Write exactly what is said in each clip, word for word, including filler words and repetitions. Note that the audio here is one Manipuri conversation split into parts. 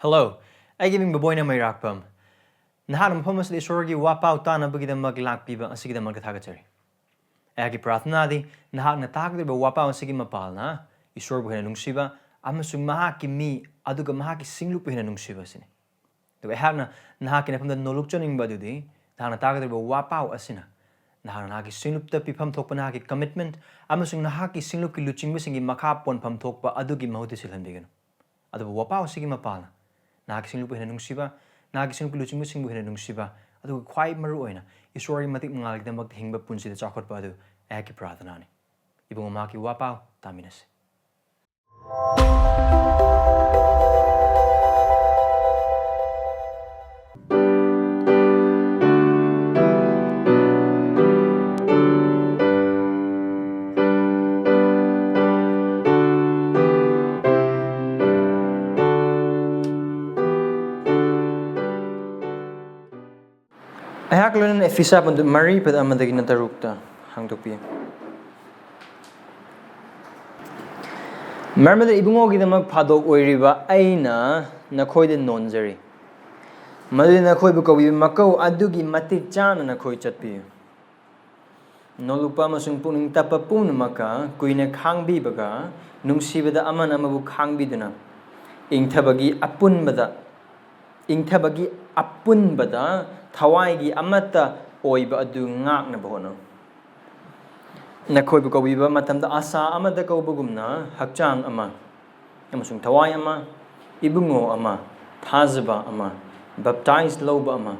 Hello, ꯑꯩꯒꯤ ꯃꯤꯡ ꯕꯕꯣꯏꯅ ꯃꯩꯔꯥꯛꯄꯝ꯫ ꯅꯍꯥꯛꯅ ꯃꯐꯝ ꯑꯁꯤꯗ ꯏꯁꯣꯔꯒꯤ ꯋꯥꯄꯥꯎ ꯇꯥꯅꯕꯒꯤꯗꯃꯛ ꯂꯥꯛꯄꯤꯕ ꯑꯁꯤꯒꯤꯗꯃꯛꯇ ꯊꯥꯒꯠꯆꯔꯤ꯫ ꯑꯩꯍꯥꯛꯀꯤ ꯄ꯭ꯔꯥꯔꯊꯅꯥꯗꯤ ꯅꯍꯥꯛꯅ ꯇꯥꯒꯗꯧꯔꯤꯕ ꯋꯥꯄꯥꯎ ꯑꯁꯤꯒꯤ ꯃꯄꯥꯜꯅ ꯏꯁꯣꯔꯕꯨ ꯍꯦꯟꯅ ꯅꯨꯡꯁꯤꯕ ꯑꯃꯁꯨꯡ ꯃꯍꯥꯛꯀꯤ ꯃꯤ ꯑꯗꯨꯒ ꯃꯍꯥꯛꯀꯤ ꯁꯤꯡꯂꯨꯞꯄꯨ ꯍꯦꯟꯅ ꯅꯨꯡꯁꯤꯕ ꯑꯁꯤꯅꯤ꯫ ꯑꯗꯨꯒ ꯑꯩꯍꯥꯛꯅ ꯅꯍꯥꯛꯀꯤ ꯅꯐꯝꯗ ꯅꯣꯂꯨꯛꯆꯅꯤꯡꯕ ꯑꯗꯨꯗꯤ ꯅꯍꯥꯛꯅ ꯇꯥꯒꯗꯧꯔꯤꯕ ꯋꯥꯄꯥꯎ ꯑꯁꯤꯅ ꯅꯍꯥꯛꯅ ꯅꯍꯥꯛꯀꯤ ꯁꯤꯡꯂꯨꯞꯇ ꯄꯤꯐꯝ ꯊꯣꯛꯄ ꯅꯍꯥꯛꯀꯤ commitment ꯑꯃꯁꯨꯡ ꯅꯍꯥꯛꯀꯤ ꯁꯤꯡꯂꯨꯞꯀꯤ ꯂꯨꯆꯤꯡꯕꯁꯤꯡꯒꯤ ꯃꯈꯥ ꯄꯣꯟꯐꯝ ꯊꯣꯛꯄ ꯑꯗꯨꯒꯤ ꯃꯍꯨꯠꯇ ꯁꯤꯜꯍꯟꯕꯤꯒꯅꯨ꯫ ꯑꯗꯨꯕꯨ ꯋꯥꯄꯥꯎ ꯑꯁꯤꯒꯤ ꯃꯄꯥꯜꯅ ꯅꯍꯥꯛꯀꯤ ꯁꯤꯡꯂꯨꯞꯄꯨ ꯍꯦꯟꯅ ꯅꯨꯡꯁꯤꯕ, ꯅꯍꯥꯛꯀꯤ ꯁꯤꯡꯂꯨꯞꯀꯤ ꯂꯨꯆꯤꯡꯕꯁꯤꯡꯕꯨ ꯍꯦꯟꯅ ꯅꯨꯡꯁꯤꯕ, ꯑꯗꯨꯒ ꯈ꯭ꯋꯥꯏ ꯃꯔꯨ ꯑꯣꯏꯅ ꯏꯁꯣꯔꯒꯤ ꯃꯇꯤꯛ ꯃꯉꯥꯜꯒꯤꯗꯃꯛꯇ ꯍꯤꯡꯕ ꯄꯨꯟꯁꯤꯗ ꯆꯥꯎꯈꯠꯄ ꯑꯗꯨ ꯑꯩꯍꯥꯛꯀꯤ ꯄ꯭ꯔꯥꯔꯊꯅꯥꯅꯤ꯫ ꯏꯕꯨꯡꯉꯣ, ꯃꯍꯥꯛꯀꯤ ꯋꯥꯄꯥꯎ ꯇꯥꯃꯤꯟꯅꯁꯤ꯫ ꯑꯩꯍꯥꯛ ꯂꯣꯏꯅꯅ ꯑꯦꯐꯤꯁꯥ ꯄꯟꯗꯨꯞ ꯃꯔꯤ ꯄꯗ ꯑꯃꯗꯒꯤꯅ ꯇꯔꯨꯛꯇ ꯍꯥꯡꯗꯣꯛꯄꯤꯌꯨ꯫ ꯃꯔꯝ ꯑꯗꯨꯅ ꯏꯕꯨꯡꯉꯣꯒꯤꯗꯃꯛ ꯐꯥꯗꯣꯛ ꯑꯣꯏꯔꯤꯕ ꯑꯩꯅ ꯅꯈꯣꯏꯗ ꯅꯣꯟꯖꯔꯤ, ꯃꯗꯨꯗꯤ ꯅꯈꯣꯏꯕꯨ ꯀꯧꯕꯤꯕ ꯃꯀꯧ ꯑꯗꯨꯒꯤ ꯃꯇꯤꯛ ꯆꯥꯅ ꯅꯈꯣꯏ ꯆꯠꯄꯤꯌꯨ꯫ ꯅꯣꯂꯨꯛꯄ ꯑꯃꯁꯨꯡ ꯄꯨꯛꯅꯤꯡ ꯇꯞꯄ ꯄꯨꯝꯅꯃꯛꯀ ꯀꯨꯏꯅ ꯈꯥꯡꯕꯤꯕꯒ, ꯅꯨꯡꯁꯤꯕꯗ ꯑꯃꯅ ꯑꯃꯕꯨ ꯈꯥꯡꯕꯤꯗꯨꯅ, ꯏꯪꯊꯕꯒꯤ ꯑꯄꯨꯟꯕꯗ, ꯏꯪꯊꯕꯒꯤ ꯑꯄꯨꯟꯕꯗ ꯊꯋꯥꯏꯒꯤ ꯑꯃꯠꯇ ꯑꯣꯏꯕ ꯑꯗꯨ ꯉꯥꯛꯅꯕ ꯍꯣꯠꯅꯧ꯫ ꯅꯈꯣꯏꯕꯨ ꯀꯧꯕꯤꯕ ꯃꯇꯝꯗ ꯑꯁꯥ ꯑꯃꯗ ꯀꯧꯕꯒꯨꯝꯅ ꯍꯛꯆꯥꯡ ꯑꯃ ꯑꯃꯁꯨꯡ ꯊꯋꯥꯏ ꯑꯃ, ꯏꯕꯨꯡꯉꯣ ꯑꯃ, ꯊꯥꯖꯕ ꯑꯃ, ꯕꯞꯇꯥꯏꯖ ꯂꯧꯕ ꯑꯃ,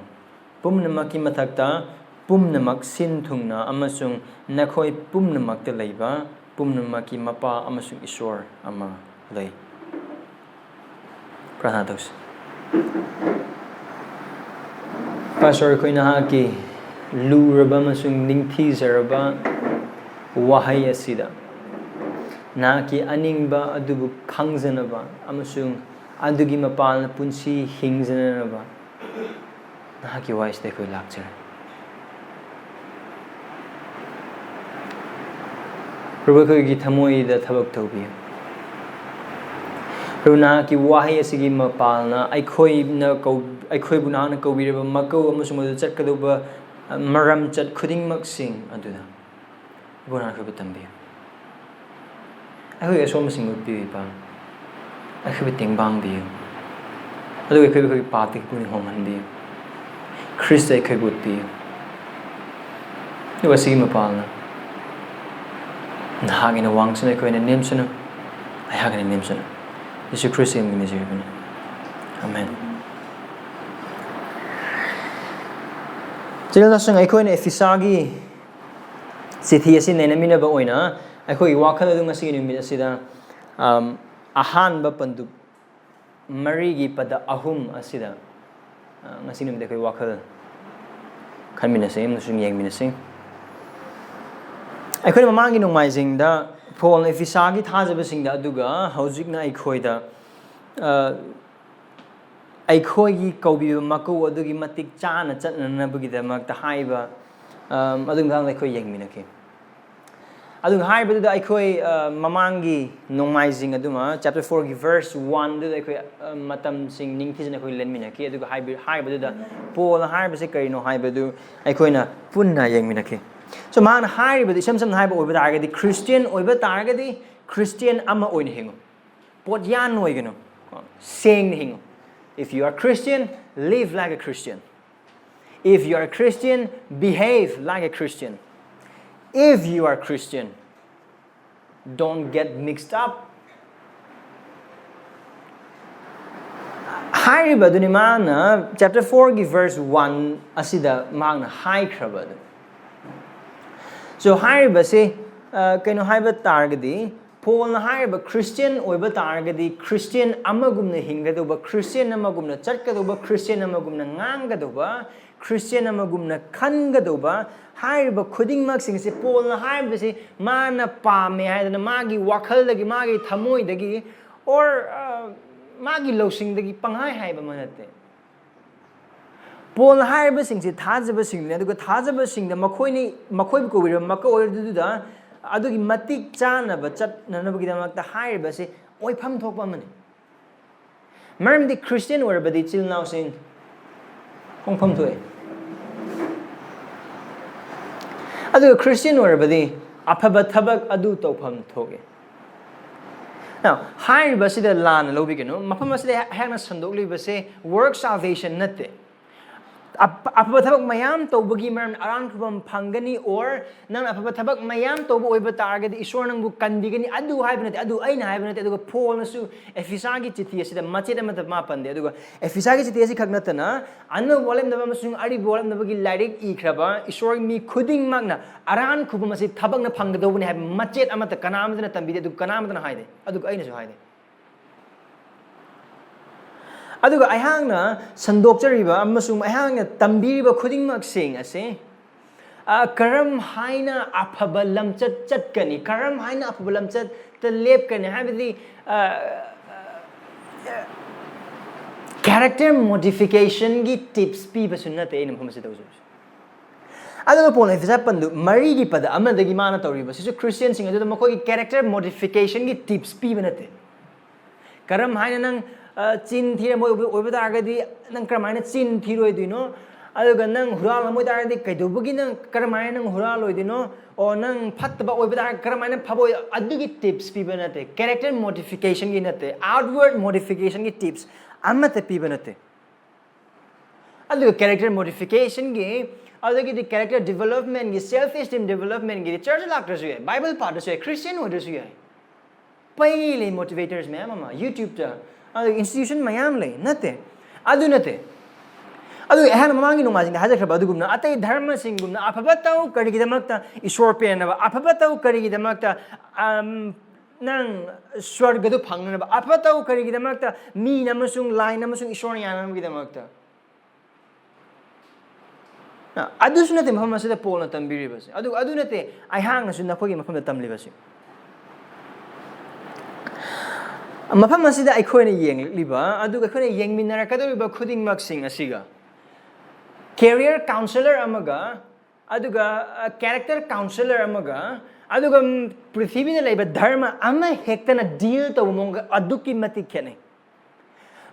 ꯄꯨꯝꯅꯃꯛꯀꯤ ꯃꯊꯛꯇ ꯄꯨꯝꯅꯃꯛ ꯁꯤꯟ ꯊꯨꯡꯅ ꯑꯃꯁꯨꯡ ꯅꯈꯣꯏ ꯄꯨꯝꯅꯃꯛꯇ ꯂꯩꯕ ꯄꯨꯝꯅꯃꯛꯀꯤ ꯃꯄꯥ ꯑꯃꯁꯨꯡ ꯏꯁꯣꯔ ꯑꯃ ꯂꯩ꯫ ꯄ꯭ꯔꯥꯔꯊꯅꯥ ꯇꯧꯁꯤ꯫ ꯄꯥꯁꯇꯔ, ꯑꯩꯈꯣꯏ ꯅꯍꯥꯛꯀꯤ ꯂꯨꯔꯕ ꯑꯃꯁꯨꯡ ꯅꯤꯡꯊꯤꯖꯔꯕ ꯋꯥꯍꯩ ꯑꯁꯤꯗ ꯅꯍꯥꯛꯀꯤ ꯑꯅꯤꯡꯕ ꯑꯗꯨꯕꯨ ꯈꯪꯖꯅꯕ ꯑꯃꯁꯨꯡ ꯑꯗꯨꯒꯤ ꯃꯄꯥꯟꯅ ꯄꯨꯟꯁꯤ ꯍꯤꯡꯖꯅꯅꯕ ꯅꯍꯥꯛꯀꯤ ꯋꯥꯍꯩꯁꯤꯗ ꯑꯩꯈꯣꯏ ꯂꯥꯛꯆꯔꯦ꯫ ꯄ꯭ꯔꯚꯨ, ꯑꯩꯈꯣꯏꯒꯤ ꯊꯃꯣꯏꯗ ꯊꯕꯛ ꯇꯧꯕꯤꯌꯨ꯫ ꯄ꯭ꯔꯚꯨ, ꯅꯍꯥꯛꯀꯤ ꯋꯥꯍꯩ ꯑꯁꯤꯒꯤ ꯃꯄꯥꯜꯅ ꯑꯩꯈꯣꯏꯅ ꯀꯧ-, ꯑꯩꯈꯣꯏꯕꯨ ꯅꯍꯥꯛꯅ ꯀꯧꯕꯤꯔꯕ ꯃꯀꯧ ꯑꯃꯁꯨꯡ ꯃꯗꯨ ꯆꯠꯀꯗꯧꯕ, ꯑ, ꯃꯔꯝꯆꯠ ꯈꯨꯗꯤꯡꯃꯛꯁꯤꯡ ꯑꯗꯨꯗ ꯏꯕꯨꯡꯉꯣ ꯅꯍꯥꯛꯅ ꯑꯩꯈꯣꯏꯕꯨ ꯇꯝꯕꯤꯌꯨ꯫ ꯑꯩꯈꯣꯏꯒꯤ ꯑꯁꯣꯟꯕꯁꯤꯡ ꯎꯠꯄꯤꯌꯨ, ꯏꯄꯥ꯫ ꯑꯩꯈꯣꯏꯕꯨ ꯇꯦꯡꯕꯥꯡꯕꯤꯌꯨ꯫ ꯑꯗꯨꯒ ꯑꯩꯈꯣꯏꯕꯨ ꯑꯩꯈꯣꯏꯒꯤ ꯄꯥꯞꯇꯒꯤ ꯄꯨꯛꯅꯤꯡ ꯍꯣꯡꯍꯟꯕꯤꯌꯨ꯫ ꯈ꯭ꯔꯤꯁꯇ ꯑꯩꯈꯣꯏꯕꯨ ꯎꯠꯄꯤꯌꯨ꯫ ꯑꯗꯨꯒ ꯑꯁꯤꯒꯤ ꯃꯄꯥꯜꯅ ꯅꯍꯥꯛ ꯑꯩꯅ ꯋꯥꯡꯁꯅꯨ, ꯑꯩꯈꯣꯏꯅ ꯅꯦꯝꯁꯅꯨ, ꯑꯩꯍꯥꯛ ꯑꯩꯅ ꯅꯦꯝꯁꯅꯨ꯫ ꯌꯦꯁꯨ ꯈ꯭ꯔꯤꯁꯇꯒꯤ ꯃꯤꯡ ꯅꯤꯖꯔꯤꯕꯅꯤ꯫ ꯑꯃꯦꯟ꯫ ꯏꯆꯤꯜ ꯏꯅꯥꯎꯁꯤꯡ, ꯑꯩꯈꯣꯏꯅ ꯏꯐꯤꯁꯥꯒꯤ ꯆꯤꯊꯤ ꯑꯁꯤ ꯅꯩꯅꯃꯤꯟꯅꯕ ꯑꯣꯏꯅ ꯑꯩꯈꯣꯏꯒꯤ ꯋꯥꯈꯜ ꯑꯗꯨ ꯉꯁꯤꯒꯤ ꯅꯨꯃꯤꯠ ꯑꯁꯤꯗ, ꯑꯝ, ꯑꯍꯥꯟꯕ ꯄꯟꯗꯨꯞ ꯃꯔꯤꯒꯤ ꯄꯗ ꯑꯍꯨꯝ ꯑꯁꯤꯗ, ꯑ, ꯉꯁꯤ ꯅꯨꯃꯤꯠ ꯑꯩꯈꯣꯏ ꯋꯥꯈꯜ ꯈꯟꯃꯤꯟꯅꯁꯤ ꯑꯃꯁꯨꯡ ꯌꯦꯡꯃꯤꯟꯅꯁꯤ꯫ ꯑꯩꯈꯣꯏꯅ ꯃꯃꯥꯡꯒꯤ ꯅꯣꯡꯃꯥꯏꯖꯤꯡꯗ ꯄꯣꯜꯅ ꯏꯐꯤꯁꯥꯒꯤ ꯊꯥꯖꯕꯁꯤꯡꯗ, ꯑꯗꯨꯒ ꯍꯧꯖꯤꯛꯅ ꯑꯩꯈꯣꯏꯗ, ꯑ, ꯑꯩꯈꯣꯏꯒꯤ ꯀꯧꯕꯤꯕ ꯃꯀꯧ ꯑꯗꯨꯒꯤ ꯃꯇꯤꯛ ꯆꯥꯅ ꯆꯠꯅꯅꯕꯒꯤꯗꯃꯛꯇ ꯍꯥꯏꯕ, ꯑ, ꯑꯗꯨꯒꯤ ꯃꯇꯥꯡꯗ ꯑꯩꯈꯣꯏ ꯌꯦꯡꯃꯤꯟꯅꯈꯤ꯫ ꯑꯗꯨꯒ ꯍꯥꯏꯕꯗꯨꯗ ꯑꯩꯈꯣꯏ, ꯑ, ꯃꯃꯥꯡꯒꯤ ꯅꯣꯡꯃꯥꯏꯖꯤꯡ ꯑꯗꯨꯃ chapter fourꯒꯤ verse oneꯗꯨꯗ ꯑꯩꯈꯣꯏ, ꯑ, ꯃꯇꯝꯁꯤꯡ ꯅꯤꯡꯊꯤꯖꯅ ꯑꯩꯈꯣꯏ ꯂꯦꯟꯃꯤꯟꯅꯈꯤ꯫ ꯑꯗꯨꯒ ꯍꯥꯏꯕ-, ꯍꯥꯏꯕꯗꯨꯗ ꯄꯣꯜꯅ ꯍꯥꯏꯔꯤꯕꯁꯤ ꯀꯔꯤꯅꯣ ꯍꯥꯏꯕꯗꯨ ꯑꯩꯈꯣꯏꯅ ꯄꯨꯟꯅ ꯌꯦꯡꯃꯤꯟꯅꯈꯤ꯫ So, ꯃꯍꯥꯛꯅ ꯍꯥꯏꯔꯤꯕꯗꯨ ꯏꯁꯝ ꯁꯝꯅ ꯍꯥꯏꯕ ꯑꯣꯏꯕ ꯇꯥꯔꯒꯗꯤ, ꯈ꯭ꯔꯤꯁꯇꯤꯌꯥꯟ ꯑꯣꯏꯕ ꯇꯥꯔꯒꯗꯤ ꯈ꯭ꯔꯤꯁꯇꯤꯌꯥꯟ ꯑꯃ ꯑꯣꯏꯅ ꯍꯤꯡꯉꯨ꯫ ꯄꯣꯠꯌꯥꯟ ꯑꯣꯏꯒꯅꯨ꯫ ꯁꯦꯡꯅ ꯍꯤꯡꯉꯨ꯫ If you are Christian, live like a Christian. If you are a Christian, behave like a Christian. If you are Christian, don't get mixed up. ꯍꯥꯏꯔꯤꯕ ꯑꯗꯨꯅꯤ ꯃꯥꯅ chapter fourꯒꯤ verse one ꯑꯁꯤꯗ ꯃꯍꯥꯛꯅ ꯍꯥꯏꯈ꯭ꯔꯕ ꯑꯗꯨ꯫ So, ꯍꯥꯏꯔꯤꯕꯁꯤ, ꯑ, ꯀꯩꯅꯣ ꯍꯥꯏꯕ ꯇꯥꯔꯒꯗꯤ, ꯄꯣꯜꯅ ꯍꯥꯏꯔꯤꯕ ꯈ꯭ꯔꯤꯁꯇꯤꯌꯥꯟ ꯑꯣꯏꯕ ꯇꯥꯔꯒꯗꯤ ꯈ꯭ꯔꯤꯁꯇꯤꯌꯥꯟ ꯑꯃꯒꯨꯝꯅ ꯍꯤꯡꯒꯗꯧꯕ, ꯈ꯭ꯔꯤꯁꯇꯤꯌꯥꯟ ꯑꯃꯒꯨꯝꯅ ꯆꯠꯀꯗꯧꯕ, ꯈ꯭ꯔꯤꯁꯇꯤꯌꯥꯟ ꯑꯃꯒꯨꯝꯅ ꯉꯥꯡꯒꯗꯧꯕ, ꯈ꯭ꯔꯤꯁꯇꯤꯌꯥꯟ ꯑꯃꯒꯨꯝꯅ ꯈꯟꯒꯗꯧꯕ, ꯍꯥꯏꯔꯤꯕ ꯈꯨꯗꯤꯡꯃꯛꯁꯤꯡꯁꯦ ꯄꯣꯜꯅ ꯍꯥꯏꯔꯤꯕꯁꯤ ꯃꯥꯅ ꯄꯥꯝꯃꯦ ꯍꯥꯏꯗꯅ ꯃꯥꯒꯤ ꯋꯥꯈꯜꯗꯒꯤ, ꯃꯥꯒꯤ ꯊꯃꯣꯏꯗꯒꯤ, or, ꯑ, ꯃꯥꯒꯤ ꯂꯧꯁꯤꯡꯗꯒꯤ ꯄꯪꯍꯥꯏ ꯍꯥꯏꯕ ꯑꯃ ꯅꯠꯇꯦ꯫ ꯄꯣꯜꯅ ꯍꯥꯏꯔꯤꯕꯁꯤꯡꯁꯤ ꯊꯥꯖꯕꯁꯤꯡꯅꯤ, ꯑꯗꯨꯒ ꯊꯥꯖꯕꯁꯤꯡꯗ ꯃꯈꯣꯏꯅ, ꯃꯈꯣꯏꯕꯨ ꯀꯧꯕꯤꯔꯕ ꯃꯀꯧ ꯑꯗꯨꯗ ꯑꯗꯨꯒꯤ ꯃꯇꯤꯛ ꯆꯥꯅꯕ ꯆꯠꯅꯅꯕꯒꯤꯗꯃꯛꯇ ꯍꯥꯏꯔꯤꯕꯁꯤ ꯑꯣꯏꯐꯝ ꯊꯣꯛꯄ ꯑꯃꯅꯤ꯫ ꯃꯔꯝꯗꯤ ꯈ꯭ꯔꯤꯁꯇꯤꯌꯟ ꯑꯣꯏꯔꯕꯗꯤ ꯏꯆꯤꯜ ꯏꯅꯥꯎꯁꯤꯡ ꯍꯣꯡꯐꯝ ꯊꯣꯛꯑꯦ꯫ ꯑꯗꯨꯒ ꯈ꯭ꯔꯤꯁꯇꯤꯌꯟ ꯑꯣꯏꯔꯕꯗꯤ ꯑꯐꯕ ꯊꯕꯛ ꯑꯗꯨ ꯇꯧꯐꯝ ꯊꯣꯛꯑꯦ꯫ Now, ꯍꯥꯏꯔꯤꯕꯁꯤꯗ ꯂꯥꯟꯅ ꯂꯧꯕꯤꯒꯅꯨ꯫ ꯃꯐꯝ ꯑꯁꯤꯗ ꯑꯩꯍꯥꯛꯅ ꯁꯟꯗꯣꯛꯂꯤꯕꯁꯦ work salvation ꯅꯠꯇꯦ꯫ ꯑꯐ-, ꯑꯐꯕ ꯊꯕꯛ ꯃꯌꯥꯝ ꯇꯧꯕꯒꯤ ꯃꯔꯝ ꯑꯔꯥꯟ ꯈꯨꯕꯝ ꯐꯪꯒꯅꯤ, or ꯅꯪꯅ ꯑꯐꯕ ꯊꯕꯛ ꯃꯌꯥꯝ ꯇꯧꯕ ꯑꯣꯏꯕ ꯇꯥꯔꯒꯗꯤ ꯏꯁꯣꯔ ꯅꯪꯕꯨ ꯀꯟꯕꯤꯒꯅꯤ, ꯑꯗꯨ ꯍꯥꯏꯕ ꯅꯠꯇꯦ, ꯑꯗꯨ ꯑꯩꯅ ꯍꯥꯏꯕ ꯅꯠꯇꯦ꯫ ꯑꯗꯨꯒ ꯄꯣꯜꯅꯁꯨ ꯑꯦꯐꯤꯁꯥꯒꯤ ꯆꯤꯊꯤ ꯑꯁꯤꯗ ꯃꯆꯦꯠ ꯑꯃꯠꯇ ꯃꯥ ꯄꯟꯗꯦ꯫ ꯑꯗꯨꯒ ꯑꯦꯐꯤꯁꯥꯒꯤ ꯆꯤꯊꯤ ꯑꯁꯤꯈꯛ ꯅꯠꯇꯅ ꯑꯅꯧꯕ ꯋꯥꯠꯂꯝꯗꯕ ꯑꯃꯁꯨꯡ ꯑꯔꯤꯕ ꯋꯥꯠꯂꯝꯗꯕꯒꯤ ꯂꯥꯏꯔꯤꯛ ꯏꯈ꯭ꯔꯕ ꯏꯁꯣꯔ ꯃꯤ ꯈꯨꯗꯤꯡꯃꯛꯅ ꯑꯔꯥꯟ ꯈꯨꯕꯝ ꯑꯁꯤ ꯊꯕꯛꯅ ꯐꯪꯒꯗꯧꯕꯅꯤ ꯍꯥꯏꯕ ꯃꯆꯦꯠ ꯑꯃꯠꯇ ꯀꯅꯥ ꯑꯃꯠꯇꯅ ꯇꯝꯕꯤꯗꯦ, ꯑꯗꯨ ꯀꯅꯥ ꯑꯃꯠꯇꯅ ꯍꯥꯏꯗꯦ, ꯑꯗꯨꯒ ꯑꯩꯅꯁꯨ ꯍꯥꯏꯗꯦ꯫ ꯑꯗꯨꯒ ꯑꯩꯍꯥꯛꯅ ꯁꯟꯗꯣꯛꯆꯔꯤꯕ ꯑꯃꯁꯨꯡ ꯑꯩꯍꯥꯛꯅ ꯇꯝꯕꯤꯔꯤꯕ ꯈꯨꯗꯤꯡꯃꯛꯁꯤꯡ ꯑꯁꯤ, ꯑ, ꯀꯔꯝ ꯍꯥꯏꯅ ꯑꯐꯕ ꯂꯝꯆꯠ ꯆꯠꯀꯅꯤ, ꯀꯔꯝ ꯍꯥꯏꯅ ꯑꯐꯕ ꯂꯝꯆꯠꯇ ꯂꯦꯞꯀꯅꯤ ꯍꯥꯏꯕꯗꯤ, ꯑ, character modificationꯒꯤ tips ꯄꯤꯕꯁꯨ ꯅꯠꯇꯦ ꯑꯩꯅ ꯃꯐꯝ ꯑꯁꯤꯗ ꯇꯧꯖꯔꯤꯁꯦ꯫ ꯑꯗꯨꯒ ꯄꯣꯜꯅ ꯑꯦꯐꯤꯁꯥ ꯄꯟꯗꯨ ꯃꯔꯤꯒꯤ ꯄꯗ ꯑꯃꯗꯒꯤ ꯃꯥꯅ ꯇꯧꯔꯤꯕꯁꯤꯁꯨ ꯈ꯭ꯔꯤꯁꯇꯤꯌꯟꯁꯤꯡ ꯑꯗꯨꯗ ꯃꯈꯣꯏꯒꯤ character modificationꯒꯤ tips ꯄꯤꯕ ꯅꯠꯇꯦ꯫ ꯀꯔꯝ ꯍꯥꯏꯅ ꯅꯪ, ꯑ, ꯆꯤꯟ ꯊꯤꯔꯝꯕ ꯑꯣꯏꯕ, ꯑꯣꯏꯕ ꯇꯥꯔꯒꯗꯤ ꯅꯪ ꯀꯔꯝ ꯍꯥꯏꯅ ꯆꯤꯟ ꯊꯤꯔꯣꯏꯗꯣꯏꯅꯣ? ꯑꯗꯨꯒ ꯅꯪ ꯍꯨꯔꯥꯜꯂꯝꯕ ꯑꯣꯏ ꯇꯥꯔꯒꯗꯤ ꯀꯩꯗꯧꯕꯒꯤ ꯅꯪ, ꯀꯔꯝ ꯍꯥꯏꯅ ꯅꯪ ꯍꯨꯔꯥꯜꯂꯣꯏꯗꯣꯏꯅꯣ? ꯑꯣ, ꯅꯪ ꯐꯠꯇꯕ ꯑꯣꯏꯕ ꯇꯥꯔꯒꯗꯤ ꯀꯔꯝ ꯍꯥꯏꯅ ꯐꯕ ꯑꯣꯏ-, ꯑꯗꯨꯒꯤ tips ꯄꯤꯕ ꯅꯠꯇꯦ, character modificationꯒꯤ ꯅꯠꯇꯦ, outward modificationꯒꯤ tips ꯑꯃꯠꯇ ꯄꯤꯕ ꯅꯠꯇꯦ꯫ ꯑꯗꯨꯒ character modificationꯒꯤ, ꯑꯗꯨꯗꯒꯤꯗꯤ character developmentꯒꯤ, self esteem developmentꯒꯤꯗꯤ church ꯂꯥꯛꯇ꯭ꯔꯁꯨ ꯌꯥꯏ, Bible ꯄꯥꯗ꯭ꯔꯁꯨ ꯌꯥꯏ, ꯈ꯭ꯔꯤꯁꯇꯤꯌꯟ ꯑꯣꯏꯗ꯭ꯔꯁꯨ ꯌꯥꯏ꯫ ꯄꯩ ꯂꯩ motivators ꯃꯌꯥꯝ ꯑꯃ YouTubeꯇ, ꯑꯗꯨꯒ institution ꯃꯌꯥꯝ ꯂꯩ, ꯅꯠꯇꯦ, ꯑꯗꯨ ꯅꯠꯇꯦ꯫ ꯑꯗꯨꯒ ꯑꯩꯍꯥꯛꯅ ꯃꯃꯥꯡꯒꯤ ꯅꯣꯡꯃꯥꯏꯖꯤꯡꯗ ꯍꯥꯏꯖꯈ꯭ꯔꯕ ꯑꯗꯨꯒꯨꯝꯅ ꯑꯇꯩ ꯙꯔꯃꯁꯤꯡꯒꯨꯝꯅ ꯑꯐꯕ ꯇꯧ ꯀꯔꯤꯒꯤꯗꯃꯛꯇ? ꯏꯁꯣꯔ ꯄꯦꯟꯅꯕ꯫ ꯑꯐꯕ ꯇꯧ ꯀꯔꯤꯒꯤꯗꯃꯛꯇ? ꯑꯝ, ꯅꯪ ꯁ꯭ꯋꯔꯒꯗꯨ ꯐꯪꯅꯅꯕ꯫ ꯑꯐꯕ ꯇꯧ ꯀꯔꯤꯒꯤꯗꯃꯛꯇ? ꯃꯤꯅ ꯑꯃꯁꯨꯡ ꯂꯥꯏꯅ ꯑꯃꯁꯨꯡ ꯏꯁꯣꯔꯅ ꯌꯥꯅꯅꯕꯒꯤꯗꯃꯛꯇ꯫ ꯑꯗꯨꯁꯨ ꯅꯠꯇꯦ ꯃꯐꯝ ꯑꯁꯤꯗ ꯄꯣꯜꯅ ꯇꯝꯕꯤꯔꯤꯕꯁꯦ꯫ ꯑꯗꯨ, ꯑꯗꯨ ꯅꯠꯇꯦ ꯑꯩꯍꯥꯛꯅꯁꯨ ꯅꯈꯣꯏꯒꯤ ꯃꯐꯝꯗ ꯇꯝꯂꯤꯕꯁꯦ꯫ ꯃꯐꯝ ꯑꯁꯤꯗ ꯑꯩꯈꯣꯏꯅ ꯌꯦꯡꯂꯛꯂꯤꯕ, ꯑꯗꯨꯒ ꯑꯩꯈꯣꯏꯅ ꯌꯦꯡꯃꯤꯟꯅꯔꯛꯀꯗꯧꯔꯤꯕ ꯈꯨꯗꯤꯡꯃꯛꯁꯤꯡ ꯑꯁꯤꯒ career counsellor ꯑꯃꯒ, ꯑꯗꯨꯒ, ꯑ, character counsellor ꯑꯃꯒ, ꯑꯗꯨꯒ, ꯎꯝ, ꯄ꯭ꯔꯤꯊꯤꯕꯤꯗ ꯂꯩꯕ ꯙꯔꯃ ꯑꯃ ꯍꯦꯛꯇꯅ deal ꯇꯧꯕ ꯃꯑꯣꯡꯒ ꯑꯗꯨꯛꯀꯤ ꯃꯇꯤꯛ ꯈꯦꯠꯅꯩ꯫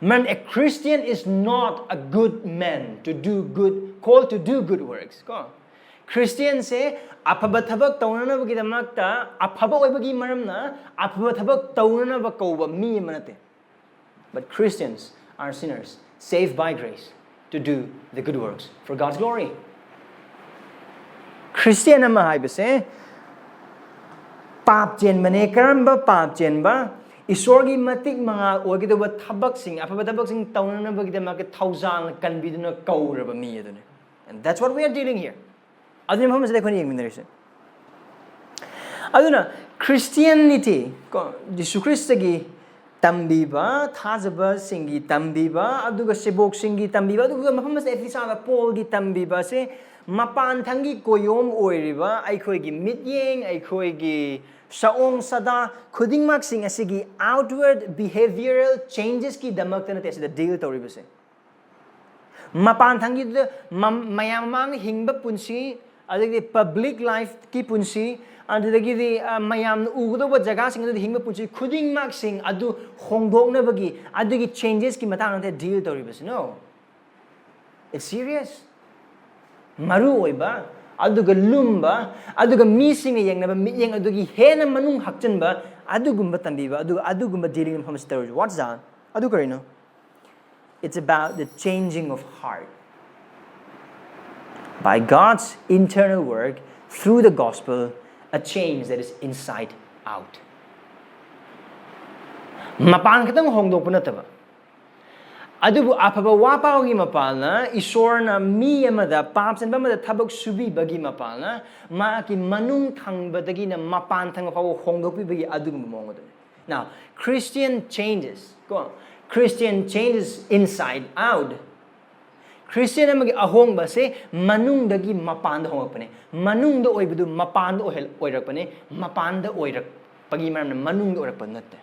Man, a Christian is not a good man to do good, called to do good works. ꯀꯣ, ꯈ꯭ꯔꯤꯁꯇꯤꯌꯥꯟꯁꯦ ꯑꯐꯕ ꯊꯕꯛ ꯇꯧꯅꯅꯕꯒꯤꯗꯃꯛꯇ, ꯑꯐꯕ ꯑꯣꯏꯕꯒꯤ ꯃꯔꯝꯅ ꯑꯐꯕ ꯊꯕꯛ ꯇꯧꯅꯅꯕ ꯀꯧꯕ ꯃꯤ ꯑꯃ ꯅꯠꯇꯦ. But Christians are sinners, saved by grace to do the good works for God's glory. Christian ꯑꯃ ꯍꯥꯏꯕꯁꯦ ꯄꯥꯞ ꯆꯦꯟꯕꯅꯦ. ꯀꯔꯝꯕ ꯄꯥꯞ ꯆꯦꯟꯕ? ꯏꯁꯣꯔꯒꯤ ꯃꯇꯤꯛ ꯃꯉꯥꯜ ꯑꯣꯏꯒꯗꯧꯕ ꯊꯕꯛꯁꯤꯡ, ꯑꯐꯕ ꯊꯕꯛꯁꯤꯡ ꯇꯧꯅꯅꯕꯒꯤꯗꯃꯛꯇ ꯊꯧꯖꯥꯜꯅ ꯀꯟꯕꯤꯗꯨꯅ ꯀꯧꯔꯕ ꯃꯤ ꯑꯗꯨꯅꯤ. And that's what we are dealing here. ꯑꯗꯨꯅꯤ ꯃꯐꯝ ꯑꯁꯤꯗ ꯑꯩꯈꯣꯏꯅ ꯌꯦꯡꯃꯤꯟꯅꯔꯤꯁꯦ. ꯑꯗꯨꯅ ꯈ꯭ꯔꯤꯁꯇꯤꯌꯥꯅꯤꯇꯤ, ꯀꯣ, ꯖꯤꯁꯨ ꯈ꯭ꯔꯤꯁꯇꯒꯤ ꯇꯝꯕꯤꯕ, ꯊꯥꯖꯕꯁꯤꯡꯒꯤ ꯇꯝꯕꯤꯕ, ꯑꯗꯨꯒ ꯁꯦꯕꯣꯛꯁꯤꯡꯒꯤ ꯇꯝꯕꯤꯕ, ꯑꯗꯨꯒ ꯃꯐꯝ ꯑꯁꯤꯗ ꯑꯦꯐꯤꯁꯥꯗ ꯄꯣꯜꯒꯤ ꯇꯝꯕꯤꯕ ꯑꯁꯤ ꯃꯄꯥꯟ ꯊꯪꯒꯤ ꯀꯣꯌꯣꯝ ꯑꯣꯏꯔꯤꯕ ꯑꯩꯈꯣꯏꯒꯤ ꯃꯤꯠꯌꯦꯡ, ꯑꯩꯈꯣꯏꯒꯤ ꯁꯑꯣꯡ ꯁꯥꯗꯥ ꯈꯨꯗꯤꯡꯃꯛꯁꯤꯡ ꯑꯁꯤꯒꯤ outward behavioral changesꯀꯤꯗꯃꯛꯇ ꯅꯠꯇꯦ ꯑꯁꯤꯗ ꯗꯤꯜ ꯇꯧꯔꯤꯕꯁꯦ. ꯃꯄꯥꯟ ꯊꯪꯒꯤꯗꯨꯗ ꯃ-, ꯃꯌꯥꯝ ꯃꯃꯥꯡꯗ ꯍꯤꯡꯕ ꯄꯨꯟꯁꯤ, ꯑꯗꯒꯤꯗꯤ ꯄꯕ꯭ꯂꯤꯛ ꯂꯥꯏꯐꯀꯤ ꯄꯨꯟꯁꯤ, ꯑꯗꯨꯗꯒꯤꯗꯤ, ꯑ, ꯃꯌꯥꯝꯅ ꯎꯒꯗꯧꯕ ꯖꯒꯥꯁꯤꯡ ꯑꯗꯨꯗ ꯍꯤꯡꯕ ꯄꯨꯟꯁꯤ ꯈꯨꯗꯤꯡꯃꯛꯁꯤꯡ ꯑꯗꯨ ꯍꯣꯡꯗꯣꯛꯅꯕꯒꯤ, ꯑꯗꯨꯒꯤ ꯆꯦꯟꯖꯦꯁꯀꯤ ꯃꯇꯥꯡꯗ ꯗꯤꯜ ꯇꯧꯔꯤꯕꯁꯤ꯫ No, it's serious. ꯃꯔꯨ ꯑꯣꯏꯕ, ꯑꯗꯨꯒ ꯂꯨꯝꯕ, ꯑꯗꯨꯒ ꯃꯤꯁꯤꯡꯅ ꯌꯦꯡꯅꯕ ꯃꯤꯠꯌꯦꯡ ꯑꯗꯨꯒꯤ ꯍꯦꯟꯅ ꯃꯅꯨꯡ ꯍꯥꯛꯆꯤꯟꯕ, ꯑꯗꯨꯒꯨꯝꯕ ꯇꯝꯕꯤꯕ, ꯑꯗꯨꯒ ꯑꯗꯨꯒꯨꯝꯕ ꯗꯤꯂꯤꯡ ꯃꯐꯝ ꯑꯁꯤ ꯇꯧꯔꯤꯕ꯫ What's that? ꯑꯗꯨ ꯀꯔꯤꯅꯣ? It's about the changing of heart. By God's internal work through the gospel, a change that is inside out. ꯃꯄꯥꯟ ꯈꯛꯇꯪ ꯍꯣꯡꯗꯣꯛꯄ ꯅꯠꯇꯕ, ꯑꯗꯨꯕꯨ ꯑꯐꯕ ꯋꯥ ꯄꯥꯎꯒꯤ ꯃꯄꯥꯜꯅ ꯏꯁꯣꯔꯅ ꯃꯤ ꯑꯃꯗ, ꯄꯥꯞ ꯆꯦꯟꯕ ꯑꯃꯗ ꯊꯕꯛ ꯁꯨꯕꯤꯕꯒꯤ ꯃꯄꯥꯜꯅ ꯃꯍꯥꯛꯀꯤ ꯃꯅꯨꯡ ꯊꯪꯕꯗꯒꯤꯅ ꯃꯄꯥꯟ ꯊꯪꯕ ꯐꯥꯎꯕ ꯍꯣꯡꯗꯣꯛꯄꯤꯕꯒꯤ ꯑꯗꯨꯒꯨꯝꯕ ꯃꯑꯣꯡ ꯑꯗꯨꯅꯤ꯫ Now, Christian changes, ꯀꯣ, Christian changes inside out. Christian ꯑꯃꯒꯤ ꯑꯍꯣꯡꯕꯁꯦ ꯃꯅꯨꯡꯗꯒꯤ ꯃꯄꯥꯟꯗ ꯍꯣꯡꯂꯛꯄꯅꯦ꯫ ꯃꯅꯨꯡꯗ ꯑꯣꯏꯕꯗꯨ ꯃꯄꯥꯟꯗ ꯑꯣꯏꯍꯜ-, ꯑꯣꯏꯔꯛꯄꯅꯦ꯫ ꯃꯄꯥꯟꯗ ꯑꯣꯏꯔꯛꯄꯒꯤ ꯃꯔꯝꯅ ꯃꯅꯨꯡꯗ ꯑꯣꯏꯔꯛꯄ ꯅꯠꯇꯦ꯫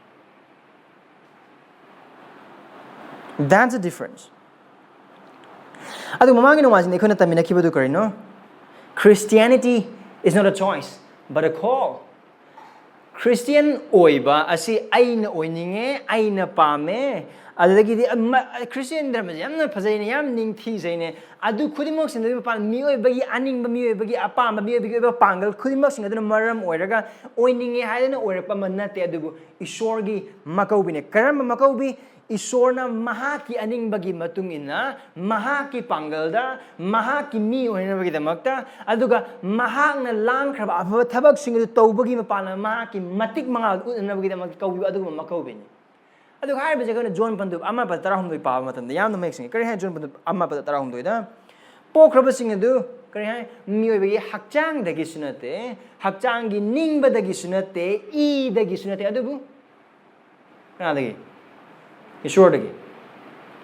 That's a difference. ꯑꯗꯨ ꯃꯃꯥꯡꯒꯤ ꯅꯣꯡꯃꯥꯏꯖꯤꯡꯗ ꯑꯩꯈꯣꯏꯅ ꯇꯝꯃꯤꯟꯅꯈꯤꯕꯗꯨ ꯀꯔꯤꯅꯣ? Christianity is not a choice, but a call. Christian ꯑꯣꯏꯕ ꯑꯁꯤ ꯑꯩꯅ ꯑꯣꯏꯅꯤꯡꯉꯦ, ꯑꯩꯅ ꯄꯥꯝꯃꯦ, ꯑꯗꯨꯗꯒꯤꯗꯤ ꯑꯃ-, ꯈ꯭ꯔꯤꯁꯇꯤꯌꯥꯟ ꯙꯔꯃꯁꯦ ꯌꯥꯝꯅ ꯐꯖꯩꯅꯦ, ꯌꯥꯝ ꯅꯤꯡꯊꯤꯖꯩꯅꯦ, ꯑꯗꯨ ꯈꯨꯗꯤꯡꯃꯛꯁꯤꯡꯗꯨꯒꯤ ꯃꯄꯥꯟ ꯃꯤꯑꯣꯏꯕꯒꯤ ꯑꯅꯤꯡꯕ, ꯃꯤꯑꯣꯏꯕꯒꯤ ꯑꯄꯥꯝꯕ, ꯃꯤꯑꯣꯏꯕꯒꯤ ꯑꯣꯏꯕ ꯄꯥꯡꯒꯜ ꯈꯨꯗꯤꯡꯃꯛꯁꯤꯡ ꯑꯗꯨꯅ ꯃꯔꯝ ꯑꯣꯏꯔꯒ ꯑꯣꯏꯅꯤꯡꯉꯦ ꯍꯥꯏꯗꯅ ꯑꯣꯏꯔꯛꯄ ꯑꯃ ꯅꯠꯇꯦ꯫ ꯑꯗꯨꯕꯨ ꯏꯁꯣꯔꯒꯤ ꯃꯀꯧꯕꯤꯅꯦ꯫ ꯀꯔꯝꯕ ꯃꯀꯧꯕꯤ? ꯏꯁꯣꯔꯅ ꯃꯍꯥꯛꯀꯤ ꯑꯅꯤꯡꯕꯒꯤ ꯃꯇꯨꯡ ꯏꯟꯅ, ꯃꯍꯥꯛꯀꯤ ꯄꯥꯡꯒꯜꯗ, ꯃꯍꯥꯛꯀꯤ ꯃꯤ ꯑꯣꯏꯅꯕꯒꯤꯗꯃꯛꯇ, ꯑꯗꯨꯒ ꯃꯍꯥꯛꯅ ꯂꯥꯡꯈ꯭ꯔꯕ ꯑꯐꯕ ꯊꯕꯛꯁꯤꯡ ꯑꯗꯨ ꯇꯧꯕꯒꯤ ꯃꯄꯥꯟꯅ ꯃꯍꯥꯛꯀꯤ ꯃꯇꯤꯛ ꯃꯉꯥꯜ ꯎꯠꯅꯅꯕꯒꯤꯗꯃꯛꯇ ꯀꯧꯕꯤꯕ ꯑꯗꯨꯒꯨꯝꯕ ꯃꯀꯧꯕꯤꯅꯤ꯫ ꯑꯗꯨꯒ ꯍꯥꯏꯔꯤꯕꯁꯦ ꯑꯩꯈꯣꯏꯅ ꯖꯣꯟ ꯄꯟꯗꯨꯞ ꯑꯃ ꯄꯗ ꯇꯔꯥꯍꯨꯝꯗꯣꯏ ꯄꯥꯕ ꯃꯇꯝꯗ ꯌꯥꯝꯅ ꯃꯌꯦꯛ ꯁꯦꯡꯉꯤ꯫ ꯀꯔꯤ ꯍꯥꯏ ꯖꯣꯟ ꯄꯟꯗꯨꯞ ꯑꯃ ꯄꯗ ꯇꯔꯥꯍꯨꯝꯗꯣꯏꯗ? "ꯄꯣꯛꯈ꯭ꯔꯕꯁꯤꯡ ꯑꯗꯨ" ꯀꯔꯤ ꯍꯥꯏ? "ꯃꯤꯑꯣꯏꯕꯒꯤ ꯍꯛꯆꯥꯡꯗꯒꯤꯁꯨ ꯅꯠꯇꯦ, ꯍꯛꯆꯥꯡꯒꯤ ꯅꯤꯡꯕꯗꯒꯤꯁꯨ ꯅꯠꯇꯦ, ꯏꯗꯒꯤꯁꯨ ꯅꯠꯇꯦ, ꯑꯗꯨꯕꯨ" ꯀꯅꯥꯗꯒꯤ? ꯏꯁꯣꯔꯗꯒꯤ꯫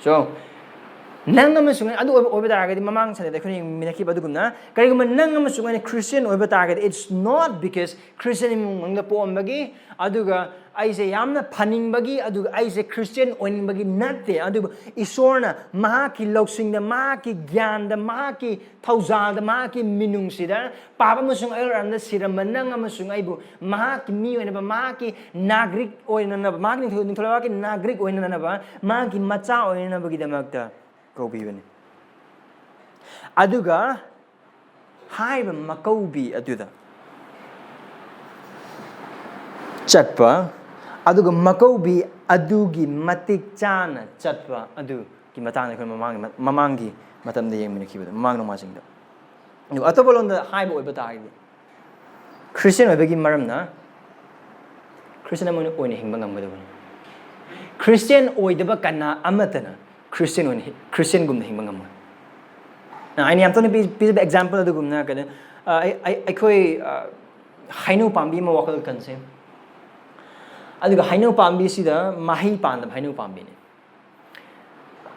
So, ꯅꯪ ꯑꯃꯁꯨꯡ ꯑꯩ ꯑꯗꯨ ꯑꯣꯏꯕ, ꯑꯣꯏꯕ ꯇꯥꯔꯒꯗꯤ, ꯃꯃꯥꯡ ꯁꯟꯗꯦꯗ ꯑꯩꯈꯣꯏꯅ ꯌꯦꯡꯃꯤꯟꯅꯈꯤꯕ ꯑꯗꯨꯒꯨꯝꯅ, ꯀꯔꯤꯒꯨꯝꯕ ꯅꯪ ꯑꯃꯁꯨꯡ ꯑꯩꯅ ꯈ꯭ꯔꯤꯁꯇꯤꯌꯥꯟ ꯑꯣꯏꯕ ꯇꯥꯔꯒꯗꯤ, it's not because ꯈ꯭ꯔꯤꯁꯇꯤꯌꯥꯟ ꯏꯃꯨꯡ ꯃꯅꯨꯡꯗ ꯄꯣꯛꯑꯝꯕꯒꯤ, ꯑꯗꯨꯒ ꯑꯩꯁꯦ ꯌꯥꯝꯅ ꯐꯅꯤꯡꯕꯒꯤ, ꯑꯗꯨꯒ ꯑꯩꯁꯦ ꯈ꯭ꯔꯤꯁꯇꯤꯌꯥꯟ ꯑꯣꯏꯅꯤꯡꯕꯒꯤ ꯅꯠꯇꯦ꯫ ꯑꯗꯨꯕꯨ ꯏꯁꯣꯔꯅ ꯃꯍꯥꯛꯀꯤ ꯂꯧꯁꯤꯡꯗ, ꯃꯍꯥꯛꯀꯤ ꯒ꯭ꯌꯥꯟꯗ, ꯃꯍꯥꯛꯀꯤ ꯊꯧꯖꯥꯜꯗ, ꯃꯍꯥꯛꯀꯤ ꯃꯤꯅꯨꯡꯁꯤꯗ ꯄꯥꯞ ꯑꯃꯁꯨꯡ ꯑꯌꯣꯟ ꯑꯔꯥꯟꯗ ꯁꯤꯔꯝꯕ ꯅꯪ ꯑꯃꯁꯨꯡ ꯑꯩꯕꯨ ꯃꯍꯥꯛꯀꯤ ꯃꯤ ꯑꯣꯏꯅꯕ, ꯃꯍꯥꯛꯀꯤ ꯅꯥꯒ꯭ꯔꯤꯛ ꯑꯣꯏꯅꯅꯕ, ꯃꯍꯥꯛꯀꯤ ꯅꯤꯡꯊꯧ, ꯅꯤꯡꯊꯧ ꯂꯩꯕꯥꯛꯀꯤ ꯅꯥꯒ꯭ꯔꯤꯛ ꯑꯣꯏꯅꯅꯕ, ꯃꯍꯥꯛꯀꯤ ꯃꯆꯥ ꯑꯣꯏꯅꯅꯕꯒꯤꯗꯃꯛꯇ ꯀꯧꯕꯤꯕꯅꯤ꯫ ꯑꯗꯨꯒ ꯍꯥꯏꯔꯤꯕ ꯃꯀꯧꯕꯤ ꯑꯗꯨꯗ ꯆꯠꯄ, ꯑꯗꯨꯒ ꯃꯀꯧꯕꯤ ꯑꯗꯨꯒꯤ ꯃꯇꯤꯛ ꯆꯥꯅ ꯆꯠꯄ ꯑꯗꯨꯒꯤ ꯃꯇꯥꯡꯗ ꯑꯩꯈꯣꯏ ꯃꯃꯥꯡꯒꯤ, ꯃꯃꯥꯡꯒꯤ ꯃꯇꯝꯗ ꯌꯦꯡꯃꯤꯟꯅꯈꯤꯕꯗꯣ, ꯃꯃꯥꯡ ꯅꯣꯡꯃꯥꯏꯖꯤꯡꯗ꯫ ꯑꯗꯨꯒ ꯑꯇꯣꯞꯄ ꯂꯣꯟꯗ ꯍꯥꯏꯕ ꯑꯣꯏꯕ ꯇꯥꯔꯒꯗꯤ, ꯈ꯭ꯔꯤꯁꯇꯤꯌꯥꯟ ꯑꯣꯏꯕꯒꯤ ꯃꯔꯝꯅ ꯈ꯭ꯔꯤꯁꯇꯤꯌꯥꯟ ꯑꯃ ꯑꯣꯏꯅ ꯍꯤꯡꯕ ꯉꯝꯒꯗꯕꯅꯤ꯫ ꯈ꯭ꯔꯤꯁꯇꯤꯌꯥꯟ ꯑꯣꯏꯗꯕ ꯀꯅꯥ ꯑꯃꯠꯇꯅ ꯈ꯭ꯔꯤꯁꯇꯤꯌꯥꯟ ꯑꯣꯏꯅ ꯍꯤ-, ꯈ꯭ꯔꯤꯁꯇꯤꯌꯥꯟꯒꯨꯝꯅ ꯍꯤꯡꯕ ꯉꯝꯃꯣꯏ꯫ ꯑ, ꯑꯩꯅ ꯌꯥꯝ ꯇꯣꯏꯅ ꯄꯤ-, ꯄꯤꯖꯕ ꯑꯦꯛꯖꯥꯝꯄꯜ ꯑꯗꯨꯒꯨꯝꯅ ꯀꯩꯅꯣ, ꯑ, ꯑꯩ-, ꯑꯩ-, ꯑꯩꯈꯣꯏ, ꯑ, ꯍꯩꯅꯧ ꯄꯥꯝꯕꯤ ꯑꯃ ꯋꯥꯈꯜ ꯈꯟꯁꯦ꯫ ꯑꯗꯨꯒ ꯍꯩꯅꯧ ꯄꯥꯝꯕꯤꯁꯤꯗ ꯃꯍꯩ ꯄꯥꯟꯗꯕ ꯍꯩꯅꯧ ꯄꯥꯝꯕꯤꯅꯤ꯫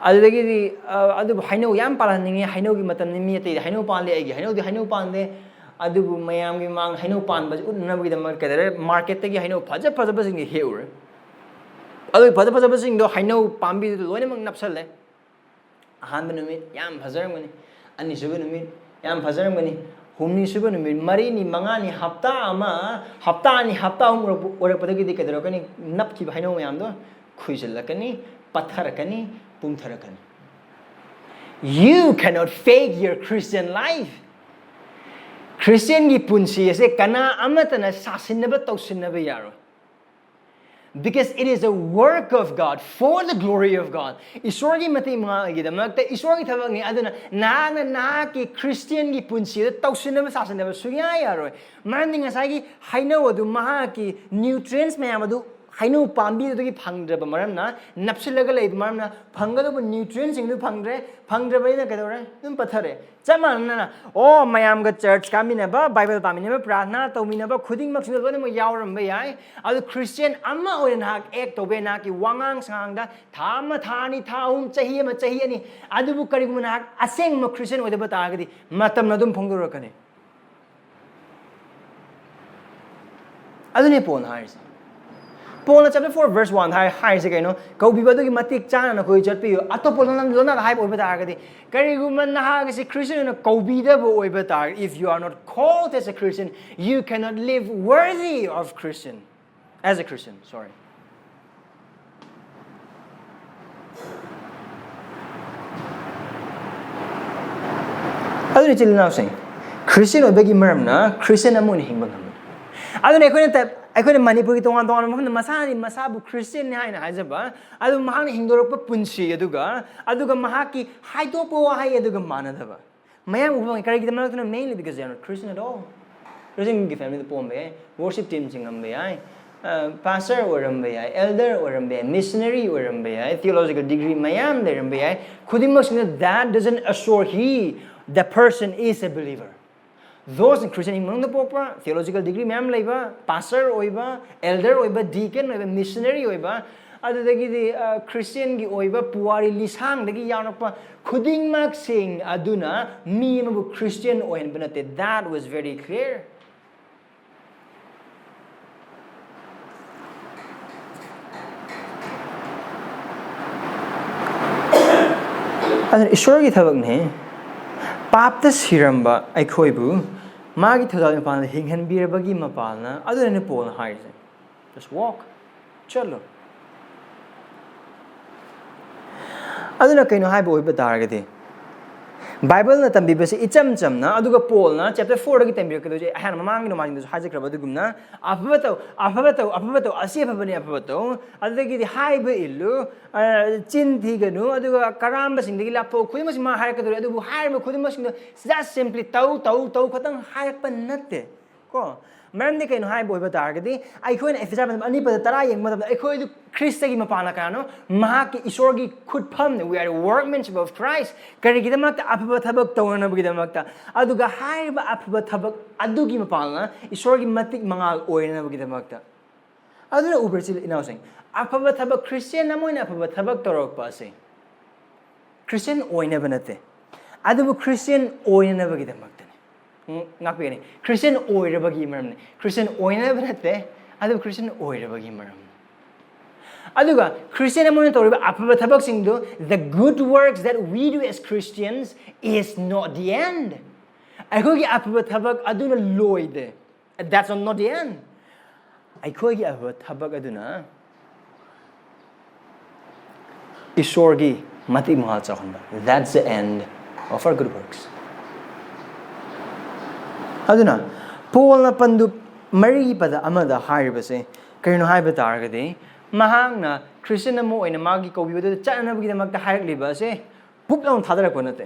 ꯑꯗꯨꯗꯒꯤꯗꯤ, ꯑ, ꯑꯗꯨꯕꯨ ꯍꯩꯅꯧ ꯌꯥꯝ ꯄꯥꯜꯍꯟꯅꯤꯡꯉꯤ, ꯍꯩꯅꯧꯒꯤ ꯃꯇꯝꯅꯤ, ꯃꯤ ꯑꯇꯩꯗꯤ ꯍꯩꯅꯧ ꯄꯥꯜꯂꯤ, ꯑꯩꯒꯤ ꯍꯩꯅꯧꯗꯤ ꯍꯩꯅꯧ ꯄꯥꯟꯗꯦ꯫ ꯑꯗꯨꯕꯨ ꯃꯌꯥꯝꯒꯤ ꯃꯃꯥꯡꯗ ꯍꯩꯅꯧ ꯄꯥꯟꯕꯁꯤ ꯎꯠꯅꯅꯕꯒꯤꯗꯃꯛ ꯀꯩꯗꯧꯔꯦ? ꯃꯥꯔꯀꯦꯠꯇꯒꯤ ꯍꯩꯅꯧ ꯐꯖ ꯐꯖꯕꯁꯤꯡꯁꯦ ꯍꯦꯛꯎꯔꯦ꯫ ꯑꯗꯨ ꯐꯖ ꯐꯖꯕꯁꯤꯡꯗꯣ ꯍꯩꯅꯧ ꯄꯥꯝꯕꯤꯗꯨꯗ ꯂꯣꯏꯅꯃꯛ ꯅꯞꯁꯜꯂꯦ꯫ ꯑꯍꯥꯟꯕ ꯅꯨꯃꯤꯠ ꯌꯥꯝ ꯐꯖꯔꯝꯒꯅꯤ, ꯑꯅꯤꯁꯨꯕ ꯅꯨꯃꯤꯠ ꯌꯥꯝ ꯐꯖꯔꯝꯒꯅꯤ, ꯍꯨꯝꯅꯤ ꯁꯨꯕ ꯅꯨꯃꯤꯠ, ꯃꯔꯤꯅꯤ, ꯃꯉꯥꯅꯤ, ꯍꯞꯇꯥ ꯑꯃ, ꯍꯞꯇꯥ ꯑꯅꯤ, ꯍꯞꯇꯥ ꯑꯍꯨꯝ ꯑꯣꯏꯔꯛꯄ-, ꯑꯣꯏꯔꯛꯄꯗꯒꯤꯗꯤ ꯀꯩꯗꯧꯔꯛꯀꯅꯤ? ꯅꯞꯈꯤꯕ ꯍꯩꯅꯧ ꯃꯌꯥꯝꯗꯣ ꯈꯨꯏꯖꯤꯜꯂꯛꯀꯅꯤ, ꯄꯠꯊꯔꯛꯀꯅꯤ, ꯄꯨꯝꯊꯔꯛꯀꯅꯤ꯫ You cannot fake your Christian life. ꯈ꯭ꯔꯤꯁꯇꯤꯌꯟꯒꯤ ꯄꯨꯟꯁꯤ ꯑꯁꯦ ꯀꯅꯥ ꯑꯃꯠꯇꯅ ꯁꯥꯁꯤꯟꯅꯕ, ꯇꯧꯁꯤꯟꯅꯕ ꯌꯥꯔꯣꯏ꯫ Because it is a work of God for the glory of God. ꯏꯁꯣꯔꯒꯤ ꯃꯇꯦꯡ ꯃꯥꯡꯒꯤꯗꯃꯛꯇ ꯏꯁꯣꯔꯒꯤ ꯊꯕꯛꯅꯤ꯫ ꯑꯗꯨꯅ ꯅꯍꯥꯛꯅ ꯅꯍꯥꯛꯀꯤ ꯈ꯭ꯔꯤꯁꯇꯤꯌꯟꯒꯤ ꯄꯨꯟꯁꯤꯗ ꯇꯧꯁꯤꯟꯅꯕ, ꯁꯥꯁꯤꯟꯅꯕ ꯁꯨꯡꯌꯥ ꯌꯥꯔꯣꯏ꯫ ꯃꯔꯝꯗꯤ ꯉꯁꯥꯏꯒꯤ ꯍꯩꯅꯧ ꯑꯗꯨ ꯃꯍꯥꯛꯀꯤ nutrients ꯃꯌꯥꯝ ꯑꯗꯨ ꯍꯩꯅꯧ ꯄꯥꯝꯕꯤ ꯑꯗꯨꯗꯒꯤ ꯐꯪꯗ꯭ꯔꯕ ꯃꯔꯝꯅ, ꯅꯞꯁꯤꯜꯂꯒ ꯂꯩꯕ ꯃꯔꯝꯅ, ꯐꯪꯒꯗꯧꯕ nutrients ꯁꯤꯡꯗꯨ ꯐꯪꯗ꯭ꯔꯦ꯫ ꯐꯪꯗ꯭ꯔꯕꯅꯤꯅ ꯀꯩꯗꯧꯔꯦ? ꯑꯗꯨꯝ ꯄꯠꯊꯔꯦ꯫ ꯆꯞ ꯃꯥꯟꯅꯅ, ꯑꯣ, ꯃꯌꯥꯝꯒ church ꯀꯥꯃꯤꯟꯅꯕ, Bible ꯄꯥꯃꯤꯟꯅꯕ, ꯄ꯭ꯔꯥꯔꯊꯅꯥ ꯇꯧꯃꯤꯟꯅꯕ ꯈꯨꯗꯤꯡꯃꯛꯁꯤꯗ ꯂꯣꯏꯅꯃꯛ ꯌꯥꯎꯔꯝꯕ ꯌꯥꯏ꯫ ꯑꯗꯨ ꯈ꯭ꯔꯤꯁꯇꯤꯌꯟ ꯑꯃ ꯑꯣꯏꯅ ꯅꯍꯥꯛ act ꯇꯧꯕ ꯌꯥꯏ, ꯅꯍꯥꯛꯀꯤ ꯋꯥꯉꯥꯡ ꯁꯉꯥꯡꯗ, ꯊꯥ ꯑꯃ, ꯊꯥ ꯑꯅꯤ, ꯊꯥ ꯑꯍꯨꯝ, ꯆꯍꯤ ꯑꯃ, ꯆꯍꯤ ꯑꯅꯤ꯫ ꯑꯗꯨꯕꯨ ꯀꯔꯤꯒꯨꯝꯕ ꯅꯍꯥꯛ ꯑꯁꯦꯡꯕ ꯈ꯭ꯔꯤꯁꯇꯤꯌꯟ ꯑꯣꯏꯗꯕ ꯇꯥꯔꯒꯗꯤ, ꯃꯇꯝꯅ ꯑꯗꯨꯝ ꯐꯣꯡꯗꯣꯔꯛꯀꯅꯤ꯫ ꯑꯗꯨꯅꯦ ꯄꯣꯜꯅ ꯍꯥꯏꯔꯤꯁꯦ꯫ ꯄꯣꯜꯅ chapter four verse one ꯍꯥꯏ-, ꯍꯥꯏꯔꯤꯁꯦ ꯀꯩꯅꯣ? ꯀꯧꯕꯤꯕ ꯑꯗꯨꯒꯤ ꯃꯇꯤꯛ ꯆꯥꯅ ꯅꯈꯣꯏ ꯆꯠꯄꯤꯌꯨ꯫ ꯑꯇꯣꯞꯄ ꯂꯣꯟ-, ꯂꯣꯟꯅꯒ ꯍꯥꯏꯕ ꯑꯣꯏꯕ ꯇꯥꯔꯒꯗꯤ, ꯀꯔꯤꯒꯨꯝꯕ ꯅꯍꯥꯛ ꯑꯁꯤ ꯈ꯭ꯔꯤꯁꯇꯤꯌꯟ ꯑꯣꯏꯅ ꯀꯧꯕꯤꯗꯕ ꯑꯣꯏꯕ ꯇꯥꯔꯒꯗꯤ, if you are not called as a Christian, you cannot live worthy of Christian, as a Christian, sorry. ꯑꯗꯨꯅ ꯏꯆꯤꯜ ꯏꯅꯥꯎꯁꯤꯡ, ꯈ꯭ꯔꯤꯁꯇꯤꯌꯟ ꯑꯣꯏꯕꯒꯤ ꯃꯔꯝꯅ ꯈ꯭ꯔꯤꯁꯇꯤꯌꯟ ꯑꯃ ꯑꯣꯏꯅ ꯍꯤꯡꯕ ꯉꯝꯃꯤ꯫ ꯑꯗꯨꯅ ꯑꯩꯈꯣꯏꯅ ꯇ-, ꯑꯩꯈꯣꯏꯅ ꯃꯅꯤꯄꯨꯔꯒꯤ ꯇꯣꯉꯥꯟ ꯇꯣꯉꯥꯟꯕ ꯃꯐꯝꯗ ꯃꯁꯥꯅꯤ, ꯃꯁꯥꯕꯨ ꯈ꯭ꯔꯤꯁꯇꯤꯌꯟꯅꯤ ꯍꯥꯏꯅ ꯍꯥꯏꯖꯕ, ꯑꯗꯨ ꯃꯍꯥꯛꯅ ꯍꯤꯡꯗꯣꯔꯛꯄ ꯄꯨꯟꯁꯤ ꯑꯗꯨꯒ, ꯑꯗꯨꯒ ꯃꯍꯥꯛꯀꯤ ꯍꯥꯏꯗꯣꯛꯄ ꯋꯥꯍꯩ ꯑꯗꯨꯒ ꯃꯥꯟꯅꯗꯕ ꯃꯌꯥꯝ ꯎꯕ ꯐꯪꯉꯤ꯫ ꯀꯔꯤꯒꯤꯗꯃꯛꯇꯅꯣ? Mainly because they are not Christian at all. ꯈ꯭ꯔꯤꯁꯇꯤꯌꯟꯒꯤ family ꯗ ꯄꯣꯛꯑꯝꯕ ꯌꯥꯏ, worship team ꯁꯤꯡꯉꯝꯕ ꯌꯥꯏ, ꯑ, pastor ꯑꯣꯏꯔꯝꯕ ꯌꯥꯏ, elder ꯑꯣꯏꯔꯝꯕ ꯌꯥꯏ, missionary ꯑꯣꯏꯔꯝꯕ ꯌꯥꯏ, theological degree ꯃꯌꯥꯝ ꯂꯩꯔꯝꯕ ꯌꯥꯏ꯫ ꯈꯨꯗꯤꯡꯃꯛꯁꯤꯡꯗ, that doesn't assure he, the person is a believer. Those in Christian ꯏꯃꯨꯡꯗ ꯄꯣꯛꯄ, theological degree ꯃꯌꯥꯝ ꯂꯩꯕ, pastor ꯑꯣꯏꯕ, elder ꯑꯣꯏꯕ, deacon ꯑꯣꯏꯕ, missionary ꯑꯣꯏꯕ, ꯑꯗꯨꯗꯒꯤꯗꯤ, ꯑ, ꯈ꯭ꯔꯤꯁꯇꯤꯌꯟꯒꯤ ꯑꯣꯏꯕ ꯄꯨꯋꯥꯔꯤ ꯂꯤꯁꯥꯡꯗꯒꯤ ꯌꯥꯎꯔꯛꯄ ꯈꯨꯗꯤꯡꯃꯛꯁꯤꯡ ꯑꯗꯨꯅ ꯃꯤ ꯑꯃꯕꯨ ꯈ꯭ꯔꯤꯁꯇꯤꯌꯟ ꯑꯣꯏꯍꯟꯕ ꯅꯠꯇꯦ꯫ That was very clear. ꯑꯗꯨꯅ ꯏꯁꯣꯔꯒꯤ ꯊꯕꯛꯅꯤ꯫ ꯄꯥꯞꯇ ꯁꯤꯔꯝꯕ ꯑꯩꯈꯣꯏꯕꯨ ꯃꯥꯒꯤ ꯊꯧꯖꯥꯜ ꯃꯄꯥꯟꯗ ꯍꯤꯡꯍꯟꯕꯤꯔꯕꯒꯤ ꯃꯄꯥꯜꯅ ꯑꯗꯨꯅꯅꯦ ꯄꯣꯜꯅ ꯍꯥꯏꯔꯤꯁꯦ, "Just walk, ꯆꯠꯂꯣ"꯫ ꯑꯗꯨꯅ ꯀꯩꯅꯣ ꯍꯥꯏꯕ ꯑꯣꯏꯕ ꯇꯥꯔꯒꯗꯤ, ꯕꯥꯏꯕꯜꯅ ꯇꯝꯕꯤꯕꯁꯤ ꯏꯆꯝ ꯆꯝꯅ, ꯑꯗꯨꯒ ꯄꯣꯜꯅ ꯆꯦꯞꯇꯔ ꯐꯣꯔꯗꯒꯤ ꯇꯝꯕꯤꯔꯛꯀꯗꯣꯏꯁꯦ, ꯑꯩꯍꯥꯛꯅ ꯃꯃꯥꯡꯒꯤ ꯅꯣꯡꯃꯥꯏꯖꯤꯡꯗꯁꯨ ꯍꯥꯏꯖꯈ꯭ꯔꯕ ꯑꯗꯨꯒꯨꯝꯅ, "ꯑꯐꯕ ꯇꯧ, ꯑꯐꯕ ꯇꯧ, ꯑꯐꯕ ꯇꯧ, ꯑꯁꯤ ꯑꯐꯕꯅꯤ, ꯑꯐꯕ ꯇꯧ", ꯑꯗꯨꯗꯒꯤꯗꯤ "ꯍꯥꯏꯕ ꯏꯜꯂꯨ", ꯑ, "ꯆꯤꯟ ꯊꯤꯒꯅꯨ", ꯑꯗꯨꯒ "ꯀꯔꯥꯝꯕꯁꯤꯡꯗꯒꯤ ꯂꯥꯞꯊꯣꯛꯎ", ꯈꯨꯗꯤꯡꯃꯛꯁꯤ ꯃꯥ ꯍꯥꯏꯔꯛꯀꯗꯧꯔꯤ꯫ ꯑꯗꯨꯕꯨ ꯍꯥꯏꯔꯤꯕ ꯈꯨꯗꯤꯡꯃꯛꯁꯤꯡꯗꯣ just simply "ꯇꯧ, ꯇꯧ, ꯇꯧ" ꯈꯛꯇꯪ ꯍꯥꯏꯔꯛꯄ ꯅꯠꯇꯦ꯫ ꯀꯣ? ꯃꯔꯝꯗꯤ ꯀꯩꯅꯣ ꯍꯥꯏꯕ ꯑꯣꯏꯕ ꯇꯥꯔꯒꯗꯤ, ꯑꯩꯈꯣꯏꯅ ꯏꯐꯦꯁꯨ ꯆꯥꯕ ꯑꯅꯤ ꯄꯗ ꯇꯔꯥ ꯌꯦꯡꯕ ꯃꯇꯝꯗ, ꯑꯩꯈꯣꯏꯗꯨ ꯈ꯭ꯔꯤꯁꯇꯒꯤ ꯃꯄꯥꯟꯅ ꯀꯅꯥꯅꯣ? ꯃꯍꯥꯛꯀꯤ, ꯏꯁꯣꯔꯒꯤ ꯈꯨꯠꯐꯝꯅꯤ꯫ "We are workmanship of Christ"꯫ ꯀꯔꯤꯒꯤꯗꯃꯛꯇ? ꯑꯐꯕ ꯊꯕꯛ ꯇꯧꯅꯅꯕꯒꯤꯗꯃꯛꯇ꯫ ꯑꯗꯨꯒ ꯍꯥꯏꯔꯤꯕ ꯑꯐꯕ ꯊꯕꯛ ꯑꯗꯨꯒꯤ ꯃꯄꯥꯟꯅ ꯏꯁꯣꯔꯒꯤ ꯃꯇꯤꯛ ꯃꯉꯥꯜ ꯑꯣꯏꯅꯅꯕꯒꯤꯗꯃꯛꯇ꯫ ꯑꯗꯨꯅ ꯎꯕ꯭ꯔꯥ, ꯏꯆꯤꯜ ꯏꯅꯥꯎꯁꯤꯡ? ꯑꯐꯕ ꯊꯕꯛ, ꯈ꯭ꯔꯤꯁꯇꯤꯌꯥꯟ ꯑꯃ ꯑꯣꯏꯅ ꯑꯐꯕ ꯊꯕꯛ ꯇꯧꯔꯛꯄ ꯑꯁꯦ ꯈ꯭ꯔꯤꯁꯇꯤꯌꯥꯟ ꯑꯣꯏꯅꯕ ꯅꯠꯇꯦ, ꯑꯗꯨꯕꯨ ꯈ꯭ꯔꯤꯁꯇꯤꯌꯥꯟ ꯑꯣꯏꯅꯅꯕꯒꯤꯗꯃꯛꯇꯅꯤ꯫ ꯎꯝ, ꯉꯥꯛꯄꯤꯒꯅꯤ, ꯈ꯭ꯔꯤꯁꯇꯤꯌꯥꯟ ꯑꯣꯏꯔꯕꯒꯤ ꯃꯔꯝꯅꯤ꯫ ꯈ꯭ꯔꯤꯁꯇꯤꯌꯥꯟ ꯑꯣꯏꯅꯕ ꯅꯠꯇꯦ, ꯑꯗꯨꯕꯨ ꯈ꯭ꯔꯤꯁꯇꯤꯌꯥꯟ ꯑꯣꯏꯔꯕꯒꯤ ꯃꯔꯝꯅꯤ꯫ ꯑꯗꯨꯒ ꯈ꯭ꯔꯤꯁꯇꯤꯌꯥꯟ ꯑꯃ ꯑꯣꯏꯅ ꯇꯧꯔꯤꯕ ꯑꯐꯕ ꯊꯕꯛꯁꯤꯡꯗꯨ, "The good works that we do as Christians is not the end." ꯑꯩꯈꯣꯏꯒꯤ ꯑꯐꯕ ꯊꯕꯛ ꯑꯗꯨꯅ ꯂꯣꯏꯗꯦ꯫ That's not the end. ꯑꯩꯈꯣꯏꯒꯤ ꯑꯐꯕ ꯊꯕꯛ ꯑꯗꯨꯅ ꯏꯁꯣꯔꯒꯤ ꯃꯇꯤꯛ ꯃꯉꯥꯜ ꯆꯥꯎꯍꯟꯕ꯫ That's the end of our good works. ꯑꯗꯨꯅ ꯄꯣꯜꯅ ꯄꯟꯗꯨꯞ ꯃꯔꯤꯒꯤ ꯄꯗ ꯑꯃꯗ ꯍꯥꯏꯔꯤꯕꯁꯦ ꯀꯔꯤꯅꯣ ꯍꯥꯏꯕ ꯇꯥꯔꯒꯗꯤ, ꯃꯍꯥꯛꯅ ꯈ꯭ꯔꯤꯁꯇꯤꯌꯥꯟ ꯑꯃ ꯑꯣꯏꯅ ꯃꯥꯒꯤ ꯀꯧꯕꯤꯕꯗꯨꯗ ꯆꯠꯅꯅꯕꯒꯤꯗꯃꯛꯇ ꯍꯥꯏꯔꯛꯂꯤꯕ ꯑꯁꯦ ꯄꯨꯛ ꯂꯥꯎꯅ ꯊꯥꯗꯔꯛꯄ ꯅꯠꯇꯦ꯫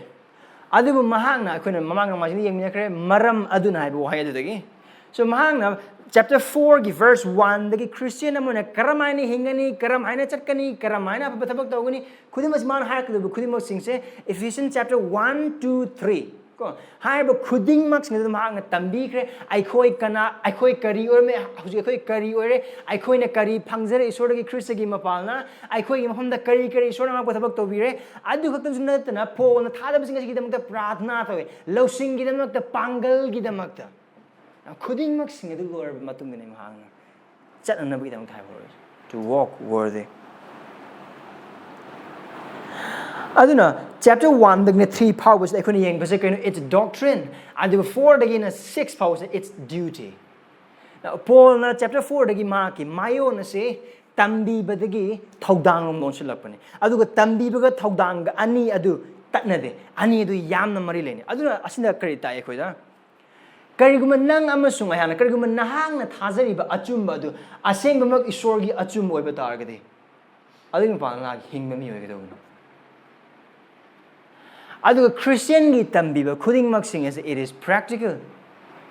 ꯑꯗꯨꯕꯨ ꯃꯍꯥꯛꯅ, ꯑꯩꯈꯣꯏꯅ ꯃꯃꯥꯡ ꯅꯣꯡꯃꯥꯏꯖꯤꯡꯗ ꯌꯦꯡꯃꯤꯟꯅꯈ꯭ꯔꯦ, "ꯃꯔꯝ ꯑꯗꯨꯅ" ꯍꯥꯏꯕ ꯋꯥꯍꯩ ꯑꯗꯨꯗꯒꯤ꯫ So, ꯃꯍꯥꯛꯅ ꯆꯦꯞꯇꯔ ꯐꯣꯔꯒꯤ ꯚꯔꯁ ꯋꯥꯟꯗꯒꯤ ꯈ꯭ꯔꯤꯁꯇꯤꯌꯥꯟ ꯑꯃ ꯑꯣꯏꯅ ꯀꯔꯝ ꯍꯥꯏꯅ ꯍꯤꯡꯒꯅꯤ, ꯀꯔꯝ ꯍꯥꯏꯅ ꯆꯠꯀꯅꯤ, ꯀꯔꯝ ꯍꯥꯏꯅ ꯑꯐꯕ ꯊꯕꯛ ꯇꯧꯒꯅꯤ, ꯈꯨꯗꯤꯡꯃꯛ ꯃꯥꯅ ꯍꯥꯏꯔꯛꯀꯗꯕ ꯈꯨꯗꯤꯡꯃꯛꯁꯤꯡꯁꯦ Ephesians chapter one, two, three ꯀꯣ, ꯍꯥꯏꯔꯤꯕ ꯈꯨꯗꯤꯡꯃꯛꯁꯤꯡ ꯑꯗꯨ ꯃꯍꯥꯛꯅ ꯇꯝꯕꯤꯈ꯭ꯔꯦ꯫ ꯑꯩꯈꯣꯏ ꯀꯅꯥ, ꯑꯩꯈꯣꯏ ꯀꯔꯤ ꯑꯣꯏꯔꯝꯃꯦ, ꯍꯧꯖꯤꯛ ꯑꯩꯈꯣꯏ ꯀꯔꯤ ꯑꯣꯏꯔꯦ, ꯑꯩꯈꯣꯏꯅ ꯀꯔꯤ ꯐꯪꯖꯔꯦ ꯏꯁꯣꯔꯗꯒꯤ ꯈ꯭ꯔꯤꯁꯇꯒꯤ ꯃꯄꯥꯜꯅ, ꯑꯩꯈꯣꯏꯒꯤ ꯃꯐꯝꯗ ꯀꯔꯤ ꯀꯔꯤ ꯏꯁꯣꯔꯅ ꯑꯉꯛꯄ ꯊꯕꯛ ꯇꯧꯕꯤꯔꯦ꯫ ꯑꯗꯨ ꯈꯛꯇꯪꯁꯨ ꯅꯠꯇꯅ ꯄꯣꯜꯅ ꯊꯥꯗꯕꯁꯤꯡ ꯑꯁꯤꯒꯤꯗꯃꯛꯇ ꯄ꯭ꯔꯥꯊꯅꯥ ꯇꯧꯋꯦ, ꯂꯧꯁꯤꯡꯒꯤꯗꯃꯛꯇ, ꯄꯥꯡꯒꯜꯒꯤꯗꯃꯛꯇ꯫ ꯈꯨꯗꯤꯡꯃꯛꯁꯤꯡ ꯑꯗꯨ ꯂꯣꯏꯔꯕ ꯃꯇꯨꯡꯗꯅꯤ ꯃꯍꯥꯛꯅ ꯆꯠꯅꯅꯕꯒꯤꯗꯃꯛꯇ ꯍꯥꯏꯕ ꯍꯧꯔꯛꯏ, "To walk worthy." ꯑꯗꯨꯅ chapter one ꯗꯒꯤꯅ three ꯐꯥꯎꯕꯁꯤꯗ ꯑꯩꯈꯣꯏꯅ ꯌꯦꯡꯕꯁꯦ ꯀꯩꯅꯣ? It's doctrine. ꯑꯗꯨꯒ four ꯗꯒꯤꯅ six ꯐꯥꯎꯕꯁꯦ, it's duty. Paul ꯅ chapter four ꯗꯒꯤ ꯃꯍꯥꯛꯀꯤ ꯃꯥꯌꯣꯟ ꯑꯁꯤ ꯇꯝꯕꯤꯕꯗꯒꯤ ꯊꯧꯗꯥꯡꯂꯣꯝ ꯂꯣꯟꯁꯤꯜꯂꯛꯄꯅꯤ꯫ ꯑꯗꯨꯒ ꯇꯝꯕꯤꯕꯒ ꯊꯧꯗꯥꯡꯒ ꯑꯅꯤ ꯑꯗꯨ ꯇꯠꯅꯗꯦ꯫ ꯑꯅꯤ ꯑꯗꯨ ꯌꯥꯝꯅ ꯃꯔꯤ ꯂꯩꯅꯩ꯫ ꯑꯗꯨꯅ ꯑꯁꯤꯅ ꯀꯔꯤ ꯇꯥꯛꯑꯦ ꯑꯩꯈꯣꯏꯗ? ꯀꯔꯤꯒꯨꯝꯕ ꯅꯪ ꯑꯃꯁꯨꯡ ꯑꯩꯍꯥꯛꯅ, ꯀꯔꯤꯒꯨꯝꯕ ꯅꯍꯥꯛꯅ ꯊꯥꯖꯔꯤꯕ ꯑꯆꯨꯝꯕ ꯑꯗꯨ ꯑꯁꯦꯡꯕꯃꯛ ꯏꯁꯣꯔꯒꯤ ꯑꯆꯨꯝꯕ ꯑꯣꯏꯕ ꯇꯥꯔꯒꯗꯤ, ꯑꯗꯨꯒꯤ ꯃꯄꯥꯟ ꯉꯥꯛ ꯍꯤꯡꯕ ꯃꯤ ꯑꯣꯏꯒꯗꯧꯕꯅꯤ꯫ ꯑꯗꯨꯒ ꯈ꯭ꯔꯤꯁꯇꯤꯌꯟꯒꯤ ꯇꯝꯕꯤꯕ ꯈꯨꯗꯤꯡꯃꯛꯁꯤꯡ ꯑꯁꯤ, it is practical.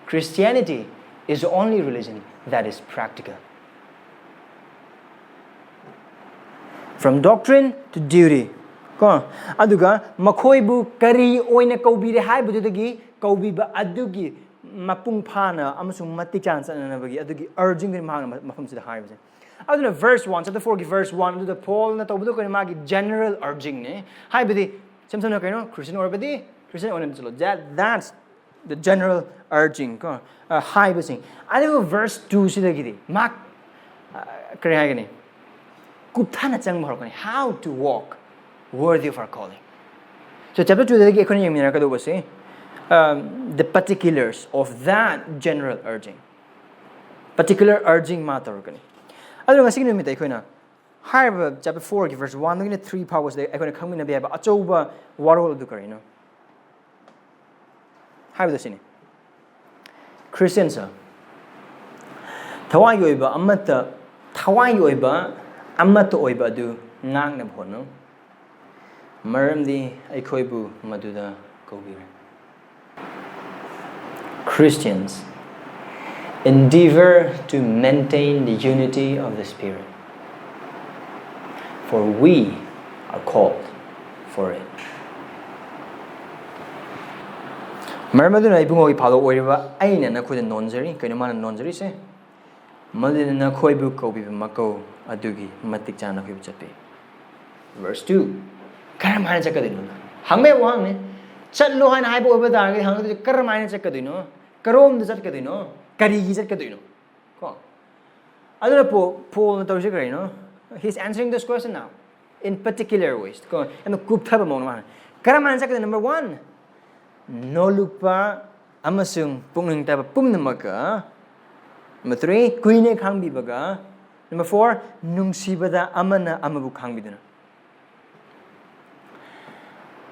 Christianity is the only religion that is practical. From doctrine to duty. ꯀꯣ, ꯑꯗꯨꯒ ꯃꯈꯣꯏꯕꯨ ꯀꯔꯤ ꯑꯣꯏꯅ ꯀꯧꯕꯤꯔꯦ ꯍꯥꯏꯕꯗꯨꯗꯒꯤ ꯀꯧꯕꯤꯕ ꯑꯗꯨꯒꯤ ꯃꯄꯨꯡ ꯐꯥꯅ ꯑꯃꯁꯨꯡ ꯃꯇꯤꯛ ꯆꯥꯅ ꯆꯠꯅꯅꯕꯒꯤ ꯑꯗꯨꯒꯤ urging ꯗꯨꯅꯤ ꯃꯍꯥꯛꯅ ꯃꯐꯝꯁꯤꯗ ꯍꯥꯏꯔꯤꯕꯁꯦ꯫ ꯑꯗꯨꯅ verse one, chapter four ꯒꯤ verse one ꯑꯗꯨꯗ Paul ꯅ ꯇꯧꯕꯗꯣ ꯀꯩꯅꯣ? ꯃꯥꯒꯤ general urging ꯅꯦ꯫ ꯍꯥꯏꯕꯗꯤ ꯏꯁꯝ ꯁꯝꯅ ꯀꯩꯅꯣ? ꯈ꯭ꯔꯤꯁꯇꯤꯌꯟ ꯑꯣꯏꯔꯕꯗꯤ ꯈ꯭ꯔꯤꯁꯇꯤꯌꯟ ꯑꯣꯏꯅ ꯆꯠꯂꯣ꯫ That, that's the general urging ꯀꯣ, ꯑ, ꯍꯥꯏꯕꯁꯤꯡ꯫ ꯑꯗꯨꯕꯨ verse two ꯁꯤꯗꯒꯤꯗꯤ ꯃꯥ, ꯑ, ꯀꯔꯤ ꯍꯥꯏꯒꯅꯤ? ꯀꯨꯞꯊꯅ ꯆꯪꯕ ꯍꯧꯔꯛꯀꯅꯤ꯫ How to walk worthy of our calling. So chapter two ꯗꯒꯤ ꯑꯩꯈꯣꯏꯅ ꯌꯦꯡꯃꯤꯟꯅꯔꯛꯀꯗꯧꯕꯁꯦ, um, the particulars of that general urging. Particular urging ꯃꯥ ꯇꯧꯔꯛꯀꯅꯤ꯫ ꯑꯗꯨꯅ ꯉꯁꯤꯒꯤ ꯅꯨꯃꯤꯠꯇ ꯑꯩꯈꯣꯏꯅ ꯍꯥꯏꯔꯤꯕ chapter four ꯒꯤ verse one ꯗꯒꯤꯅ three ꯐꯥꯎꯕꯁꯤꯗ ꯑꯩꯈꯣꯏꯅ ꯈꯪꯃꯤꯟꯅꯕ ꯌꯥꯕ ꯑꯆꯧꯕ ꯋꯥꯔꯣꯜ ꯑꯗꯨ ꯀꯔꯤꯅꯣ ꯍꯥꯏꯕꯗꯣ ꯁꯤꯅꯤ꯫ ꯈ꯭ꯔꯤꯁꯇꯤꯌꯟꯁ ꯊꯋꯥꯏꯒꯤ ꯑꯣꯏꯕ ꯑꯃꯠꯇ, ꯊꯋꯥꯏꯒꯤ ꯑꯣꯏꯕ ꯑꯃꯠꯇ ꯑꯣꯏꯕ ꯑꯗꯨ ꯉꯥꯛꯅꯕ ꯍꯣꯠꯅꯧ, ꯃꯔꯝꯗꯤ ꯑꯩꯈꯣꯏꯕꯨ ꯃꯗꯨꯗ ꯀꯧꯕꯤꯔꯦ꯫ Christians, endeavor to maintain the unity of the Spirit, for we are called for it. ꯃꯔꯝ ꯑꯗꯨꯅ ꯏꯕꯨꯡꯉꯣꯒꯤ ꯐꯥꯗꯣꯛ ꯑꯣꯏꯔꯤꯕ ꯑꯩꯅ ꯅꯈꯣꯏꯗ ꯅꯣꯟꯖꯔꯤ꯫ ꯀꯩꯅꯣ ꯃꯥꯅ ꯅꯣꯟꯖꯔꯤꯁꯦ? ꯃꯗꯨꯅ ꯅꯈꯣꯏꯕꯨ ꯀꯧꯕꯤꯕ ꯃꯀꯧ ꯑꯗꯨꯒꯤ ꯃꯇꯤꯛ ꯆꯥꯅ ꯅꯈꯣꯏꯕꯨ ꯆꯠꯄꯤ꯫ Verse two, ꯀꯔꯝ ꯍꯥꯏꯅ ꯆꯠꯀꯗꯣꯏꯅꯣ? ꯍꯪꯕ ꯌꯥꯕ ꯋꯥꯍꯪꯅꯤ꯫ ꯆꯠꯂꯣ ꯍꯥꯏꯅ ꯍꯥꯏꯕ ꯑꯣꯏꯕ ꯇꯥꯔꯒꯗꯤ ꯍꯪꯒꯗꯣꯏꯁꯦ ꯀꯔꯝ ꯍꯥꯏꯅ ꯆꯠꯀꯗꯣꯏꯅꯣ? ꯀꯔꯣꯝꯗ ꯆꯠꯀꯗꯣꯏꯅꯣ? ꯀꯔꯤꯒꯤ ꯆꯠꯀꯗꯣꯏꯅꯣ? ꯀꯣ? ꯑꯗꯨꯅ ꯄꯣ-, ꯄꯣꯜꯅ ꯇꯧꯔꯤꯁꯦ ꯀꯔꯤꯅꯣ? He's answering this question now. In particular ways. ꯀꯣ, ꯌꯥꯝꯅ ꯀꯨꯞꯊꯕ ꯃꯑꯣꯡꯗ ꯃꯥꯅ ꯀꯔꯝꯍꯥꯏꯅ ꯆꯠꯀꯗꯣꯏꯅꯣ? Number one, ꯅꯣꯜꯂꯨꯛꯄ ꯑꯃꯁꯨꯡ ꯄꯨꯛꯅꯤꯡ ꯇꯥꯕ ꯄꯨꯝꯅꯃꯛꯀ. Number three, ꯀꯨꯏꯅ ꯈꯥꯡꯕꯤꯕꯒ. Number four, ꯅꯨꯡꯁꯤꯕꯗ ꯑꯃꯅ ꯑꯃꯕꯨ ꯈꯥꯡꯕꯤꯗꯨꯅ.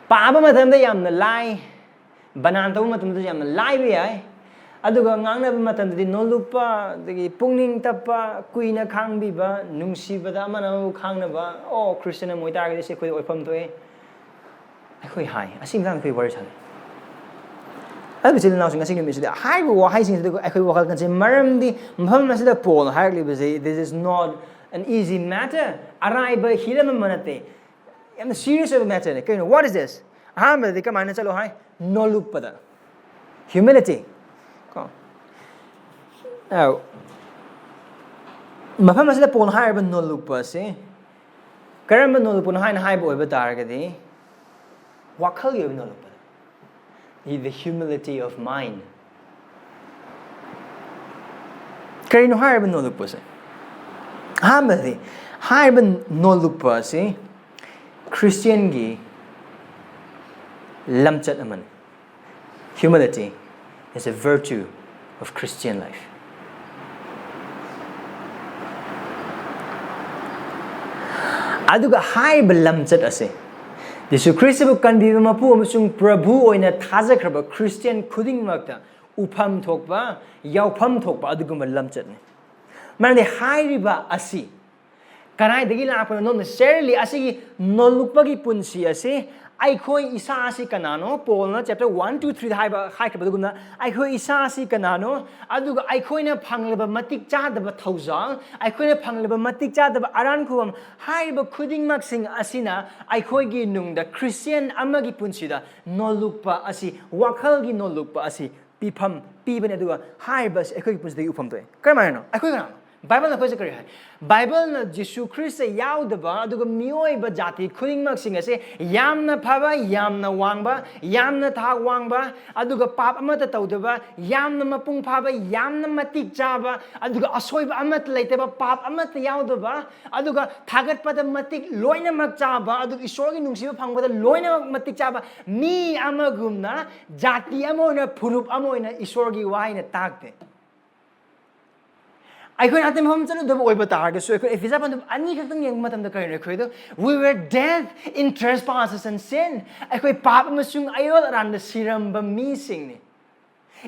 ꯄꯥꯕ ꯃꯇꯝꯗ ꯌꯥꯝꯅ ꯂꯥꯏ, ꯕꯅꯥꯟ ꯇꯧꯕ ꯃꯇꯝꯗꯁꯨ ꯌꯥꯝꯅ ꯂꯥꯏꯕ ꯌꯥꯏ, ꯑꯗꯨꯒ ꯉꯥꯡꯅꯕ ꯃꯇꯝꯗꯗꯤ ꯅꯣꯜꯂꯨꯛꯄ, ꯑꯗꯒꯤ ꯄꯨꯛꯅꯤꯡ ꯇꯞꯄ, ꯀꯨꯏꯅ ꯈꯥꯡꯕꯤꯕ, ꯅꯨꯡꯁꯤꯕꯗ ꯑꯃꯅ ꯑꯃꯕꯨ ꯈꯥꯡꯅꯕ. ꯑꯣ, ꯈ꯭ꯔꯤꯁꯇꯤꯌꯥꯟ ꯑꯃ ꯑꯣꯏꯇꯥꯔꯒꯗꯤ ꯁꯤ ꯑꯩꯈꯣꯏꯗ ꯑꯣꯏꯐꯝ ꯊꯣꯛꯑꯦ, ꯑꯩꯈꯣꯏ ꯍꯥꯏ, ꯑꯁꯤ ꯃꯇꯥꯡꯗ ꯑꯩꯈꯣꯏ ꯋꯥꯔꯤ ꯁꯥꯟꯅꯩ. ꯑꯗꯨꯕꯨ ꯏꯆꯤꯜ ꯏꯅꯥꯎꯁꯤꯡ, ꯉꯁꯤ ꯅꯨꯃꯤꯠꯁꯤꯗ ꯍꯥꯏꯔꯤꯕ ꯋꯥꯍꯩꯁꯤꯡꯁꯤꯗ ꯑꯩꯈꯣꯏ ꯋꯥꯈꯜ ꯈꯟꯁꯦ, ꯃꯔꯝꯗꯤ ꯃꯐꯝ ꯑꯁꯤꯗ ꯄꯣꯜꯅ ꯍꯥꯏꯔꯛꯂꯤꯕꯁꯤ, this is not an easy matter, ꯑꯔꯥꯏꯕ ꯍꯤꯔꯝ ꯑꯃ ꯅꯠꯇꯦ, ꯌꯥꯝꯅ serious ꯑꯣꯏꯕ matter ꯅꯦ. ꯀꯩꯅꯣ, what is this? ꯑꯍꯥꯟꯕꯗꯗꯤ ꯀꯃꯥꯏꯅ ꯆꯠꯂꯣ ꯍꯥꯏ? ꯅꯣꯜꯂꯨꯛꯄꯗ, humility. ꯀꯣ, ꯑꯧ, ꯃꯐꯝ ꯑꯁꯤꯗ ꯄꯣꯜꯅ ꯍꯥꯏꯔꯤꯕ ꯅꯣꯜꯂꯨꯛꯄ ꯑꯁꯤ ꯀꯔꯝꯕ ꯅꯣꯜꯂꯨꯛꯄꯅꯣ ꯍꯥꯏꯅ ꯍꯥꯏꯕ ꯑꯣꯏꯕ ꯇꯥꯔꯒꯗꯤ, ꯋꯥꯈꯜꯒꯤ ꯑꯣꯏꯕ ꯅꯣꯜꯂꯨꯛꯄꯗ, the humility of mind. ꯀꯔꯤꯅꯣ ꯍꯥꯏꯔꯤꯕ ꯅꯣꯜꯂꯨꯛꯄꯁꯦ? ꯑꯍꯥꯟꯕꯗꯤ, ꯍꯥꯏꯔꯤꯕ ꯅꯣꯜꯂꯨꯛꯄ ꯑꯁꯤ ꯈ꯭ꯔꯤꯁꯇꯤꯌꯥꯟꯒꯤ ꯂꯝꯆꯠ ꯑꯃꯅꯤ. Humility is a virtue of Christian life. ꯑꯗꯨꯒ ꯍꯥꯏꯔꯤꯕ ꯂꯝꯆꯠ ꯑꯁꯤ ꯖꯤꯁꯨ ꯈ꯭ꯔꯤꯁꯇꯕꯨ ꯀꯟꯕꯤꯕ ꯃꯄꯨ ꯑꯃꯁꯨꯡ ꯄ꯭ꯔꯚꯨ ꯑꯣꯏꯅ ꯊꯥꯖꯈ꯭ꯔꯕ ꯈ꯭ꯔꯤꯁꯇꯤꯌꯥꯟ ꯈꯨꯗꯤꯡꯃꯛꯇ ꯎꯐꯝ ꯊꯣꯛꯄ, ꯌꯥꯎꯐꯝ ꯊꯣꯛꯄ ꯑꯗꯨꯒꯨꯝꯕ ꯂꯝꯆꯠꯅꯤ. ꯃꯔꯝꯗꯤ ꯍꯥꯏꯔꯤꯕ ꯑꯁꯤ ꯀꯗꯥꯏꯗꯒꯤ ꯂꯥꯛꯄꯅꯣ? Not necessarily. ꯑꯁꯤꯒꯤ ꯅꯣꯜꯂꯨꯛꯄꯒꯤ ꯄꯨꯟꯁꯤ ꯑꯁꯤ ꯑꯩꯈꯣꯏ ꯏꯁꯥ ꯑꯁꯤ ꯀꯅꯥꯅꯣ? ꯄꯣꯜꯅ chapter one, two, three ꯗ ꯍꯥꯏꯕ, ꯍꯥꯏꯈꯤꯕꯗꯨꯒꯨꯝꯅ, ꯑꯩꯈꯣꯏ ꯏꯁꯥ ꯑꯁꯤ ꯀꯅꯥꯅꯣ? ꯑꯗꯨꯒ ꯑꯩꯈꯣꯏꯅ ꯐꯪꯂꯤꯕ ꯃꯇꯤꯛ ꯆꯥꯗꯕ ꯊꯧꯖꯥꯜ, ꯑꯩꯈꯣꯏꯅ ꯐꯪꯂꯤꯕ ꯃꯇꯤꯛ ꯆꯥꯗꯕ ꯑꯔꯥꯟ ꯈꯨꯕꯝ, ꯍꯥꯏꯔꯤꯕ ꯈꯨꯗꯤꯡꯃꯛꯁꯤꯡ ꯑꯁꯤꯅ ꯑꯩꯈꯣꯏꯒꯤ ꯅꯨꯡꯗ ꯈ꯭ꯔꯤꯁꯇꯤꯌꯥꯟ ꯑꯃꯒꯤ ꯄꯨꯟꯁꯤꯗ ꯅꯣꯜꯂꯨꯛꯄ ꯑꯁꯤ, ꯋꯥꯈꯜꯒꯤ ꯅꯣꯜꯂꯨꯛꯄ ꯑꯁꯤ ꯄꯤꯐꯝ ꯄꯤꯕꯅꯤ, ꯑꯗꯨꯒ ꯍꯥꯏꯔꯤꯕ ꯑꯁꯤ ꯑꯩꯈꯣꯏꯒꯤ ꯄꯨꯟꯁꯤꯗꯒꯤ ꯎꯐꯝ ꯊꯣꯛꯑꯦ꯫ ꯀꯔꯝꯍꯥꯏꯅꯅꯣ? ꯑꯩꯈꯣꯏ ꯀꯅꯥꯅꯣ? ꯕꯥꯏꯕꯜꯅ ꯑꯩꯈꯣꯏꯁꯦ ꯀꯔꯤ ꯍꯥꯏ? ꯕꯥꯏꯕꯜꯅ ꯖꯤꯁꯨ ꯈ꯭ꯔꯤꯁꯇ ꯌꯥꯎꯗꯕ ꯑꯗꯨꯒ ꯃꯤꯑꯣꯏꯕ ꯖꯥꯇꯤ ꯈꯨꯗꯤꯡꯃꯛꯁꯤꯡ ꯑꯁꯦ ꯌꯥꯝꯅ ꯐꯕ, ꯌꯥꯝꯅ ꯋꯥꯡꯕ, ꯌꯥꯝꯅ ꯊꯥꯛ ꯋꯥꯡꯕ, ꯑꯗꯨꯒ ꯄꯥꯞ ꯑꯃꯠꯇ ꯇꯧꯗꯕ, ꯌꯥꯝꯅ ꯃꯄꯨꯡ ꯐꯥꯕ, ꯌꯥꯝꯅ ꯃꯇꯤꯛ ꯆꯥꯕ, ꯑꯗꯨꯒ ꯑꯁꯣꯏꯕ ꯑꯃꯠꯇ ꯂꯩꯇꯕ, ꯄꯥꯞ ꯑꯃꯠꯇ ꯌꯥꯎꯗꯕ, ꯑꯗꯨꯒ ꯊꯥꯒꯠꯄꯗ ꯃꯇꯤꯛ ꯂꯣꯏꯅꯃꯛ ꯆꯥꯕ, ꯑꯗꯨꯒ ꯏꯁꯣꯔꯒꯤ ꯅꯨꯡꯁꯤꯕ ꯐꯪꯕꯗ ꯂꯣꯏꯅꯃꯛ ꯃꯇꯤꯛ ꯆꯥꯕ ꯃꯤ ꯑꯃꯒꯨꯝꯅ, ꯖꯥꯇꯤ ꯑꯃ ꯑꯣꯏꯅ, ꯐꯨꯔꯨꯞ ꯑꯃ ꯑꯣꯏꯅ ꯏꯁꯣꯔꯒꯤ ꯋꯥꯍꯩꯅ ꯇꯥꯛꯇꯦ꯫ ꯑꯩꯈꯣꯏꯅ ꯑꯇꯩ ꯃꯐꯝ ꯆꯠꯂꯨꯗꯕ ꯑꯣꯏꯕ ꯇꯥꯔꯒꯁꯨ, ꯑꯩꯈꯣꯏ ꯑꯦꯐꯤꯁꯥ ꯄꯟꯊꯨꯞ ꯑꯅꯤꯈꯛꯇꯪ ꯌꯦꯡꯕ ꯃꯇꯝꯗ ꯀꯔꯤꯅꯣ? ꯑꯩꯈꯣꯏꯗꯣ, "We were dead in trespasses and sin." ꯑꯩꯈꯣꯏ ꯄꯥꯞ ꯑꯃꯁꯨꯡ ꯑꯌꯣꯜ ꯑꯔꯥꯟꯗ ꯁꯤꯔꯝꯕ ꯃꯤꯁꯤꯡꯅꯤ꯫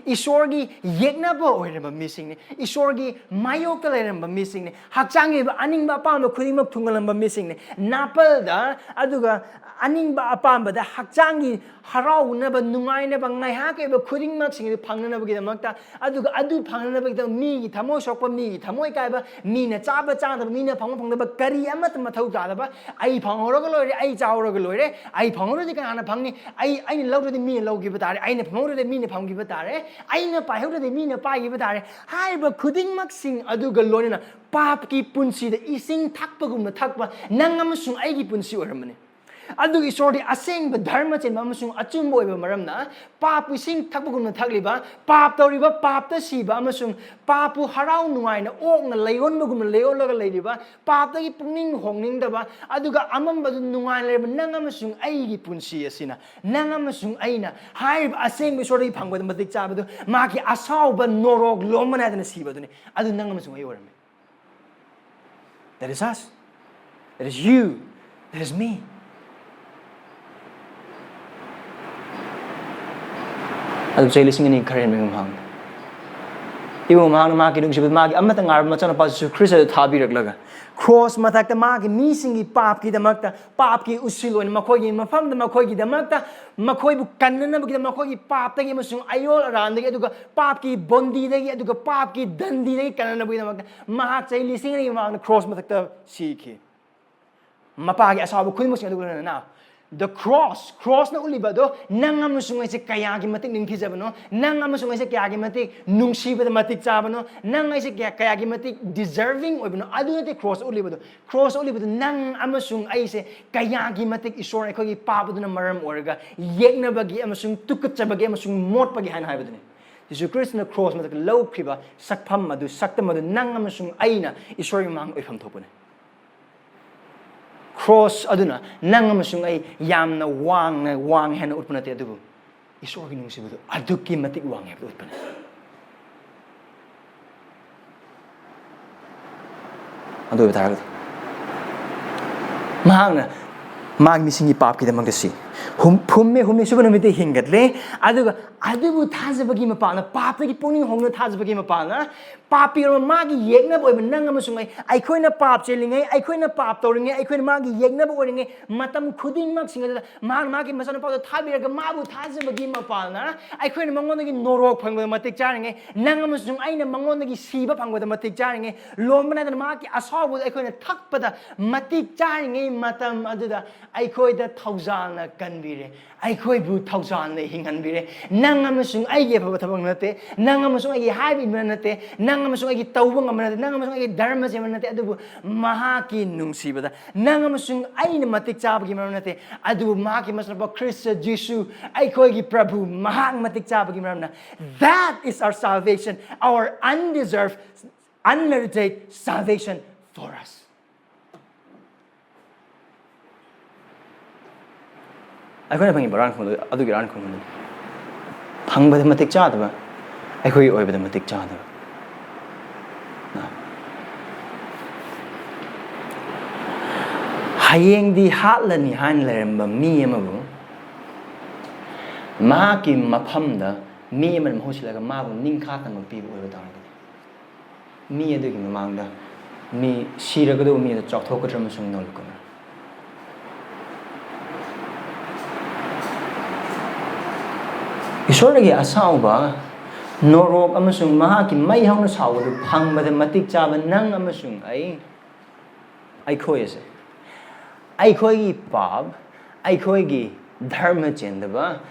ꯏꯁꯣꯔꯒꯤ ꯌꯦꯛꯅꯕ ꯑꯣꯏꯔꯝꯕ ꯃꯤꯁꯤꯡꯅꯤ꯫ ꯏꯁꯣꯔꯒꯤ ꯃꯥꯌꯣꯛꯇ ꯂꯩꯔꯝꯕ ꯃꯤꯁꯤꯡꯅꯤ꯫ ꯍꯛꯆꯥꯡꯒꯤ ꯑꯣꯏꯕ ꯑꯅꯤꯡꯕ ꯑꯄꯥꯝꯕ ꯈꯨꯗꯤꯡꯃꯛ ꯊꯨꯡꯍꯜꯂꯝꯕ ꯃꯤꯁꯤꯡꯅꯤ꯫ ꯅꯥꯄꯜꯗ, ꯑꯗꯨꯒ ꯑꯅꯤꯡꯕ ꯑꯄꯥꯝꯕꯗ, ꯍꯛꯆꯥꯡꯒꯤ ꯍꯔꯥꯎꯅꯕ, ꯅꯨꯡꯉꯥꯏꯅꯕ, ꯉꯥꯏꯍꯥꯛꯀꯤ ꯑꯣꯏꯕ ꯈꯨꯗꯤꯡꯃꯛꯁꯤꯡ ꯑꯗꯨ ꯐꯪꯅꯅꯕꯒꯤꯗꯃꯛꯇ, ꯑꯗꯨꯒ ꯑꯗꯨ ꯐꯪꯅꯅꯕꯒꯤꯗꯃꯛ ꯃꯤꯒꯤ ꯊꯃꯣꯏ ꯁꯣꯛꯄ, ꯃꯤꯒꯤ ꯊꯃꯣꯏ ꯀꯥꯏꯕ, ꯃꯤꯅ ꯆꯥꯕ ꯆꯥꯗꯕ, ꯃꯤꯅ ꯐꯪꯕ ꯐꯪꯗꯕ, ꯀꯔꯤ ꯑꯃꯠꯇ ꯃꯊꯧ ꯇꯥꯗꯕ, "ꯑꯩ ꯐꯪꯍꯧꯔꯒ ꯂꯣꯏꯔꯦ, ꯑꯩ ꯆꯥꯍꯧꯔꯒ ꯂꯣꯏꯔꯦ, ꯑꯩ ꯐꯪꯍꯧꯔꯗꯤ ꯀꯅꯥꯅ ꯐꯪꯅꯤ? ꯑꯩ, ꯑꯩꯅ ꯂꯧꯗ꯭ꯔꯗꯤ ꯃꯤꯅ ꯂꯧꯈꯤꯕ ꯇꯥꯔꯦ, ꯑꯩꯅ ꯐꯪꯍꯧꯗ꯭ꯔꯗꯤ ꯃꯤꯅ ꯐꯪꯈꯤꯕ ꯇꯥꯔꯦ, ꯑꯩꯅ ꯄꯥꯏꯍꯧꯗ꯭ꯔꯗꯤ ꯃꯤꯅ ꯄꯥꯏꯈꯤꯕ ꯇꯥꯔꯦ" ꯍꯥꯏꯔꯤꯕ ꯈꯨꯗꯤꯡꯃꯛꯁꯤꯡ ꯑꯗꯨꯒ ꯂꯣꯏꯅꯅ ꯄꯥꯞꯀꯤ ꯄꯨꯟꯁꯤꯗ ꯏꯁꯤꯡ ꯊꯛꯄꯒꯨꯝꯅ ꯊꯛꯄ ꯅꯪ ꯑꯃꯁꯨꯡ ꯑꯩꯒꯤ ꯄꯨꯟꯁꯤ ꯑꯣꯏꯔꯝꯕꯅꯤ꯫ ꯑꯗꯨꯒ ꯏꯁꯣꯔꯗꯤ ꯑꯁꯦꯡꯕ ꯙꯔꯃ ꯆꯦꯟꯕ ꯑꯃꯁꯨꯡ ꯑꯆꯨꯝꯕ ꯑꯣꯏꯕ ꯃꯔꯝꯅ, ꯄꯥꯞꯄꯨ ꯏꯁꯤꯡ ꯊꯛꯄꯒꯨꯝꯅ ꯊꯛꯂꯤꯕ, ꯄꯥꯞ ꯇꯧꯔꯤꯕ, ꯄꯥꯞꯇ ꯁꯤꯕ ꯑꯃꯁꯨꯡ ꯄꯥꯞꯄꯨ ꯍꯔꯥꯎ ꯅꯨꯡꯉꯥꯏꯅ ꯑꯣꯛꯅ ꯂꯩꯌꯣꯟꯕꯒꯨꯝꯅ ꯂꯩꯌꯣꯜꯂꯒ ꯂꯩꯔꯤꯕ, ꯄꯥꯞꯇꯒꯤ ꯄꯨꯛꯅꯤꯡ ꯍꯣꯡꯅꯤꯡꯗꯕ, ꯑꯗꯨꯒ ꯑꯃꯝꯕꯗꯨ ꯅꯨꯡꯉꯥꯏꯅ ꯂꯩꯔꯤꯕ ꯅꯪ ꯑꯃꯁꯨꯡ ꯑꯩꯒꯤ ꯄꯨꯟꯁꯤ ꯑꯁꯤꯅ, ꯅꯪ ꯑꯃꯁꯨꯡ ꯑꯩꯅ ꯍꯥꯏꯔꯤꯕ ꯑꯁꯦꯡꯕ ꯏꯁꯣꯔꯗꯒꯤ ꯐꯪꯕꯗ ꯃꯇꯤꯛ ꯆꯥꯕꯗꯨ, ꯃꯥꯒꯤ ꯑꯁꯥꯎꯕ ꯅꯣꯔꯣꯛ ꯂꯣꯝꯕ ꯅꯥꯏꯗꯅ ꯁꯤꯕꯗꯨꯅꯤ꯫ ꯑꯗꯨ ꯅꯪ ꯑꯃꯁꯨꯡ ꯑꯩ ꯑꯣꯏꯔꯝꯃꯤ꯫ That is us. That is you. That is me. ꯑꯗꯨ ꯆꯍꯤ ꯂꯤꯁꯤꯡ ꯑꯅꯤ ꯈꯔ ꯍꯦꯟꯕꯒꯤ ꯃꯃꯥꯡꯗ, ꯏꯕꯨꯡ ꯃꯍꯥꯛꯅ ꯃꯍꯥꯛꯀꯤ ꯅꯨꯡꯁꯤꯕ, ꯃꯥꯒꯤ ꯑꯃꯠꯇ ꯉꯥꯏꯔꯕ ꯃꯆꯥꯅꯨꯄꯥ ꯖꯤꯁꯨ ꯈ꯭ꯔꯤꯁꯇ ꯑꯗꯨ ꯊꯥꯕꯤꯔꯛꯂꯒ, ꯀ꯭ꯔꯣꯁ ꯃꯊꯛꯇ ꯃꯥꯒꯤ ꯃꯤꯁꯤꯡꯒꯤ ꯄꯥꯞꯀꯤꯗꯃꯛꯇ, ꯄꯥꯞꯀꯤ ꯎꯁꯤꯜ ꯑꯣꯏꯅ ꯃꯈꯣꯏꯒꯤ ꯃꯐꯝꯗ, ꯃꯈꯣꯏꯒꯤꯗꯃꯛꯇ, ꯃꯈꯣꯏꯕꯨ ꯀꯟꯅꯅꯕꯒꯤꯗꯃꯛ, ꯃꯈꯣꯏꯒꯤ ꯄꯥꯞꯇꯒꯤ ꯑꯃꯁꯨꯡ ꯑꯌꯣꯜ ꯑꯔꯥꯟꯗꯒꯤ, ꯑꯗꯨꯒ ꯄꯥꯞꯀꯤ ꯕꯣꯟꯗꯤꯗꯒꯤ, ꯑꯗꯨꯒ ꯄꯥꯞꯀꯤ ꯗꯟꯗꯤꯗꯒꯤ ꯀꯟꯅꯅꯕꯒꯤꯗꯃꯛꯇ ꯃꯍꯥꯛ ꯆꯍꯤ ꯂꯤꯁꯤꯡ ꯑꯅꯤꯒꯤ ꯃꯃꯥꯡꯗ ꯀ꯭ꯔꯣꯁ ꯃꯊꯛꯇ ꯁꯤꯈꯤ꯫ ꯃꯄꯥꯒꯤ ꯑꯁꯥꯎꯕ ꯈꯨꯗꯤꯡꯃꯛꯁꯤꯡ ꯑꯗꯨ ꯂꯣꯏꯅꯅ The cross, crossꯅ ꯎꯠꯂꯤꯕ ꯑꯗꯣ ꯅꯪ ꯑꯃꯁꯨꯡ ꯑꯩꯁꯦ ꯀꯌꯥꯒꯤ ꯃꯇꯤꯛ ꯅꯤꯡꯊꯤꯖꯕꯅꯣ, ꯅꯪ ꯑꯃꯁꯨꯡ ꯑꯩꯁꯦ ꯀꯌꯥꯒꯤ ꯃꯇꯤꯛ ꯅꯨꯡꯁꯤꯕꯗ ꯃꯇꯤꯛ ꯆꯥꯕꯅꯣ, ꯅꯪ ꯑꯩꯁꯦ ꯀꯌꯥ, ꯀꯌꯥꯒꯤ ꯃꯇꯤꯛ deserving ꯑꯣꯏꯕꯅꯣ, ꯑꯗꯨ ꯅꯠꯇꯦ cross ꯎꯠꯂꯤꯕꯗꯣ꯫ Cross ꯎꯠꯂꯤꯕꯗꯨ ꯅꯪ ꯑꯃꯁꯨꯡ ꯑꯩꯁꯦ ꯀꯌꯥꯒꯤ ꯃꯇꯤꯛ ꯏꯁꯣꯔ ꯑꯩꯈꯣꯏꯒꯤ ꯄꯥꯞ ꯑꯗꯨꯅ ꯃꯔꯝ ꯑꯣꯏꯔꯒ ꯌꯦꯛꯅꯕꯒꯤ ꯑꯃꯁꯨꯡ ꯇꯨꯀꯠꯆꯕꯒꯤ ꯑꯃꯁꯨꯡ ꯃꯣꯠꯄꯒꯤ ꯍꯥꯏꯅ ꯍꯥꯏꯕꯗꯨꯅꯤ꯫ ꯖꯤꯁꯨ ꯈ꯭ꯔꯤꯁꯇꯅ cross ꯃꯊꯛꯇ ꯂꯧꯈ꯭ꯔꯤꯕ ꯁꯛꯐꯝ ꯑꯗꯨ, ꯁꯛꯇꯝ ꯑꯗꯨ ꯅꯪ ꯑꯃꯁꯨꯡ ꯑꯩꯅ ꯏꯁꯣꯔꯒꯤ ꯃꯃꯥꯡꯗ ꯑꯣꯏꯐꯝ ꯊꯣꯛꯄꯅꯤ꯫ Cross ꯑꯗꯨꯅ ꯅꯪ ꯑꯃꯁꯨꯡ ꯑꯩ ꯌꯥꯝꯅ ꯋꯥꯡꯅ, ꯋꯥꯡꯉꯦ ꯍꯥꯏꯅ ꯎꯠꯄ ꯅꯠꯇꯦ, ꯑꯗꯨꯕꯨ ꯏꯁꯣꯔꯒꯤ ꯅꯨꯡꯁꯤꯕꯗꯨ ꯑꯗꯨꯛꯀꯤ ꯃꯇꯤꯛ ꯋꯥꯡꯉꯦ ꯍꯥꯏꯕꯗꯨ ꯎꯠꯄꯅꯤ꯫ ꯑꯗꯨ ꯑꯣꯏꯕ ꯇꯥꯔꯒꯗꯤ ꯃꯍꯥꯛꯅ ꯃꯥꯒꯤ ꯃꯤꯁꯤꯡꯒꯤ ꯄꯥꯞꯀꯤꯗꯃꯛꯇ ꯁꯤ ꯍꯨꯝ-, ꯐꯨꯝꯃꯦ, ꯍꯨꯝꯅꯤ ꯁꯨꯕ ꯅꯨꯃꯤꯠꯇ ꯍꯤꯡꯒꯠꯂꯦ, ꯑꯗꯨꯒ ꯑꯗꯨꯕꯨ ꯊꯥꯖꯕꯒꯤ ꯃꯄꯥꯟꯅ, ꯄꯥꯞꯇꯒꯤ ꯄꯨꯛꯅꯤꯡ ꯍꯣꯡꯗꯨꯅ ꯊꯥꯖꯕꯒꯤ ꯃꯄꯥꯟꯅ, ꯄꯥꯄꯤ ꯑꯣꯏꯔꯕ ꯃꯥꯒꯤ ꯌꯦꯛꯅꯕ ꯑꯣꯏꯕ ꯅꯪ ꯑꯃꯁꯨꯡ ꯑꯩ, ꯑꯩꯈꯣꯏꯅ ꯄꯥꯞ ꯆꯦꯜꯂꯤꯉꯩ, ꯑꯩꯈꯣꯏꯅ ꯄꯥꯞ ꯇꯧꯔꯤꯉꯩ, ꯑꯩꯈꯣꯏꯅ ꯃꯥꯒꯤ ꯌꯦꯛꯅꯕ ꯑꯣꯏꯔꯤꯉꯩ, ꯃꯇꯝ ꯈꯨꯗꯤꯡꯃꯛꯁꯤꯡ ꯑꯗꯨꯗ ꯃꯍꯥꯛꯅ ꯃꯥꯒꯤ ꯃꯆꯥꯅꯨꯄꯥꯗꯨ ꯊꯥꯕꯤꯔꯒ ꯃꯥꯕꯨ ꯊꯥꯖꯕꯒꯤ ꯃꯄꯥꯟꯅ ꯑꯩꯈꯣꯏꯅ ꯃꯉꯣꯟꯗꯒꯤ ꯅꯣꯔꯣꯛ ꯐꯪꯕꯗ ꯃꯇꯤꯛ ꯆꯥꯔꯤꯉꯩ, ꯅꯪ ꯑꯃꯁꯨꯡ ꯑꯩꯅ ꯃꯉꯣꯟꯗꯒꯤ ꯁꯤꯕ ꯐꯪꯕꯗ ꯃꯇꯤꯛ ꯆꯥꯔꯤꯉꯩ, ꯂꯣꯝꯕ ꯅꯥꯏꯗꯅ ꯃꯍꯥꯛꯀꯤ ꯑꯁꯥꯎꯕꯗꯨ ꯑꯩꯈꯣꯏꯅ ꯊꯛꯄꯗ ꯃꯇꯤꯛ ꯆꯥꯔꯤꯉꯩ ꯃꯇꯝ ꯑꯗꯨꯗ ꯑꯩꯈꯣꯏꯗ ꯊꯧꯖꯥꯜꯅ ꯀꯟꯕꯤꯔꯦ, ꯑꯩꯈꯣꯏꯕꯨ ꯊꯧꯖꯥꯜꯅ ꯍꯤꯡꯍꯟꯕꯤꯔꯦ꯫ ꯅꯪ ꯑꯃꯁꯨꯡ ꯑꯩꯒꯤ ꯑꯐꯕ ꯊꯕꯛ ꯅꯠꯇꯦ, ꯅꯪ ꯑꯃꯁꯨꯡ ꯑꯩꯒꯤ ꯍꯥꯏꯕ ꯏꯟꯕ ꯅꯠꯇꯦ, ꯅꯪ ꯑꯃꯁꯨꯡ ꯑꯩꯒꯤ ꯇꯧꯕ ꯉꯝꯕ ꯅꯠꯇꯦ, ꯅꯪ ꯑꯃꯁꯨꯡ ꯑꯩꯒꯤ ꯙꯔꯃ ꯁꯦꯝꯕ ꯅꯠꯇꯦ, ꯑꯗꯨꯕꯨ ꯃꯍꯥꯛꯀꯤ ꯅꯨꯡꯁꯤꯕꯗ ꯅꯪ ꯑꯃꯁꯨꯡ ꯑꯩꯅ ꯃꯇꯤꯛ ꯆꯥꯕꯒꯤ ꯃꯔꯝ ꯅꯠꯇꯦ, ꯑꯗꯨꯕꯨ ꯃꯍꯥꯛꯀꯤ ꯃꯆꯥꯅꯨꯄꯥ ꯈ꯭ꯔꯤꯁꯇ ꯖꯤꯁꯨ, ꯑꯩꯈꯣꯏꯒꯤ ꯄ꯭ꯔꯚꯨ, ꯃꯍꯥꯛ ꯃꯇꯤꯛ ꯆꯥꯕꯒꯤ ꯃꯔꯝꯅ꯫ That is our salvation, our undeserved, unmerited salvation for us. ꯑꯩꯈꯣꯏꯅ ꯐꯪꯉꯤꯕ ꯍꯨꯔꯥꯟ ꯈꯣꯡꯗꯣ ꯑꯗꯨꯒꯤ ꯍꯨꯔꯥꯟ ꯈꯣꯡꯗꯣ ꯐꯪꯕꯗ ꯃꯇꯤꯛ ꯆꯥꯗꯕ, ꯑꯩꯈꯣꯏꯒꯤ ꯑꯣꯏꯕꯗ ꯃꯇꯤꯛ ꯆꯥꯗꯕ꯫ ꯍꯌꯦꯡꯗꯤ ꯍꯥꯠꯂꯅꯤ ꯍꯥꯏꯅ ꯂꯩꯔꯝꯕ ꯃꯤ ꯑꯃꯕꯨ ꯃꯍꯥꯛꯀꯤ ꯃꯐꯝꯗ ꯃꯤ ꯑꯃꯅ ꯃꯍꯨꯠ ꯁꯤꯜꯂꯒ ꯃꯥꯕꯨ ꯅꯤꯡꯈꯥ ꯇꯝꯕ ꯄꯤꯕ ꯑꯣꯏꯕ ꯇꯥꯔꯒꯗꯤ, ꯃꯤ ꯑꯗꯨꯒꯤ ꯃꯃꯥꯡꯗ ꯃꯤ ꯁꯤꯔꯒꯗꯧꯕ ꯃꯤ ꯑꯗꯨ ꯆꯥꯎꯊꯣꯛꯀꯗ꯭ꯔꯥ ꯑꯃꯁꯨꯡ ꯅꯣꯜꯂꯛꯀꯗ꯭ꯔꯥ? ꯏꯁꯣꯔꯒꯤ ꯑꯁꯥꯎꯕ, ꯅꯣꯔꯣꯛ ꯑꯃꯁꯨꯡ ꯃꯍꯥꯛꯀꯤ ꯃꯩ ꯍꯧꯅ ꯁꯥꯎꯕꯗꯨ ꯐꯪꯕꯗ ꯃꯇꯤꯛ ꯆꯥꯕ ꯅꯪ ꯑꯃꯁꯨꯡ ꯑꯩ, ꯑꯩꯈꯣꯏ ꯑꯁꯦ, ꯑꯩꯈꯣꯏꯒꯤ ꯄꯥꯞ, ꯑꯩꯈꯣꯏꯒꯤ ꯙꯔꯃ ꯆꯦꯟꯗꯕ,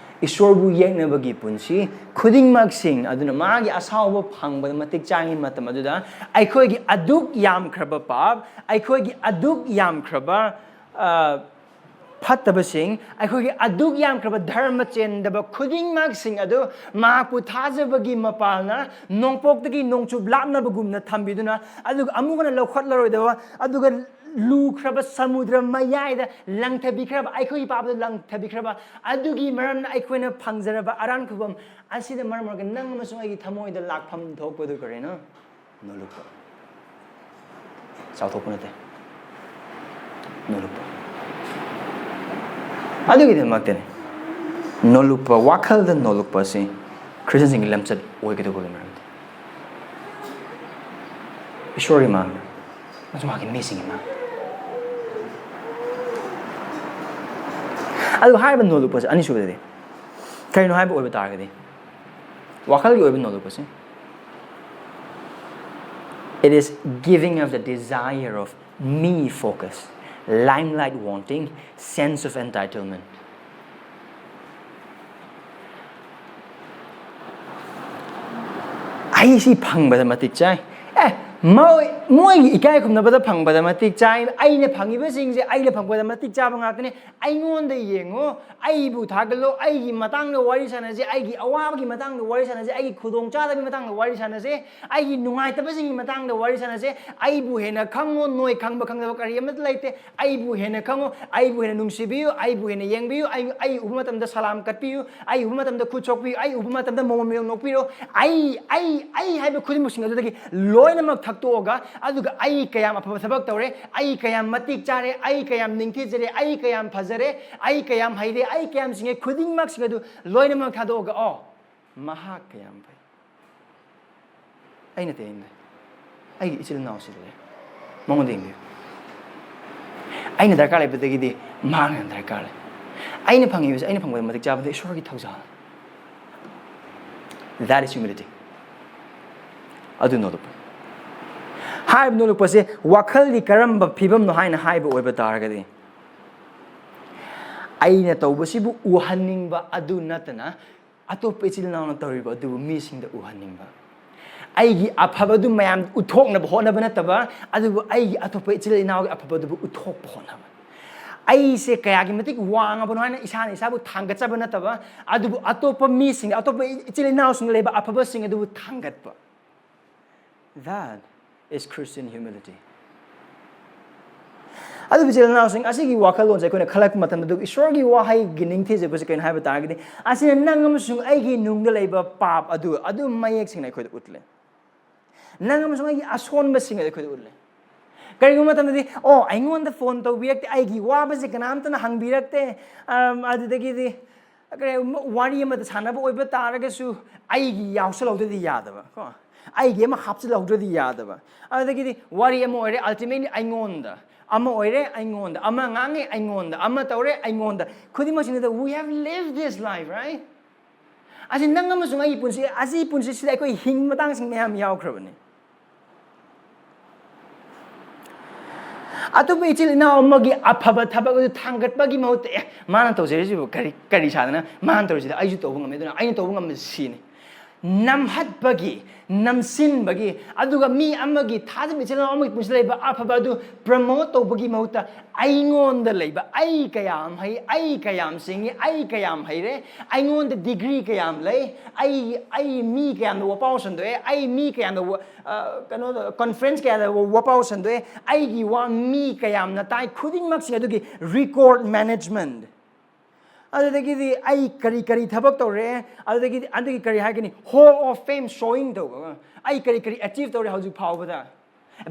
ꯏꯁꯣꯔꯕꯨ ꯌꯦꯛꯅꯕꯒꯤ ꯄꯨꯟꯁꯤ ꯈꯨꯗꯤꯡꯃꯛꯁꯤꯡ ꯑꯗꯨꯅ ꯃꯥꯒꯤ ꯑꯁꯥꯎꯕ ꯐꯪꯕꯗ ꯃꯇꯤꯛ ꯆꯥꯔꯤꯉꯩ ꯃꯇꯝ ꯑꯗꯨꯗ, ꯑꯩꯈꯣꯏꯒꯤ ꯑꯗꯨꯛ ꯌꯥꯝꯈ꯭ꯔꯕ ꯄꯥꯞ, ꯑꯩꯈꯣꯏꯒꯤ ꯑꯗꯨꯛ ꯌꯥꯝꯈ꯭ꯔꯕ, ꯑ, ꯐꯠꯇꯕꯁꯤꯡ, ꯑꯩꯈꯣꯏꯒꯤ ꯑꯗꯨꯛ ꯌꯥꯝꯈ꯭ꯔꯕ ꯙꯔꯃ ꯆꯦꯟꯗꯕ ꯈꯨꯗꯤꯡꯃꯛꯁꯤꯡ ꯑꯗꯨ ꯃꯍꯥꯛꯄꯨ ꯊꯥꯖꯕꯒꯤ ꯃꯄꯥꯜꯅ ꯅꯣꯡꯄꯣꯛꯇꯒꯤ ꯅꯣꯡꯆꯨꯞ ꯂꯥꯞꯅꯕꯒꯨꯝꯅ ꯊꯝꯕꯤꯗꯨꯅ, ꯑꯗꯨꯒ ꯑꯃꯨꯛ ꯍꯟꯅ ꯂꯧꯈꯠꯂꯔꯣꯏꯗꯕ, ꯑꯗꯨꯒ ꯂꯨꯈ꯭ꯔꯕ ꯁꯃꯨꯗ꯭ꯔ ꯃꯌꯥꯏꯗ ꯂꯪꯊꯕꯤꯈ꯭ꯔꯕ, ꯑꯩꯈꯣꯏꯒꯤ ꯄꯥꯞꯇ ꯂꯪꯊꯕꯤꯈ꯭ꯔꯕ ꯑꯗꯨꯒꯤ ꯃꯔꯝꯅ ꯑꯩꯈꯣꯏꯅ ꯐꯪꯖꯔꯕ ꯑꯔꯥꯟ ꯈꯨꯕꯝ ꯑꯁꯤꯗ ꯃꯔꯝ ꯑꯣꯏꯔꯒ ꯅꯪ ꯑꯃꯁꯨꯡ ꯑꯩꯒꯤ ꯊꯃꯣꯏꯗ ꯂꯥꯛꯐꯝ ꯊꯣꯛꯄꯗꯨ ꯀꯔꯤꯅꯣ? ꯅꯣꯂꯨꯛꯄ꯫ ꯆꯥꯎꯊꯣꯛꯄ ꯅꯠꯇꯦ꯫ ꯅꯣꯂꯨꯛꯄ꯫ ꯑꯗꯨꯒꯤꯗꯃꯛꯇꯅꯤ ꯅꯣꯂꯨꯛꯄ, ꯋꯥꯈꯜꯗ ꯅꯣꯂꯨꯛꯄ ꯑꯁꯤ ꯈ꯭ꯔꯤꯁꯇꯤꯌꯥꯟꯁꯤꯡꯒꯤ ꯂꯝꯆꯠ ꯑꯣꯏꯒꯗꯧꯕꯒꯤ ꯃꯔꯝꯗꯤ꯫ ꯏꯁꯣꯔꯒꯤ ꯃꯥꯡꯗ ꯑꯃꯁꯨꯡ ꯃꯍꯥꯛꯀꯤ ꯃꯤꯁꯤꯡꯒꯤ ꯃꯥꯡꯗ꯫ ꯑꯗꯨ ꯍꯥꯏꯔꯤꯕ ꯅꯣꯂꯨꯛꯄꯁꯦ ꯑꯅꯤꯁꯨꯕꯗꯗꯤ ꯀꯔꯤꯅꯣ ꯍꯥꯏꯕ ꯑꯣꯏꯕ ꯇꯥꯔꯒꯗꯤ, ꯋꯥꯈꯜꯒꯤ ꯑꯣꯏꯕ ꯅꯣꯂꯨꯛꯄꯁꯦ, it is giving of the desire of me focus, limelight wanting, sense of entitlement. ꯑꯩ ꯁꯤ ꯐꯪꯕꯗ ꯃꯇꯤꯛ ꯆꯥꯏ꯫ ꯑꯦ, ꯃꯣꯏ, ꯃꯣꯏꯒꯤ ꯏꯀꯥꯏ ꯈꯨꯝꯅꯕꯗ ꯐꯪꯕꯗ ꯃꯇꯤꯛ ꯆꯥꯏ꯫ ꯑꯩꯅ ꯐꯪꯉꯤꯕꯁꯤꯡꯁꯦ ꯑꯩꯅ ꯐꯪꯕꯗ ꯃꯇꯤꯛ ꯆꯥꯕ ꯉꯥꯛꯇꯅꯤ꯫ ꯑꯩꯉꯣꯟꯗ ꯌꯦꯡꯉꯣ, ꯑꯩꯕꯨ ꯊꯥꯒꯠꯂꯣ, ꯑꯩꯒꯤ ꯃꯇꯥꯡꯗ ꯋꯥꯔꯤ ꯁꯥꯟꯅꯁꯦ, ꯑꯩꯒꯤ ꯑꯋꯥꯕꯒꯤ ꯃꯇꯥꯡꯗ ꯋꯥꯔꯤ ꯁꯥꯟꯅꯁꯦ, ꯑꯩꯒꯤ ꯈꯨꯗꯣꯡꯆꯥꯗꯕꯒꯤ ꯃꯇꯥꯡꯗ ꯋꯥꯔꯤ ꯁꯥꯟꯅꯁꯦ, ꯑꯩꯒꯤ ꯅꯨꯡꯉꯥꯏꯇꯕꯁꯤꯡꯒꯤ ꯃꯇꯥꯡꯗ ꯋꯥꯔꯤ ꯁꯥꯟꯅꯁꯦ꯫ ꯑꯩꯕꯨ ꯍꯦꯟꯅ ꯈꯪꯉꯣ, ꯅꯣꯏ ꯈꯪꯕ ꯈꯪꯗꯕ ꯀꯔꯤ ꯑꯃꯠꯇ ꯂꯩꯇꯦ꯫ ꯑꯩꯕꯨ ꯍꯦꯟꯅ ꯈꯪꯉꯣ, ꯑꯩꯕꯨ ꯍꯦꯟꯅ ꯅꯨꯡꯁꯤꯕꯤꯌꯨ, ꯑꯩꯕꯨ ꯍꯦꯟꯅ ꯌꯦꯡꯕꯤꯌꯨ, ꯑꯩ, ꯑꯩ ꯎꯕ ꯃꯇꯝꯗ ꯁꯂꯥꯝ ꯀꯠꯄꯤꯌꯨ, ꯑꯩ ꯎꯕ ꯃꯇꯝꯗ ꯈꯨꯠ ꯁꯣꯛꯄꯤꯌꯨ, ꯑꯩ ꯎꯕ ꯃꯇꯝꯗ ꯃꯣꯃꯣꯟ ꯃꯤꯅꯣꯛ ꯅꯣꯛꯄꯤꯔꯣ꯫ ꯑꯩ, ꯑꯩ, ꯑꯩ ꯍꯥꯏꯕ ꯈꯨꯗꯤꯡꯃꯛꯁꯤꯡ ꯑꯗꯨꯗꯒꯤ ꯂꯣꯏꯅꯃꯛ ꯊꯛꯇꯣꯛꯑꯒ, ꯑꯗꯨꯒ ꯑꯩ ꯀꯌꯥꯝ ꯑꯐꯕ ꯊꯕꯛ ꯇꯧꯔꯦ, ꯑꯩ ꯀꯌꯥꯝ ꯃꯇꯤꯛ ꯆꯥꯔꯦ, ꯑꯩ ꯀꯌꯥꯝ ꯅꯤꯡꯊꯤꯖꯔꯦ, ꯑꯩ ꯀꯌꯥꯝ ꯐꯖꯔꯦ, ꯑꯩ ꯀꯌꯥꯝ ꯍꯩꯔꯦ, ꯑꯩ ꯀꯌꯥꯝ ꯁꯤꯡꯉꯦ, ꯈꯨꯗꯤꯡꯃꯛꯁꯤꯡ ꯑꯗꯨ ꯂꯣꯏꯅꯃꯛ ꯊꯥꯗꯣꯛꯑꯒ, ꯑꯣ, ꯃꯍꯥꯛ ꯀꯌꯥꯝ ꯐꯩ꯫ ꯑꯩ ꯅꯠꯇꯦ, ꯑꯩ ꯅꯠꯇꯦ꯫ ꯑꯩꯒꯤ ꯏꯆꯤꯜ ꯏꯅꯥꯎꯁꯤ ꯂꯩꯔꯦ꯫ ꯃꯉꯣꯟꯗ ꯌꯦꯡꯕꯤꯌꯨ꯫ ꯑꯩꯅ ꯗꯔꯀꯥꯔ ꯂꯩꯕꯗꯒꯤꯗꯤ ꯃꯍꯥꯛꯅ ꯍꯦꯟꯅ ꯗꯔꯀꯥꯔ ꯂꯩ꯫ ꯑꯩꯅ ꯐꯪꯉꯤꯕꯁꯦ ꯑꯩꯅ ꯐꯪꯕꯗ ꯃꯇꯤꯛ ꯆꯥꯕꯗ ꯏꯁꯣꯔꯒꯤ ꯊꯧꯖꯥꯜ꯫ That is humility. ꯑꯗꯨ ꯅꯣꯂꯨꯛꯄ꯫ ꯍꯥꯏꯔꯤꯕ ꯅꯣꯂꯨꯛꯄꯁꯦ ꯋꯥꯈꯜꯒꯤ ꯀꯔꯝꯕ ꯐꯤꯕꯝꯅꯣ ꯍꯥꯏꯅ ꯍꯥꯏꯕ ꯑꯣꯏꯕ ꯇꯥꯔꯒꯗꯤ, ꯑꯩꯅ ꯇꯧꯕꯁꯤꯕꯨ ꯎꯍꯟꯅꯤꯡꯕ ꯑꯗꯨ ꯅꯠꯇꯅ, ꯑꯇꯣꯞꯄ ꯏꯆꯤꯜ ꯏꯅꯥꯎꯅ ꯇꯧꯔꯤꯕ ꯑꯗꯨꯕꯨ ꯃꯤꯁꯤꯡꯗ ꯎꯍꯟꯅꯤꯡꯕ꯫ ꯑꯩꯒꯤ ꯑꯐꯕꯗꯨ ꯃꯌꯥꯝ ꯎꯠꯊꯣꯛꯅꯕ ꯍꯣꯠꯅꯕ ꯅꯠꯇꯕ, ꯑꯗꯨꯕꯨ ꯑꯩꯒꯤ ꯑꯇꯣꯞꯄ ꯏꯆꯤꯜ ꯏꯅꯥꯎꯒꯤ ꯑꯐꯕꯗꯨꯕꯨ ꯎꯠꯊꯣꯛꯄ ꯍꯣꯠꯅꯕ꯫ ꯑꯩꯁꯦ ꯀꯌꯥꯒꯤ ꯃꯇꯤꯛ ꯋꯥꯡꯉꯕꯅꯣ ꯍꯥꯏꯅ ꯏꯁꯥꯅ ꯏꯁꯥꯕꯨ ꯊꯥꯡꯒꯠꯆꯕ ꯅꯠꯇꯕ, ꯑꯗꯨꯕꯨ ꯑꯇꯣꯞꯄ ꯃꯤꯁꯤꯡ, ꯑꯇꯣꯞꯄ ꯏꯆꯤꯜ ꯏꯅꯥꯎꯁꯤꯡꯗ ꯂꯩꯕ ꯑꯐꯕꯁꯤꯡ ꯑꯗꯨꯕꯨ ꯊꯥꯡꯒꯠꯄ꯫ That is Christian humility. ꯑꯗꯨꯕꯨ ꯏꯆꯤꯜ ꯏꯅꯥꯎꯁꯤꯡ, ꯑꯁꯤꯒꯤ ꯋꯥꯈꯜꯂꯣꯟꯁꯦ ꯑꯩꯈꯣꯏꯅ ꯈꯜꯂꯛꯄ ꯃꯇꯝꯗ, ꯑꯗꯨꯒ ꯏꯁꯣꯔꯒꯤ ꯋꯥꯍꯩꯒꯤ ꯅꯤꯡꯊꯤꯖꯕꯁꯦ ꯀꯩꯅꯣ ꯍꯥꯏꯕ ꯇꯥꯔꯒꯗꯤ, ꯑꯁꯤꯅ ꯅꯪ ꯑꯃꯁꯨꯡ ꯑꯩꯒꯤ ꯅꯨꯡꯗ ꯂꯩꯕ ꯄꯥꯞ ꯑꯗꯨ ꯑꯗꯨꯝ ꯃꯌꯦꯛ ꯁꯦꯡꯅ ꯑꯩꯈꯣꯏꯗ ꯎꯠꯂꯦ꯫ ꯅꯪ ꯑꯃꯁꯨꯡ ꯑꯩꯒꯤ ꯑꯁꯣꯟꯕꯁꯤꯡ ꯑꯗꯨ ꯑꯩꯈꯣꯏꯗ ꯎꯠꯂꯦ꯫ ꯀꯔꯤꯒꯨꯝꯕ ꯃꯇꯝꯗꯗꯤ, "ꯑꯣ, ꯑꯩꯉꯣꯟꯗ ꯐꯣꯟ ꯇꯧꯕꯤꯔꯛꯇꯦ, ꯑꯩꯒꯤ ꯋꯥꯕꯁꯦ ꯀꯅꯥꯝꯇꯅ ꯍꯪꯕꯤꯔꯛꯇꯦ", ꯑꯝ, ꯑꯗꯨꯗꯒꯤꯗꯤ ꯀꯔꯤ, ꯋꯥꯔꯤ ꯑꯃꯗ ꯁꯥꯟꯅꯕ ꯑꯣꯏꯕ ꯇꯥꯔꯒꯁꯨ ꯑꯩꯒꯤ ꯌꯥꯎꯁꯜꯍꯧꯗ꯭ꯔꯗꯤ ꯌꯥꯗꯕ, ꯀꯣ, ꯑꯩꯒꯤ ꯑꯃ ꯍꯥꯞꯆꯤꯜꯍꯧꯗ꯭ꯔꯗꯤ ꯌꯥꯗꯕ꯫ ꯑꯗꯨꯗꯒꯤꯗꯤ ꯋꯥꯔꯤ ꯑꯃ ꯑꯣꯏꯔꯦ, ultimately ꯑꯩꯉꯣꯟꯗ, ꯑꯃ ꯑꯣꯏꯔꯦ ꯑꯩꯉꯣꯟꯗ, ꯑꯃ ꯉꯥꯡꯉꯦ ꯑꯩꯉꯣꯟꯗ, ꯑꯃ ꯇꯧꯔꯦ ꯑꯩꯉꯣꯟꯗ, ꯈꯨꯗꯤꯡꯃꯛꯁꯤꯡꯗꯨꯗ we have lived this life, right? ꯑꯁꯤ ꯅꯪ ꯑꯃꯁꯨꯡ ꯑꯩꯒꯤ ꯄꯨꯟꯁꯤ, ꯑꯁꯤ ꯄꯨꯟꯁꯤꯁꯤꯗ ꯑꯩꯈꯣꯏ ꯍꯤꯡꯕ ꯃꯇꯥꯡꯁꯤꯡ ꯃꯌꯥꯝ ꯌꯥꯎꯈ꯭ꯔꯕꯅꯤ꯫ ꯑꯇꯣꯞꯄ ꯏꯆꯤꯜ ꯏꯅꯥꯎ ꯑꯃꯒꯤ ꯑꯐꯕ ꯊꯕꯛ ꯑꯗꯨ ꯊꯥꯡꯒꯠꯄꯒꯤ ꯃꯍꯨꯠꯇ, "ꯑꯦ, ꯃꯥꯅ ꯇꯧꯖꯔꯤꯁꯤꯕꯨ ꯀꯔꯤ, ꯀꯔꯤ ꯁꯥꯗꯅ? ꯃꯥꯅ ꯇꯧꯔꯤꯁꯤꯗ ꯑꯩꯁꯨ ꯇꯧꯕ ꯉꯝꯃꯦ, ꯑꯗꯨꯅ ꯑꯩꯅ ꯇꯧꯕ ꯉꯝꯕꯁꯤ ꯁꯤꯅꯤ"꯫ ꯅꯝꯍꯠꯄꯒꯤ, ꯅꯝꯁꯤꯟꯕꯒꯤ, ꯑꯗꯨꯒ ꯃꯤ ꯑꯃꯒꯤ, ꯊꯥꯖꯕ ꯏꯆꯤꯜ ꯏꯅꯥꯎ ꯑꯃꯒꯤ ꯄꯨꯟꯁꯤꯗ ꯂꯩꯕ ꯑꯐꯕ ꯑꯗꯨ promote ꯇꯧꯕꯒꯤ ꯃꯍꯨꯠꯇ, ꯑꯩꯉꯣꯟꯗ ꯂꯩꯕ, ꯑꯩ ꯀꯌꯥꯝ ꯍꯩ, ꯑꯩ ꯀꯌꯥꯝ ꯁꯤꯡꯉꯤ, ꯑꯩ ꯀꯌꯥꯝ ꯍꯩꯔꯦ, ꯑꯩꯉꯣꯟꯗ degree ꯀꯌꯥꯝ ꯂꯩ, ꯑꯩ, ꯑꯩ ꯃꯤ ꯀꯌꯥꯝꯅ ꯋꯥꯄꯥꯎ ꯁꯟꯗꯣꯛꯑꯦ, ꯑꯩ ꯃꯤ ꯀꯌꯥꯝꯅ ꯋꯥ-, ꯑ, ꯀꯩꯅꯣꯗ, conference ꯀꯌꯥꯗ ꯋꯥ-, ꯋꯥꯄꯥꯎ ꯁꯟꯗꯣꯛꯑꯦ, ꯑꯩꯒꯤ ꯋꯥ ꯃꯤ ꯀꯌꯥꯝꯅ ꯇꯥꯏ, ꯈꯨꯗꯤꯡꯃꯛꯁꯤꯡ ꯑꯗꯨꯒꯤ record management꯫ ꯑꯗꯨꯗꯒꯤꯗꯤ ꯑꯩ ꯀꯔꯤ ꯀꯔꯤ ꯊꯕꯛ ꯇꯧꯔꯦ, ꯑꯗꯨꯗꯒꯤꯗꯤ, ꯑꯗꯨꯒꯤ ꯀꯔꯤ ꯍꯥꯏꯒꯅꯤ, hall of fame showing ꯇꯧꯕ, ꯑꯩ ꯀꯔꯤ ꯀꯔꯤ achieve ꯇꯧꯔꯦ ꯍꯧꯖꯤꯛ ꯐꯥꯎꯕꯗ,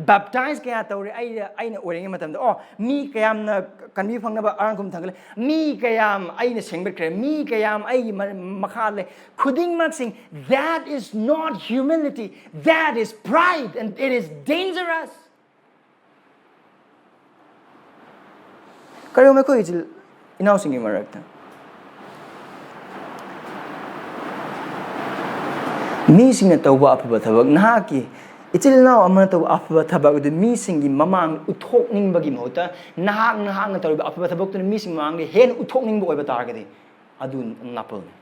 baptize ꯀꯌꯥ ꯇꯧꯔꯦ ꯑꯩ, ꯑꯩꯅ ꯑꯣꯏꯔꯤꯉꯩ ꯃꯇꯝꯗ, ꯑꯣ, ꯃꯤ ꯀꯌꯥꯝꯅ ꯀꯟꯕꯤ ꯐꯪꯅꯕ ꯑꯉꯥꯡ ꯈꯨꯝ ꯊꯥꯡꯒꯠꯂꯦ, ꯃꯤ ꯀꯌꯥꯝ ꯑꯩꯅ ꯁꯦꯡꯒꯠꯈ꯭ꯔꯦ, ꯃꯤ ꯀꯌꯥꯝ ꯑꯩꯒꯤ ꯃ-, ꯃꯈꯥ ꯂꯩ, ꯈꯨꯗꯤꯡꯃꯛꯁꯤꯡ, that is not humility, that is pride and it is dangerous꯫ ꯀꯔꯤꯒꯨꯝꯕ ꯑꯩꯈꯣꯏ ꯏꯆꯤꯜ ꯏꯅꯥꯎꯁꯤꯡꯒꯤ ꯃꯔꯛꯇ ꯃꯤꯁꯤꯡꯅ ꯇꯧꯕ ꯑꯐꯕ ꯊꯕꯛ, ꯅꯍꯥꯛꯀꯤ ꯏꯆꯤꯜ ꯏꯅꯥꯎ ꯑꯃꯅ ꯇꯧꯕ ꯑꯐꯕ ꯊꯕꯛ ꯑꯗꯨ ꯃꯤꯁꯤꯡꯒꯤ ꯃꯃꯥꯡ ꯎꯠꯊꯣꯛꯅꯤꯡꯕꯒꯤ ꯃꯍꯨꯠꯇ, ꯅꯍꯥꯛ ꯅꯍꯥꯛꯅ ꯇꯧꯔꯤꯕ ꯑꯐꯕ ꯊꯕꯛꯇꯨꯅ ꯃꯤꯁꯤꯡ ꯃꯃꯥꯡꯗ ꯍꯦꯟꯅ ꯎꯠꯊꯣꯛꯅꯤꯡꯕ ꯑꯣꯏꯕ ꯇꯥꯔꯒꯗꯤ, ꯑꯗꯨ ꯅꯥꯄꯜꯅꯤ꯫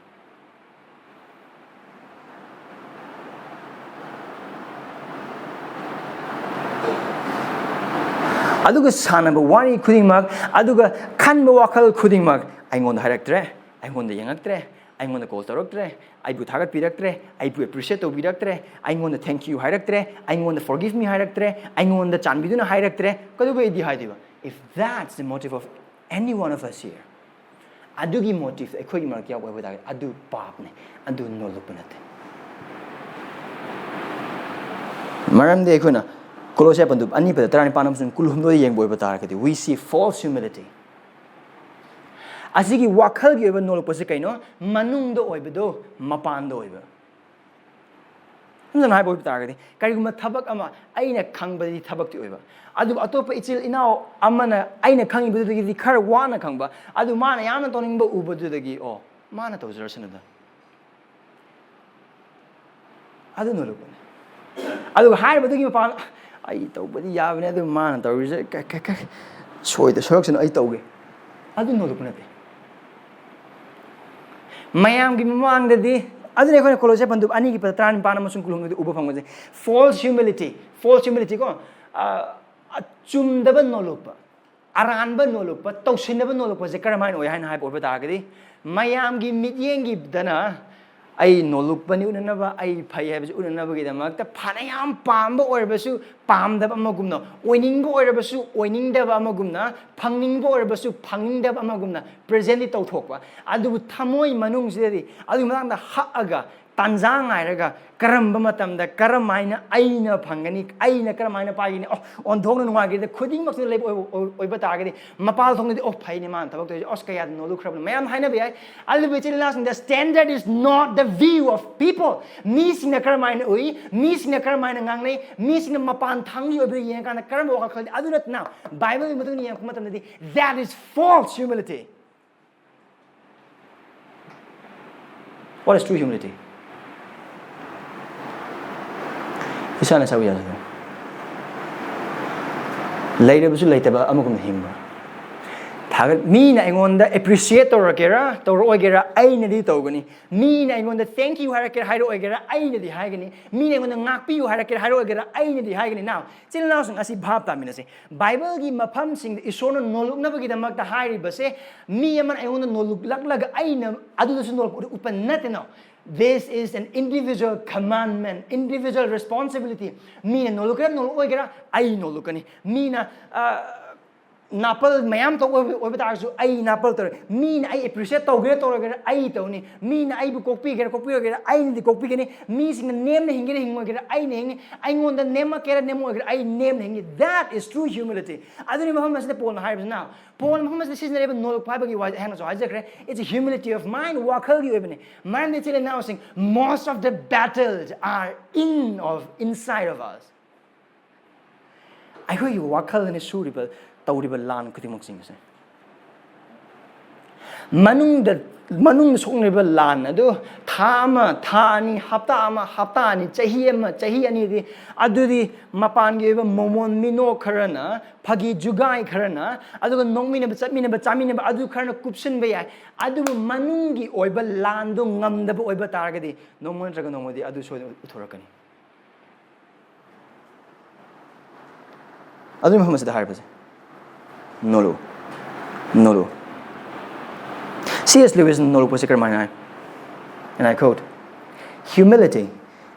ꯑꯗꯨꯒ ꯁꯥꯟꯅꯕ ꯋꯥꯔꯤ ꯈꯨꯗꯤꯡꯃꯛ, ꯑꯗꯨꯒ ꯈꯟꯕ ꯋꯥꯈꯜ ꯈꯨꯗꯤꯡꯃꯛ ꯑꯩꯉꯣꯟꯗ ꯍꯥꯏꯔꯛꯇ꯭ꯔꯦ, ꯑꯩꯉꯣꯟꯗ ꯌꯦꯡꯉꯛꯇ꯭ꯔꯦ, ꯑꯩꯉꯣꯟꯗ ꯀꯣꯜ ꯇꯧꯔꯛꯇ꯭ꯔꯦ, ꯑꯩꯕꯨ ꯊꯥꯒꯠꯄꯤꯔꯛꯇ꯭ꯔꯦ, ꯑꯩꯕꯨ ꯑꯦꯄ꯭ꯔꯤꯁꯤꯌꯦꯠ ꯇꯧꯕꯤꯔꯛꯇ꯭ꯔꯦ, ꯑꯩꯉꯣꯟꯗ ꯊꯦꯡꯛ ꯌꯨ ꯍꯥꯏꯔꯛꯇ꯭ꯔꯦ, ꯑꯩꯉꯣꯟꯗ ꯐꯣꯔꯒꯤꯚ ꯃꯤ ꯍꯥꯏꯔꯛꯇ꯭ꯔꯦ, ꯑꯩꯉꯣꯟꯗ ꯆꯥꯟꯕꯤꯗꯨꯅ ꯍꯥꯏꯔꯛꯇ꯭ꯔꯦ, ꯀꯩꯗꯧꯕꯩꯗꯤ ꯍꯥꯏꯗꯣꯏꯕ? If that's the motive of any one of us here, ꯑꯗꯨꯒꯤ ꯃꯣꯇꯤꯚ ꯑꯩꯈꯣꯏꯒꯤ ꯃꯔꯛꯇ ꯌꯥꯎꯕ ꯑꯣꯏꯕ ꯇꯥꯔꯒꯗꯤ, ꯑꯗꯨ ꯄꯥꯞꯅꯤ, ꯑꯗꯨ ꯅꯣꯂꯨꯛꯄ ꯅꯠꯇꯦ꯫ ꯃꯔꯝꯗꯤ ꯑꯩꯈꯣꯏꯅ ꯀꯣꯂꯣꯁꯤꯌꯥ ꯄꯟꯗꯨꯞ ꯑꯅꯤ ꯄꯗ ꯇꯔꯥꯅꯤꯄꯥꯟ ꯑꯃꯁꯨꯡ ꯀꯨꯟꯍꯨꯝꯗꯣꯏ ꯌꯦꯡꯕ ꯑꯣꯏꯕ ꯇꯥꯔꯒꯗꯤ, we see false humility꯫ ꯑꯁꯤꯒꯤ ꯋꯥꯈꯜꯒꯤ ꯑꯣꯏꯕ ꯅꯣꯂꯨꯛꯄꯁꯤ ꯀꯩꯅꯣ? ꯃꯅꯨꯡꯗ ꯑꯣꯏꯕꯗꯣ ꯃꯄꯥꯟꯗ ꯑꯣꯏꯕ꯫ ꯁꯝꯅ ꯍꯥꯏꯕ ꯑꯣꯏꯕ ꯇꯥꯔꯒꯗꯤ, ꯀꯔꯤꯒꯨꯝꯕ ꯊꯕꯛ ꯑꯃ ꯑꯩꯅ ꯈꯪꯕꯗꯤ ꯊꯕꯛꯇꯤ ꯑꯣꯏꯕ, ꯑꯗꯨꯕꯨ ꯑꯇꯣꯞꯄ ꯏꯆꯤꯜ ꯏꯅꯥꯎ ꯑꯃꯅ ꯑꯩꯅ ꯈꯪꯉꯤꯕꯗꯨꯗꯒꯤꯗꯤ ꯈꯔ ꯋꯥꯅ ꯈꯪꯕ, ꯑꯗꯨ ꯃꯥꯅ ꯌꯥꯝꯅ ꯇꯧꯅꯤꯡꯕ ꯎꯕꯗꯨꯗꯒꯤ, "ꯑꯣ, ꯃꯥꯅ ꯇꯧꯖꯔꯁꯅꯨꯗ", ꯑꯗꯨ ꯅꯣꯂꯨꯛꯄꯅꯤ꯫ ꯑꯗꯨꯒ ꯍꯥꯏꯔꯤꯕꯗꯨꯒꯤ ꯃꯄꯥꯟ, "ꯑꯩ ꯇꯧꯕꯗꯤ ꯌꯥꯕꯅꯤ, ꯑꯗꯨ ꯃꯥꯅ ꯇꯧꯔꯤꯁꯦ ꯀ-, ꯀ-, ꯀ-, ꯁꯣꯏꯗ ꯁꯣꯏꯔꯛꯁꯅꯨ, ꯑꯩ ꯇꯧꯒꯦ", ꯑꯗꯨ ꯅꯣꯂꯨꯛꯄ ꯅꯠꯇꯦ꯫ ꯃꯌꯥꯝꯒꯤ ꯃꯃꯥꯡꯗꯗꯤ, ꯑꯗꯨꯅ ꯑꯩꯈꯣꯏꯅ ꯀꯣꯂꯣꯁꯤꯌꯥ ꯄꯟꯗꯨꯞ ꯑꯅꯤꯒꯤ ꯄꯗ ꯇꯔꯥꯅꯤꯄꯥꯟ ꯑꯃꯁꯨꯡ ꯀꯨꯟꯍꯨꯝꯗꯣꯏꯗ ꯎꯕ ꯐꯪꯕꯁꯦ, false humility, false humility ꯀꯣ, ꯑ, ꯑꯆꯨꯝꯗꯕ ꯅꯣꯂꯨꯛꯄ, ꯑꯔꯥꯟꯕ ꯅꯣꯂꯨꯛꯄ, ꯇꯧꯁꯤꯟꯅꯕ ꯅꯣꯂꯨꯛꯄꯁꯦ ꯀꯔꯝꯍꯥꯏꯅ ꯑꯣꯏ ꯍꯥꯏꯅ ꯍꯥꯏꯕ ꯑꯣꯏꯕ ꯇꯥꯔꯒꯗꯤ, ꯃꯌꯥꯝꯒꯤ ꯃꯤꯠꯌꯦꯡꯒꯤꯗꯅ ꯑꯩ ꯅꯣꯂꯨꯛꯄꯅꯤ ꯎꯠꯅꯅꯕ, ꯑꯩ ꯐꯩ ꯍꯥꯏꯕꯁꯤ ꯎꯠꯅꯅꯕꯒꯤꯗꯃꯛꯇ ꯐꯅꯌꯥꯝ ꯄꯥꯝꯕ ꯑꯣꯏꯔꯕꯁꯨ ꯄꯥꯝꯗꯕ ꯑꯃꯒꯨꯝꯅ, ꯑꯣꯏꯅꯤꯡꯕ ꯑꯣꯏꯔꯕꯁꯨ ꯑꯣꯏꯅꯤꯡꯗꯕ ꯑꯃꯒꯨꯝꯅ, ꯐꯪꯅꯤꯡꯕ ꯑꯣꯏꯔꯕꯁꯨ ꯐꯪꯅꯤꯡꯗꯕ ꯑꯃꯒꯨꯝꯅ ꯄ꯭ꯔꯦꯖꯦꯟꯗꯤ ꯇꯧꯊꯣꯛꯄ, ꯑꯗꯨꯕꯨ ꯊꯃꯣꯏ ꯃꯅꯨꯡꯁꯤꯗꯗꯤ ꯑꯗꯨꯒꯤ ꯃꯇꯥꯡꯗ ꯍꯛꯑꯒ ꯇꯥꯟꯖꯥ ꯉꯥꯏꯔꯒ ꯀꯔꯝꯕ ꯃꯇꯝꯗ ꯀꯔꯝ ꯍꯥꯏꯅ ꯑꯩꯅ ꯐꯪꯒꯅꯤ, ꯑꯩꯅ ꯀꯔꯝ ꯍꯥꯏꯅ ꯄꯥꯏꯒꯅꯤ, ꯑꯣ, ꯑꯣꯟꯊꯣꯛꯅ ꯅꯨꯡꯉꯥꯏꯈꯤꯗ ꯈꯨꯗꯤꯡꯃꯛꯁꯤꯗ ꯂꯩꯕ ꯑꯣꯏꯕ, ꯑꯣꯏ-, ꯑꯣꯏꯕ ꯇꯥꯔꯒꯗꯤ, ꯃꯄꯥꯜ ꯊꯣꯡꯗꯗꯤ, "ꯑꯣ, ꯐꯩꯅꯦ ꯃꯥꯅ ꯊꯕꯛ ꯇꯧꯔꯤꯁꯦ, ꯑꯁ, ꯀꯌꯥꯗ ꯅꯣꯂꯨꯛꯈ꯭ꯔꯕꯅꯣ", ꯃꯌꯥꯝ ꯍꯥꯏꯅꯕ ꯌꯥꯏ꯫ ꯑꯗꯨꯕꯨ ꯏꯆꯤꯜ ꯏꯅꯥꯎꯁꯤꯡꯗ standard is not the view of people. ꯃꯤꯁꯤꯡꯅ ꯀꯔꯝ ꯍꯥꯏꯅ ꯎꯏ, ꯃꯤꯁꯤꯡꯅ ꯀꯔꯝ ꯍꯥꯏꯅ ꯉꯥꯡꯅꯩ, ꯃꯤꯁꯤꯡꯅ ꯃꯄꯥꯟ ꯊꯪꯒꯤ ꯑꯣꯏꯕꯗ ꯌꯦꯡꯉꯀꯥꯟꯗ ꯀꯔꯝꯕ ꯋꯥꯈꯜ ꯈꯜꯂꯤ, ꯑꯗꯨ ꯅꯠꯇꯅ ꯕꯥꯏꯕꯜꯒꯤ ꯃꯇꯨꯡ ꯏꯟꯅ ꯌꯦꯡꯉꯛꯄ ꯃꯇꯝꯗꯗꯤ, that is false humility. What is true humility? ꯏꯁꯥꯅ ꯏꯁꯥꯕꯨ ꯌꯥꯖꯒꯦ꯫ ꯂꯩꯔꯕꯁꯨ ꯂꯩꯇꯕ ꯑꯃꯒꯨꯝꯅ ꯍꯤꯡꯕ꯫ ꯊꯥꯒꯠ ꯃꯤꯅ ꯑꯩꯉꯣꯟꯗ ꯑꯦꯄ꯭ꯔꯤꯁꯤꯌꯦꯠ ꯇꯧꯔꯛꯀꯦꯔꯥ ꯇꯧꯔꯛꯑꯣꯏꯒꯦꯔꯥ, ꯑꯩꯅꯗꯤ ꯇꯧꯒꯅꯤ꯫ ꯃꯤꯅ ꯑꯩꯉꯣꯟꯗ ꯊꯦꯡꯛ ꯌꯨ ꯍꯥꯏꯔꯛꯀꯦꯔꯥ ꯍꯥꯏꯔꯛꯑꯣꯏꯒꯦꯔꯥ, ꯑꯩꯅꯗꯤ ꯍꯥꯏꯒꯅꯤ꯫ ꯃꯤꯅ ꯑꯩꯉꯣꯟꯗ ꯉꯥꯛꯄꯤꯌꯨ ꯍꯥꯏꯔꯛꯀꯦꯔꯥ ꯍꯥꯏꯔꯛꯑꯣꯏꯒꯦꯔꯥ, ꯑꯩꯅꯗꯤ ꯍꯥꯏꯒꯅꯤ꯫ ꯅꯥꯎ, ꯏꯆꯤꯜ ꯏꯅꯥꯎꯁꯤꯡ ꯑꯁꯤ ꯚꯥꯞ ꯇꯥꯃꯤꯟꯅꯁꯤ꯫ ꯕꯥꯏꯕꯜꯒꯤ ꯃꯐꯝꯁꯤꯡꯗ ꯏꯁꯣꯔꯅ ꯅꯣꯜꯂꯨꯛꯅꯕꯒꯤꯗꯃꯛꯇ ꯍꯥꯏꯔꯤꯕꯁꯦ, ꯃꯤ ꯑꯃꯅ ꯑꯩꯉꯣꯟꯗ ꯅꯣꯜꯂꯨꯛꯂꯛꯂꯒ ꯑꯩꯅ ꯑꯗꯨꯗꯁꯨ ꯅꯣꯜꯂꯨꯛ ꯎꯠꯄ ꯅꯠꯇꯦ꯫ No, this is an individual commandment, individual responsibility. ꯃꯤꯅ ꯅꯣꯜꯂꯨꯛꯀꯦꯔꯥ ꯅꯣꯜꯂꯨꯛꯑꯣꯏꯒꯦꯔꯥ, ꯑꯩ ꯅꯣꯜꯂꯨꯛꯀꯅꯤ꯫ ꯃꯤꯅ ꯑ, ꯅꯥꯄꯜ ꯃꯌꯥꯝ ꯇꯧꯕ ꯑꯣꯏꯕ ꯇꯥꯔꯁꯨ, ꯑꯩ ꯅꯥꯄꯜ ꯇꯧꯔꯦ꯫ ꯃꯤꯅ ꯑꯩ ꯑꯦꯄ꯭ꯔꯤꯁꯤꯌꯦꯠ ꯇꯧꯒꯦꯔꯥ ꯇꯧꯔꯒꯦꯔꯥ, ꯑꯩ ꯇꯧꯅꯤ꯫ ꯃꯤꯅ ꯑꯩꯕꯨ ꯀꯣꯛꯄꯤꯒꯦꯔꯥ ꯀꯣꯛꯄꯤꯔꯣꯏꯒꯦꯔꯥ, ꯑꯩꯅꯗꯤ ꯀꯣꯛꯄꯤꯒꯅꯤ꯫ ꯃꯤꯁꯤꯡꯅ ꯅꯦꯝꯅ ꯍꯤꯡꯒꯦꯔꯥ ꯍꯤꯡꯉꯣꯏꯒꯦꯔꯥ, ꯑꯩꯅ ꯍꯤꯡꯅꯤ꯫ ꯑꯩꯉꯣꯟꯗ ꯅꯦꯝꯃꯛꯀꯦꯔꯥ ꯅꯦꯝꯃꯛꯑꯣꯏꯒꯦꯔꯥ, ꯑꯩ ꯅꯦꯝꯅ ꯍꯤꯡꯅꯤ꯫ That is true humility. ꯑꯗꯨꯅꯤ ꯃꯐꯝ ꯑꯁꯤꯗ ꯄꯣꯜꯅ ꯍꯥꯏꯔꯤꯕꯁꯤꯅ, ꯄꯣꯜ ꯃꯐꯝ ꯑꯁꯤꯗ ꯁꯤꯖꯤꯟꯅꯔꯤꯕ ꯅꯣꯜꯂꯨꯛꯄ ꯍꯥꯏꯕꯒꯤ ꯋꯥꯁꯦ ꯑꯩꯍꯥꯛꯅꯁꯨ ꯍꯥꯏꯖꯈ꯭ꯔꯦ, it's a humility of mind, ꯋꯥꯈꯜꯒꯤ ꯑꯣꯏꯕꯅꯤ꯫ ꯃꯔꯝꯗꯤ ꯏꯆꯤꯜ ꯏꯅꯥꯎꯁꯤꯡ, most of the battles are in of, inside of us. ꯑꯩꯈꯣꯏꯒꯤ ꯋꯥꯈꯜꯅ ꯁꯨꯔꯤꯕ, ꯇꯧꯔꯤꯕ ꯂꯥꯟ ꯈꯨꯗꯤꯡꯃꯛꯁꯤꯡ ꯑꯁꯦ, ꯃꯅꯨꯡꯗ, ꯃꯅꯨꯡꯗ ꯁꯣꯛꯅꯔꯤꯕ ꯂꯥꯟ ꯑꯗꯨ ꯊꯥ ꯑꯃ, ꯊꯥ ꯑꯅꯤ, ꯍꯞꯇꯥ ꯑꯃ, ꯍꯞꯇꯥ ꯑꯅꯤ, ꯆꯍꯤ ꯑꯃ, ꯆꯍꯤ ꯑꯅꯤꯗꯤ, ꯑꯗꯨꯗꯤ ꯃꯄꯥꯟꯒꯤ ꯑꯣꯏꯕ ꯃꯣꯃꯣꯟ ꯃꯤꯅꯣꯛ ꯈꯔꯅ, ꯐꯥꯒꯤ ꯖꯨꯒꯥꯏ ꯈꯔꯅ, ꯑꯗꯨꯒ ꯅꯣꯛꯃꯤꯟꯅꯕ, ꯆꯠꯃꯤꯟꯅꯕ, ꯆꯥꯃꯤꯟꯅꯕ, ꯑꯗꯨ ꯈꯔꯅ ꯀꯨꯞꯁꯤꯟꯕ ꯌꯥꯏ꯫ ꯑꯗꯨꯕꯨ ꯃꯅꯨꯡꯒꯤ ꯑꯣꯏꯕ ꯂꯥꯟꯗꯨ ꯉꯝꯗꯕ ꯑꯣꯏꯕ ꯇꯥꯔꯒꯗꯤ, ꯅꯣꯡꯃ ꯅꯠꯇ꯭ꯔꯒ ꯅꯣꯡꯃꯗꯤ ꯑꯗꯨ ꯁꯣꯏꯗꯅ ꯎꯠꯊꯣꯔꯛꯀꯅꯤ꯫ ꯑꯗꯨꯒꯤ ꯃꯐꯝ ꯑꯁꯤꯗ ꯍꯥꯏꯔꯤꯕꯁꯦ, ꯅꯣꯂꯨ, ꯅꯣꯂꯨ꯫ ꯁꯤ ꯑꯦꯁ ꯂꯨꯏꯁꯅ ꯅꯣꯂꯨꯛꯄꯁꯦ ꯀꯔꯝꯍꯥꯏꯅ ꯍꯥꯏ? And I quote, "Humility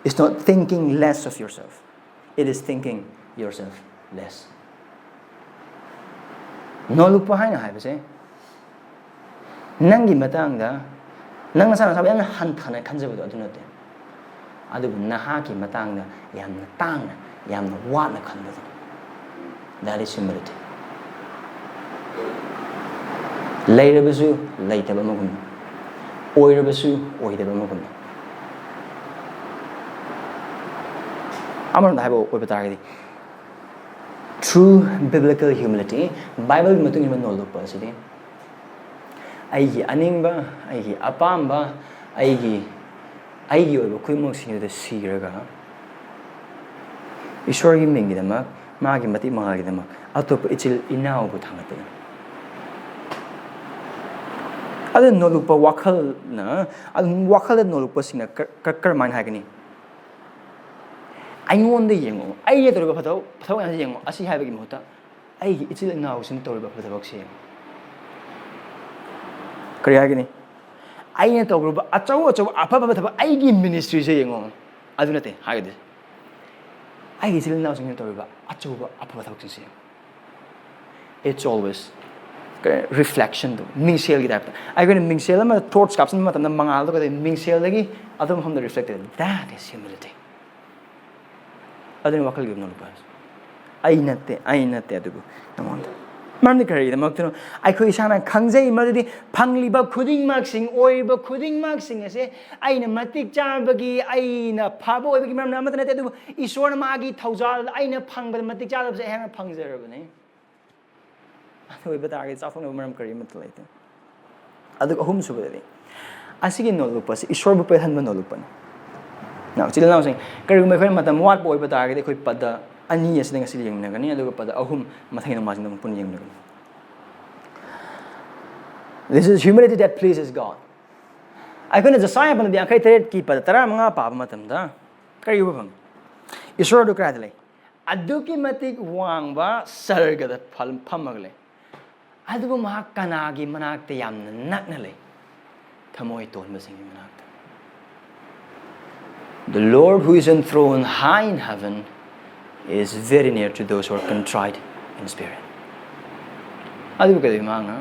is not thinking less of yourself. It is thinking yourself less." ꯅꯣꯂꯨꯛꯄ ꯍꯥꯏꯅ ꯍꯥꯏꯕꯁꯦ ꯅꯪꯒꯤ ꯃꯇꯥꯡꯗ, ꯅꯪ ꯅꯁꯥ ꯅꯁꯥꯕꯨ ꯌꯥꯝꯅ ꯍꯟꯊꯅ ꯈꯟꯖꯕꯗꯣ ꯑꯗꯨ ꯅꯠꯇꯦ, ꯑꯗꯨꯕꯨ ꯅꯍꯥꯛꯀꯤ ꯃꯇꯥꯡꯗ ꯌꯥꯝꯅ ꯇꯥꯡꯅ, ꯌꯥꯝꯅ ꯋꯥꯠꯅ ꯈꯟꯕꯗꯣ꯫ That is humility. ꯂꯩꯔꯕꯁꯨ ꯂꯩꯇꯕ ꯑꯃꯒꯨꯝꯅ, ꯑꯣꯏꯔꯕꯁꯨ ꯑꯣꯏꯗꯕ ꯑꯃꯒꯨꯝꯅ꯫ ꯑꯃꯔꯣꯝꯗ ꯍꯥꯏꯕ ꯑꯣꯏꯕ ꯇꯥꯔꯒꯗꯤ, true biblical humility, ꯕꯥꯏꯕꯜꯒꯤ ꯃꯇꯨꯡ ꯏꯟꯕ ꯅꯣꯜꯂꯨꯛꯄ ꯑꯁꯤꯗꯤ ꯑꯩꯒꯤ ꯑꯅꯤꯡꯕ, ꯑꯩꯒꯤ ꯑꯄꯥꯝꯕ, ꯑꯩꯒꯤ, ꯑꯩꯒꯤ ꯑꯣꯏꯕ ꯈꯨꯗꯤꯡꯃꯛꯁꯤꯡ ꯑꯗꯨꯗ ꯁꯤꯔꯒ, ꯏꯁꯣꯔꯒꯤ ꯃꯤꯡꯒꯤꯗꯃꯛ, ꯃꯥꯒꯤ ꯃꯇꯤꯛ ꯃꯉꯥꯜꯒꯤꯗꯃꯛ ꯑꯇꯣꯞꯄ ꯏꯆꯤꯜ ꯏꯅꯥꯎꯕꯨ ꯊꯥꯡꯒꯠꯄꯅꯤ꯫ ꯑꯗꯨ ꯅꯣꯜꯂꯨꯛꯄ ꯋꯥꯈꯜꯅ, ꯑꯗꯨꯝ ꯋꯥꯈꯜꯗ ꯅꯣꯜꯂꯨꯛꯄꯁꯤꯡꯅ ꯀ-, ꯀ-, ꯀꯔꯝꯍꯥꯏꯅ ꯍꯥꯏꯒꯅꯤ? "ꯑꯩꯉꯣꯟꯗ ꯌꯦꯡꯉꯣ, ꯑꯩꯅ ꯇꯧꯔꯤꯕ ꯐꯊꯕꯛ, ꯐꯊꯕꯛ ꯃꯌꯥꯝꯁꯤ ꯌꯦꯡꯉꯣ", ꯑꯁꯤ ꯍꯥꯏꯕꯒꯤ ꯃꯍꯨꯠꯇ "ꯑꯩꯒꯤ ꯏꯆꯤꯜ ꯏꯅꯥꯎꯁꯤꯡ ꯇꯧꯔꯤꯕ ꯊꯕꯛꯁꯦ ꯌꯦꯡꯉꯣ"꯫ ꯀꯔꯤ ꯍꯥꯏꯒꯅꯤ? "ꯑꯩꯅ ꯇꯧꯔꯨꯕ ꯑꯆꯧ ꯑꯆꯧꯕ ꯑꯐ ꯑꯐꯕ ꯊꯕꯛ, ꯑꯩꯒꯤ ꯃꯤꯅꯤꯁꯇ꯭ꯔꯤꯁꯦ ꯌꯦꯡꯉꯣ"꯫ ꯑꯗꯨ ꯅꯠꯇꯦ ꯍꯥꯏꯒꯗꯣꯏꯁꯦ꯫ "ꯑꯩꯒꯤ ꯏꯆꯤꯜ ꯏꯅꯥꯎꯁꯤꯡꯅ ꯇꯧꯔꯤꯕ ꯑꯆꯧꯕ ꯑꯐꯕ ꯊꯕꯛꯁꯤꯡꯁꯦ ꯌꯦꯡꯉꯣ"꯫ It's always ꯔꯤꯐ꯭ꯂꯦꯛꯁꯟꯗꯣ, ꯃꯤꯡꯁꯦꯜꯒꯤ ꯇꯥꯏꯞꯇ꯫ ꯑꯩꯈꯣꯏꯅ ꯃꯤꯡꯁꯦꯜ ꯑꯃꯗ ꯇꯣꯔꯆ ꯀꯥꯞꯁꯤꯟꯕ ꯃꯇꯝꯗ ꯃꯉꯥꯜꯗꯣ ꯀꯩꯗꯧ? ꯃꯤꯡꯁꯦꯜꯗꯒꯤ ꯑꯗꯨꯝ ꯃꯐꯝꯗ ꯔꯤꯐ꯭ꯂꯦꯛ ꯇꯧꯋꯦ꯫ That is humility. ꯑꯗꯨꯅꯤ ꯋꯥꯈꯜꯒꯤ ꯅꯣꯜꯂꯨꯛꯄ ꯍꯥꯏꯁꯦ꯫ "ꯑꯩ ꯅꯠꯇꯦ, ꯑꯩ ꯅꯠꯇꯦ ꯑꯗꯨꯕꯨ ꯅꯉꯣꯟꯗ"꯫ ꯃꯔꯝꯗꯤ ꯀꯔꯤꯒꯤꯗꯃꯛꯇꯅꯣ? ꯑꯩꯈꯣꯏ ꯏꯁꯥꯅ ꯈꯪꯖꯩ ꯃꯗꯨꯗꯤ ꯐꯪꯂꯤꯕ ꯈꯨꯗꯤꯡꯃꯛꯁꯤꯡ, ꯑꯣꯏꯔꯤꯕ ꯈꯨꯗꯤꯡꯃꯛꯁꯤꯡ ꯑꯁꯦ ꯑꯩꯅ ꯃꯇꯤꯛ ꯆꯥꯕꯒꯤ, ꯑꯩꯅ ꯐꯕ ꯑꯣꯏꯕꯒꯤ ꯃꯔꯝꯅ ꯑꯃꯠꯇ ꯅꯠꯇꯦ, ꯑꯗꯨꯕꯨ ꯏꯁꯣꯔꯅ ꯃꯥꯒꯤ ꯊꯧꯖꯥꯜ ꯑꯩꯅ ꯐꯪꯕꯗ ꯃꯇꯤꯛ ꯆꯥꯗꯕꯁꯦ ꯑꯩꯍꯥꯛꯅ ꯐꯪꯖꯔꯕꯅꯤ꯫ ꯑꯗꯨ ꯑꯣꯏꯕ ꯇꯥꯔꯒꯗꯤ ꯆꯥꯎꯊꯣꯛꯅꯕ ꯃꯔꯝ ꯀꯔꯤ ꯑꯃꯠꯇ ꯂꯩꯇꯦ꯫ ꯑꯗꯨꯒ ꯑꯍꯨꯝꯁꯨꯕꯗꯗꯤ, ꯑꯁꯤꯒꯤ ꯅꯣꯜꯂꯨꯛꯄꯁꯤ ꯏꯁꯣꯔꯕꯨ ꯄꯦꯜꯍꯟꯕ ꯅꯣꯜꯂꯨꯛꯄꯅꯤ꯫ ꯅꯥꯎ, ꯏꯆꯤꯜ ꯏꯅꯥꯎꯁꯤꯡ, ꯀꯔꯤꯒꯨꯝꯕ ꯑꯩꯈꯣꯏꯅ ꯃꯇꯝ ꯋꯥꯠꯄ ꯑꯣꯏꯕ ꯇꯥꯔꯒꯗꯤ, ꯑꯩꯈꯣꯏ ꯄꯗ ꯑꯅꯤ ꯑꯁꯤꯗ ꯉꯁꯤ ꯌꯦꯡꯃꯤꯟꯅꯒꯅꯤ, ꯑꯗꯨꯒ ꯄꯗ ꯑꯍꯨꯝ ꯃꯊꯪꯒꯤ ꯅꯣꯡꯃꯥꯏꯖꯤꯡꯗ ꯑꯃꯨꯛ ꯄꯨꯟꯅ ꯌꯦꯡꯃꯤꯟꯅꯒꯅꯤ꯫ This is humility that pleases God. ꯑꯩꯈꯣꯏꯅ ꯖꯁꯥꯌꯥ ꯄꯟꯗꯤ ꯌꯥꯡꯈꯩ ꯇꯔꯦꯠꯀꯤ ꯄꯗ ꯇꯔꯥꯃꯉꯥ ꯄꯥꯕ ꯃꯇꯝꯗ ꯀꯔꯤ ꯎꯕ ꯐꯪꯉꯤ? ꯏꯁꯣꯔ ꯑꯗꯨ ꯀꯗꯥꯏꯗ ꯂꯩ? ꯑꯗꯨꯛꯀꯤ ꯃꯇꯤꯛ ꯋꯥꯡꯕ ꯁꯔꯒꯗ ꯐꯝ-, ꯐꯝꯃꯒ ꯂꯩ꯫ ꯑꯗꯨꯕꯨ ꯃꯍꯥꯛ ꯀꯅꯥꯒꯤ ꯃꯅꯥꯛꯇ ꯌꯥꯝꯅ ꯅꯛꯅ ꯂꯩ? ꯊꯃꯣꯏ ꯇꯣꯟꯕꯁꯤꯡꯒꯤ ꯃꯅꯥꯛꯇ꯫ "The Lord who is enthroned high in heaven is very near to those who are contrite in spirit." ꯑꯗꯨꯕꯨ ꯀꯩꯗꯧꯋꯤ ꯃꯍꯥꯛꯅ?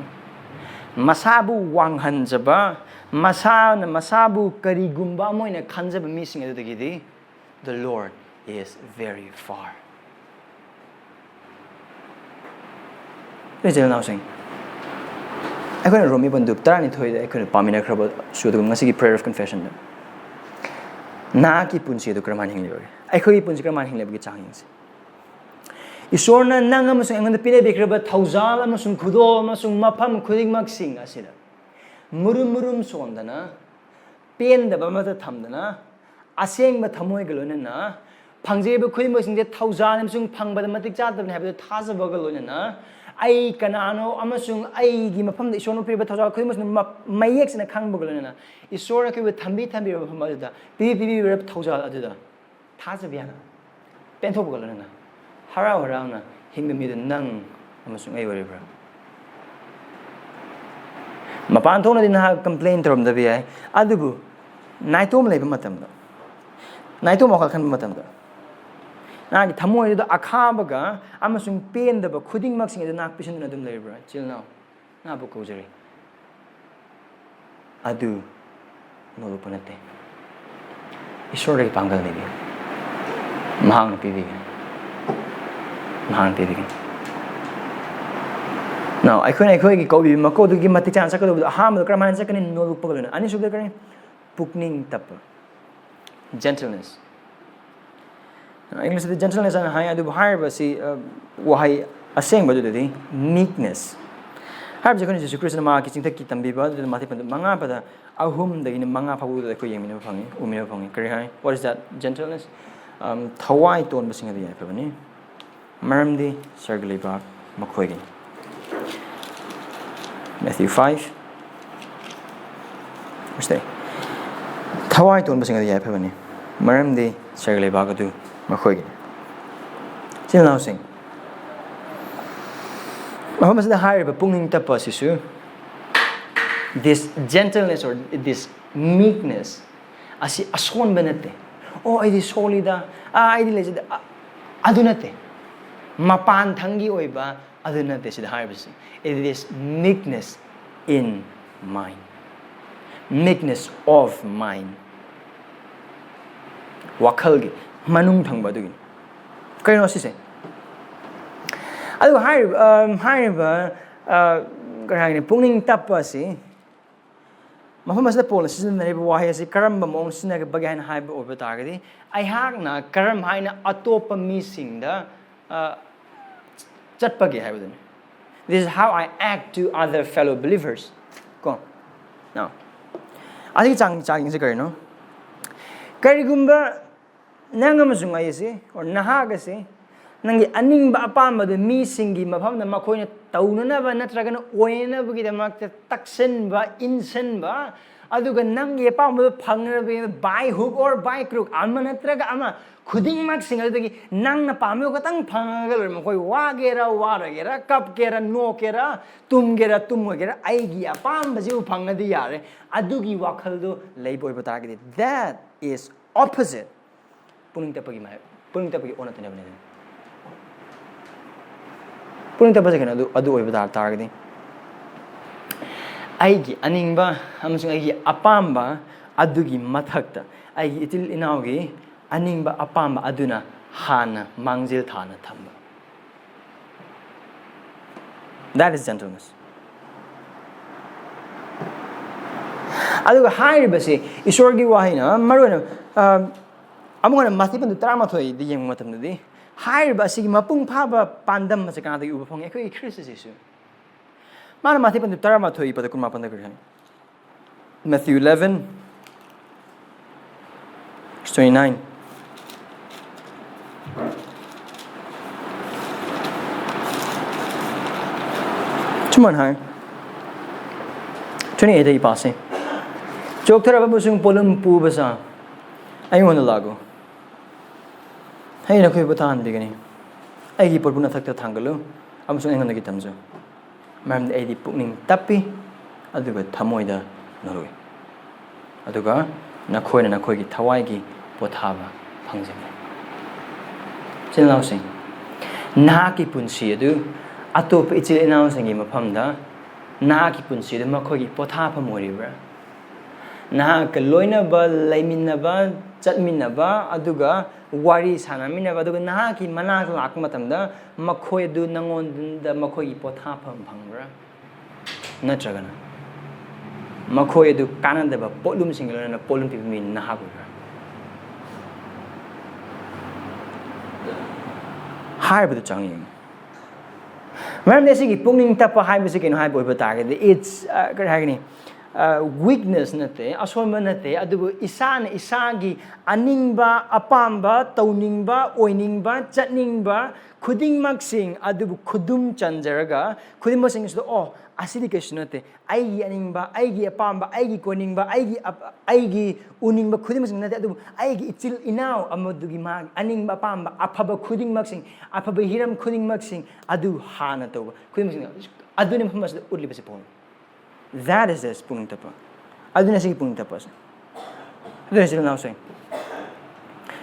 ꯃꯁꯥꯕꯨ ꯋꯥꯡꯍꯟꯖꯕ, ꯃꯁꯥꯅ ꯃꯁꯥꯕꯨ ꯀꯔꯤꯒꯨꯝꯕ ꯑꯃ ꯑꯣꯏꯅ ꯈꯟꯖꯕ ꯃꯤꯁꯤꯡ ꯑꯗꯨꯗꯒꯤꯗꯤ "The Lord is very far." ꯏꯆꯤꯜ ꯏꯅꯥꯎꯁꯤꯡ, ꯑꯩꯈꯣꯏꯅ ꯔꯣꯃꯤ ꯕꯟꯗꯨꯞ ꯇꯔꯥꯅꯤꯊꯣꯏꯗ ꯑꯩꯈꯣꯏꯅ ꯄꯥꯃꯤꯟꯅꯈ꯭ꯔꯕꯁꯨ, ꯑꯗꯨꯒ ꯉꯁꯤꯒꯤ prayer of confessionꯗ ꯅꯍꯥꯛꯀꯤ ꯄꯨꯟꯁꯤ ꯑꯗꯨ ꯀꯔꯝꯍꯥꯏꯅ ꯍꯤꯡꯂꯤꯕꯒꯦ? ꯑꯩꯈꯣꯏꯒꯤ ꯄꯨꯟꯁꯤ ꯀꯔꯝꯍꯥꯏꯅ ꯍꯤꯡꯂꯤꯕꯒꯦ? ꯆꯥꯡ ꯌꯦꯡꯁꯤ꯫ ꯏꯁꯣꯔꯅ ꯅꯪ ꯑꯃꯁꯨꯡ ꯑꯩꯉꯣꯟꯗ ꯄꯤꯅꯕꯤꯈ꯭ꯔꯕ ꯊꯧꯖꯥꯜ ꯑꯃꯁꯨꯡ ꯈꯨꯗꯣꯜ ꯑꯃꯁꯨꯡ ꯃꯐꯝ ꯈꯨꯗꯤꯡꯃꯛꯁꯤꯡ ꯑꯁꯤꯗ ꯃꯨꯔꯨꯝ ꯃꯨꯔꯨꯝ ꯁꯣꯟꯗꯅ, ꯄꯦꯟꯗꯕ ꯑꯃꯠꯇ ꯊꯝꯗꯅ, ꯑꯁꯦꯡꯕ ꯊꯃꯣꯏꯒ ꯂꯣꯏꯅꯅ ꯐꯪꯖꯔꯤꯕ ꯈꯨꯗꯤꯡꯃꯛꯁꯤꯡꯁꯦ ꯊꯧꯖꯥꯜ ꯑꯃꯁꯨꯡ ꯐꯪꯕꯗ ꯃꯇꯤꯛ ꯆꯥꯗꯕꯅꯤ ꯍꯥꯏꯕꯗꯨ ꯊꯥꯖꯕꯒ ꯂꯣꯏꯅꯅ, ꯑꯩ ꯀꯅꯥꯅꯣ ꯑꯃꯁꯨꯡ ꯑꯩꯒꯤ ꯃꯐꯝꯗ ꯏꯁꯣꯔꯅ ꯄꯤꯔꯤꯕ ꯊꯧꯖꯥꯜ ꯈꯨꯗꯤꯡꯃꯛꯁꯤꯅ ꯃ-, ꯃꯌꯦꯛ ꯁꯦꯡꯅ ꯈꯪꯕꯒ ꯂꯣꯏꯅꯅ, ꯏꯁꯣꯔꯅ ꯑꯩꯈꯣꯏꯕꯨ ꯊꯝꯕꯤ ꯊꯝꯕꯤꯔꯕ ꯃꯐꯝ ꯑꯗꯨꯗ, ꯄꯤꯕꯤ ꯄꯤꯕꯤꯔꯕ ꯊꯧꯖꯥꯜ ꯑꯗꯨꯗ ꯊꯥꯖꯕ ꯌꯥꯅ, ꯄꯦꯟꯊꯣꯛꯄꯒ ꯂꯣꯏꯅꯅ, ꯍꯔꯥꯎ ꯍꯔꯥꯎꯅ ꯍꯤꯡꯕ ꯃꯤꯗꯨ ꯅꯪ ꯑꯃꯁꯨꯡ ꯑꯩ ꯑꯣꯏꯔꯤꯕ꯭ꯔꯥ? ꯃꯄꯥꯟ ꯊꯣꯛꯅꯗꯤ ꯅꯍꯥꯛ complain ꯇꯧꯔꯝꯗꯕ ꯌꯥꯏ, ꯑꯗꯨꯕꯨ ꯅꯥꯏꯇꯣꯝ ꯂꯩꯕ ꯃꯇꯝꯗ, ꯅꯥꯏꯇꯣꯝ ꯋꯥꯈꯜ ꯈꯟꯕ ꯃꯇꯝꯗ, ꯅꯍꯥꯛꯀꯤ ꯊꯃꯣꯏꯗꯨꯗ ꯑꯈꯥꯕꯒ ꯑꯃꯁꯨꯡ ꯄꯦꯟꯗꯕ ꯈꯨꯗꯤꯡꯃꯛꯁꯤꯡ ꯑꯗꯨ ꯅꯍꯥꯛ ꯄꯤꯁꯤꯟꯗꯨꯅ ꯑꯗꯨꯝ ꯂꯩꯔꯤꯕ꯭ꯔꯥ? ꯏꯆꯤꯜ ꯏꯅꯥꯎ, ꯅꯍꯥꯛꯄꯨ ꯀꯧꯖꯔꯤ꯫ ꯑꯗꯨ ꯅꯣꯂꯨꯛꯄ ꯅꯠꯇꯦ꯫ ꯏꯁꯣꯔꯗꯒꯤ ꯄꯥꯡꯒꯜ ꯂꯩꯕꯤꯌꯨ꯫ ꯃꯍꯥꯛꯅ ꯄꯤꯕꯤꯒꯅꯤ꯫ ꯃꯍꯥꯛꯅ ꯄꯤꯕꯤꯒꯅꯤ꯫ Now, ꯑꯩꯈꯣꯏꯅ ꯑꯩꯈꯣꯏꯒꯤ ꯀꯧꯕꯤꯕ ꯃꯀꯧꯗꯨꯒꯤ ꯃꯇꯤꯛ ꯆꯥꯅ ꯆꯠꯀꯗꯧꯕꯗꯣ, ꯑꯍꯥꯟꯕꯗ ꯀꯔꯝꯍꯥꯏꯅ ꯆꯠꯀꯅꯤ? ꯅꯣꯂꯨꯛꯄꯒ ꯂꯣꯏꯅꯅ꯫ ꯑꯅꯤꯁꯨꯕꯗ ꯀꯔꯤ? ꯄꯨꯛꯅꯤꯡ ꯇꯞꯄ꯫ Gentleness. English ꯇꯗꯤ gentleness ꯍꯥꯏꯅ ꯍꯥꯏ, ꯑꯗꯨꯕꯨ ꯍꯥꯏꯔꯤꯕ ꯑꯁꯤ, ꯑ, ꯋꯥꯍꯩ ꯑꯁꯦꯡꯕꯗꯨꯗꯗꯤ meekness꯫ ꯍꯥꯏꯕꯁꯤ ꯑꯩꯈꯣꯏꯅ ꯖꯤꯁꯨ ꯈ꯭ꯔꯤꯁꯇꯅ ꯃꯍꯥꯛꯀꯤ ꯆꯤꯡꯊꯛꯀꯤ ꯇꯝꯕꯤꯕ ꯑꯗꯨꯗ ꯃꯥꯊꯤ ꯄꯟꯗꯨ ꯃꯉꯥ ꯄꯗ ꯑꯍꯨꯝꯗꯒꯤꯅ ꯃꯉꯥ ꯐꯥꯎꯕꯗ ꯑꯩꯈꯣꯏ ꯌꯦꯡꯃꯤꯟꯅꯕ ꯐꯪꯉꯤ, ꯎꯃꯤꯟꯅꯕ ꯐꯪꯉꯤ꯫ ꯀꯔꯤ ꯍꯥꯏ? What is that? Gentleness. ꯑꯝ, ꯊꯋꯥꯏ ꯇꯣꯟꯕꯁꯤꯡ ꯑꯗꯨ ꯌꯥꯏꯐꯕꯅꯤ, ꯃꯔꯝꯗꯤ ꯁꯔꯒ ꯂꯩꯕꯥꯛ ꯃꯈꯣꯏꯒꯤꯅꯤ꯫ Matthew five, verse eight. ꯊꯋꯥꯏ ꯇꯣꯟꯕꯁꯤꯡ ꯑꯗꯨ ꯌꯥꯏꯐꯕꯅꯤ, ꯃꯔꯝꯗꯤ ꯁꯔꯒ ꯂꯩꯕꯥꯛ ꯑꯗꯨ ꯃꯈꯣꯏꯒꯤꯅꯤ꯫ ꯏꯆꯤꯜ ꯏꯅꯥꯎꯁꯤꯡ, ꯃꯐꯝ ꯑꯁꯤꯗ ꯍꯥꯏꯔꯤꯕ ꯄꯨꯛꯅꯤꯡ ꯇꯞꯄ ꯑꯁꯤꯁꯨ, this gentleness or this meekness ꯑꯁꯤ ꯑꯁꯣꯟꯕ ꯅꯠꯇꯦ꯫ "ꯑꯣ, ꯑꯩꯗꯤ ꯁꯣꯜꯂꯤꯗ, ꯑꯥ, ꯑꯩꯗꯤ ꯂꯩꯖꯗꯦ", ꯑ-, ꯑꯗꯨ ꯅꯠꯇꯦ꯫ ꯃꯄꯥꯟ ꯊꯪꯒꯤ ꯑꯣꯏꯕ ꯑꯗꯨ ꯅꯠꯇꯦ ꯁꯤꯗ ꯍꯥꯏꯔꯤꯕꯁꯤ꯫ It is meekness in mind. Meekness of mind. ꯋꯥꯈꯜꯒꯤ ꯃꯅꯨꯡ ꯊꯪꯕ ꯑꯗꯨꯒꯤꯅꯤ꯫ ꯀꯩꯅꯣ ꯁꯤꯁꯦ? ꯑꯗꯨꯒ ꯍꯥꯏꯔꯤꯕ, ꯑ, ꯍꯥꯏꯔꯤꯕ, ꯑ, ꯀꯔꯤ ꯍꯥꯏꯒꯅꯤ, ꯄꯨꯛꯅꯤꯡ ꯇꯞꯄ ꯑꯁꯤ ꯃꯐꯝ ꯑꯁꯤꯗ ꯄꯣꯜꯅ ꯁꯤꯖꯤꯟꯅꯔꯤꯕ ꯋꯥꯍꯩ ꯑꯁꯤ ꯀꯔꯝꯕ ꯃꯑꯣꯡ ꯁꯤꯖꯤꯟꯅꯕꯒꯦ ꯍꯥꯏꯅ ꯍꯥꯏꯕ ꯑꯣꯏꯕ ꯇꯥꯔꯒꯗꯤ, ꯑꯩꯍꯥꯛꯅ ꯀꯔꯝ ꯍꯥꯏꯅ ꯑꯇꯣꯞꯄ ꯃꯤꯁꯤꯡꯗ, ꯑ, ꯆꯠꯄꯒꯦ ꯍꯥꯏꯕꯗꯨꯅꯤ꯫ This is how I act to other fellow believers. ꯀꯣ? Now, ꯑꯁꯤꯒꯤ ꯆꯥꯡ, ꯆꯥꯡꯁꯦ ꯀꯔꯤꯅꯣ? ꯀꯔꯤꯒꯨꯝꯕ ꯅꯪ ꯑꯃꯁꯨꯡ ꯑꯩꯁꯤ, or ꯅꯍꯥꯛ ꯑꯁꯤ, ꯅꯪꯒꯤ ꯑꯅꯤꯡꯕ ꯑꯄꯥꯝꯕꯗꯨ ꯃꯤꯁꯤꯡꯒꯤ ꯃꯐꯝꯗ ꯃꯈꯣꯏꯅ ꯇꯧꯅꯅꯕ ꯅꯠꯇ꯭ꯔꯒꯅ ꯑꯣꯏꯅꯅꯕꯒꯤꯗꯃꯛꯇ ꯇꯛꯁꯟꯕ, ꯏꯟꯁꯟꯕ, ꯑꯗꯨꯒ ꯅꯪꯒꯤ ꯑꯄꯥꯝꯕꯗꯨ ꯐꯪꯅꯕꯒꯤ by hook or by crook, ꯑꯃ ꯅꯠꯇ꯭ꯔꯒ ꯑꯃ, ꯈꯨꯗꯤꯡꯃꯛꯁꯤꯡ ꯑꯗꯨꯗꯒꯤ ꯅꯪꯅ ꯄꯥꯝꯃꯤꯕ ꯈꯛꯇꯪ ꯐꯪꯉꯒ ꯂꯣꯏꯔꯦ꯫ ꯃꯈꯣꯏ ꯋꯥꯒꯦꯔꯥ, ꯋꯥꯔꯒꯦꯔꯥ, ꯀꯞꯀꯦꯔꯥ, ꯅꯣꯛꯀꯦꯔꯥ, ꯇꯨꯝꯒꯦꯔꯥ, ꯇꯨꯝꯃꯣꯏꯒꯦꯔꯥ, ꯑꯩꯒꯤ ꯑꯄꯥꯝꯕꯁꯤꯕꯨ ꯐꯪꯉꯗꯤ ꯌꯥꯔꯦ꯫ ꯑꯗꯨꯒꯤ ꯋꯥꯈꯜꯗꯣ ꯂꯩꯕ ꯑꯣꯏꯕ ꯇꯥꯔꯒꯗꯤ, that is opposite. ꯄꯨꯛꯅꯤꯡ ꯇꯞꯄꯒꯤ ꯃꯥꯏ-, ꯄꯨꯛꯅꯤꯡ ꯇꯞꯄꯒꯤ ꯑꯣꯟꯅ ꯇꯩꯅꯕꯅꯤ꯫ ꯄꯨꯛꯅꯤꯡ ꯇꯞꯄꯁꯦ ꯀꯩꯅꯣ? ꯑꯗꯨ, ꯑꯗꯨ ꯑꯣꯏꯕ ꯇꯥ-, ꯇꯥꯔꯒꯗꯤ, ꯑꯩꯒꯤ ꯑꯅꯤꯡꯕ ꯑꯃꯁꯨꯡ ꯑꯩꯒꯤ ꯑꯄꯥꯝꯕ ꯑꯗꯨꯒꯤ ꯃꯊꯛꯇ ꯑꯩꯒꯤ ꯏꯆꯤꯜ ꯏꯅꯥꯎꯒꯤ ꯑꯅꯤꯡꯕ ꯑꯄꯥꯝꯕ ꯑꯗꯨꯅ ꯍꯥꯟꯅ ꯃꯥꯡꯖꯤꯜ ꯊꯥꯅ ꯊꯝꯕ꯫ That is gentleness. ꯑꯗꯨꯒ ꯍꯥꯏꯔꯤꯕꯁꯤ ꯏꯁꯣꯔꯒꯤ ꯋꯥꯍꯩꯅ ꯃꯔꯨꯑꯣꯏꯅ, ꯑ, ꯑꯃꯨꯛ ꯍꯟꯅ ꯃꯥꯊꯤ ꯄꯟꯗꯨ ꯇꯔꯥꯃꯥꯊꯣꯏꯗ ꯌꯦꯡꯕ ꯃꯇꯝꯗꯗꯤ, ꯍꯥꯏꯔꯤꯕ ꯑꯁꯤꯒꯤ ꯃꯄꯨꯡ ꯐꯥꯕ ꯄꯥꯟꯗꯝ ꯑꯁꯤ ꯀꯅꯥꯗꯒꯤ ꯎꯕ ꯐꯪꯉꯤ? ꯑꯩꯈꯣꯏꯒꯤ ꯈ꯭ꯔꯤꯁꯇ ꯖꯤꯁꯨ꯫ ꯃꯥꯅ ꯃꯥꯊꯤ ꯄꯟꯗꯨ ꯇꯔꯥꯃꯥꯊꯣꯏ ꯄꯗ ꯀꯨꯟꯃꯥꯄꯟꯗ ꯀꯔꯤ ꯍꯥꯏ? Matthew eleven, verse twenty-nine. ꯁꯨꯃꯥꯏꯅ ꯍꯥꯏ, twenty-eight ꯗꯒꯤ ꯄꯥꯁꯦ꯫ ꯆꯣꯛꯊꯔꯕ ꯑꯃꯁꯨꯡ ꯄꯣꯠꯂꯨꯝ ꯄꯨꯕ ꯁꯥ, ꯑꯩꯉꯣꯟꯗ ꯂꯥꯛꯎ, ꯑꯩ ꯅꯈꯣꯏꯕꯨ ꯄꯣꯊꯥꯍꯟꯕꯤꯒꯅꯤ꯫ ꯑꯩꯒꯤ ꯄꯣꯠꯄꯨ ꯅꯊꯛꯇ ꯊꯥꯡꯒꯠꯂꯨ ꯑꯃꯁꯨꯡ ꯑꯩꯉꯣꯟꯗꯒꯤ ꯇꯝꯖꯧ, ꯃꯔꯝꯗꯤ ꯑꯩꯗꯤ ꯄꯨꯛꯅꯤꯡ ꯇꯞꯄꯤ, ꯑꯗꯨꯒ ꯊꯃꯣꯏꯗ ꯅꯣꯂꯨꯏ, ꯑꯗꯨꯒ ꯅꯈꯣꯏꯅ ꯅꯈꯣꯏꯒꯤ ꯊꯋꯥꯏꯒꯤ ꯄꯣꯊꯥꯕ ꯐꯪꯖꯒꯅꯤ꯫ ꯏꯆꯤꯜ ꯏꯅꯥꯎꯁꯤꯡ, ꯅꯍꯥꯛꯀꯤ ꯄꯨꯟꯁꯤ ꯑꯗꯨ ꯑꯇꯣꯞꯄ ꯏꯆꯤꯜ ꯏꯅꯥꯎꯁꯤꯡꯒꯤ ꯃꯐꯝꯗ ꯅꯍꯥꯛꯀꯤ ꯄꯨꯟꯁꯤ ꯑꯗꯨ ꯃꯈꯣꯏꯒꯤ ꯄꯣꯊꯥꯐꯝ ꯑꯣꯏꯔꯤꯕ꯭ꯔꯥ? ꯅꯍꯥꯛꯀ ꯂꯣꯏꯅꯕ, ꯂꯩꯃꯤꯟꯅꯕ, ꯆꯠꯃꯤꯟꯅꯕ, ꯑꯗꯨꯒ ꯋꯥꯔꯤ ꯁꯥꯟꯅꯃꯤꯟꯅꯕ, ꯑꯗꯨꯒ ꯅꯍꯥꯛꯀꯤ ꯃꯅꯥꯛꯇ ꯂꯥꯛꯄ ꯃꯇꯝꯗ ꯃꯈꯣꯏ ꯑꯗꯨ ꯅꯉꯣꯟꯗ ꯃꯈꯣꯏꯒꯤ ꯄꯣꯊꯥꯐꯝ ꯐꯪꯕ꯭ꯔꯥ? ꯅꯠꯇ꯭ꯔꯒꯅ ꯃꯈꯣꯏ ꯑꯗꯨ ꯀꯥꯟꯅꯗꯕ ꯄꯣꯠꯂꯨꯝꯁꯤꯡꯒ ꯂꯣꯏꯅꯅ ꯄꯣꯠꯂꯨꯝ ꯄꯤꯕ ꯃꯤ ꯅꯍꯥꯛ ꯑꯣꯏꯕ꯭ꯔꯥ? ꯍꯥꯏꯔꯤꯕꯗꯨ ꯆꯥꯡ ꯌꯦꯡꯉꯨ꯫ ꯃꯔꯝꯗꯤ ꯑꯁꯤꯒꯤ ꯄꯨꯛꯅꯤꯡ ꯇꯞꯄ ꯍꯥꯏꯕꯁꯤ ꯀꯩꯅꯣ ꯍꯥꯏꯕ ꯑꯣꯏꯕ ꯇꯥꯔꯒꯗꯤ, it's, ꯑ, ꯀꯔꯤ ꯍꯥꯏꯒꯅꯤ? ꯋꯤꯛꯅꯦꯁ ꯅꯠꯇꯦ, ꯑꯁꯣꯟꯕ ꯅꯠꯇꯦ, ꯑꯗꯨꯕꯨ ꯏꯁꯥꯅ ꯏꯁꯥꯒꯤ ꯑꯅꯤꯡꯕ, ꯑꯄꯥꯝꯕ, ꯇꯧꯅꯤꯡꯕ, ꯑꯣꯏꯅꯤꯡꯕ, ꯆꯠꯅꯤꯡꯕ ꯈꯨꯗꯤꯡꯃꯛꯁꯤꯡ ꯑꯗꯨꯕꯨ ꯈꯨꯗꯨꯝ ꯆꯟꯖꯔꯒ, ꯈꯨꯗꯤꯡꯃꯛꯁꯤꯡ ꯑꯁꯤꯗ, "ꯑꯣ, ꯑꯁꯤꯗꯤ ꯀꯩꯁꯨ ꯅꯠꯇꯦ, ꯑꯩꯒꯤ ꯑꯅꯤꯡꯕ, ꯑꯩꯒꯤ ꯑꯄꯥꯝꯕ, ꯑꯩꯒꯤ ꯀꯣꯏꯅꯤꯡꯕ, ꯑꯩꯒꯤ ꯑꯞ-, ꯑꯩꯒꯤ ꯎꯅꯤꯡꯕ ꯈꯨꯗꯤꯡꯃꯛꯁꯤꯡ ꯅꯠꯇꯦ, ꯑꯗꯨꯕꯨ ꯑꯩꯒꯤ ꯏꯆꯤꯜ ꯏꯅꯥꯎ ꯑꯃꯗꯨꯒꯤ ꯃꯥꯒꯤ ꯑꯅꯤꯡꯕ ꯑꯄꯥꯝꯕ, ꯑꯐꯕ ꯈꯨꯗꯤꯡꯃꯛꯁꯤꯡ, ꯑꯐꯕ ꯍꯤꯔꯝ ꯈꯨꯗꯤꯡꯃꯛꯁꯤꯡ ꯑꯗꯨ ꯍꯥꯟꯅ ꯇꯧꯕ ꯈꯨꯗꯤꯡꯃꯛꯁꯤꯡ," ꯑꯗꯨꯅꯤ ꯃꯐꯝ ꯑꯁꯤꯗ ꯎꯠꯂꯤꯕꯁꯦ ꯄꯥꯎꯜꯅ꯫ That is this ꯄꯨꯛꯅꯤꯡ ꯇꯞꯄ꯫ ꯑꯗꯨꯅ ꯁꯤꯒꯤ ꯄꯨꯛꯅꯤꯡ ꯇꯞꯄ ꯑꯁꯦ꯫ ꯑꯗꯨꯅ ꯏꯆꯤꯜ ꯏꯅꯥꯎꯁꯤꯡ,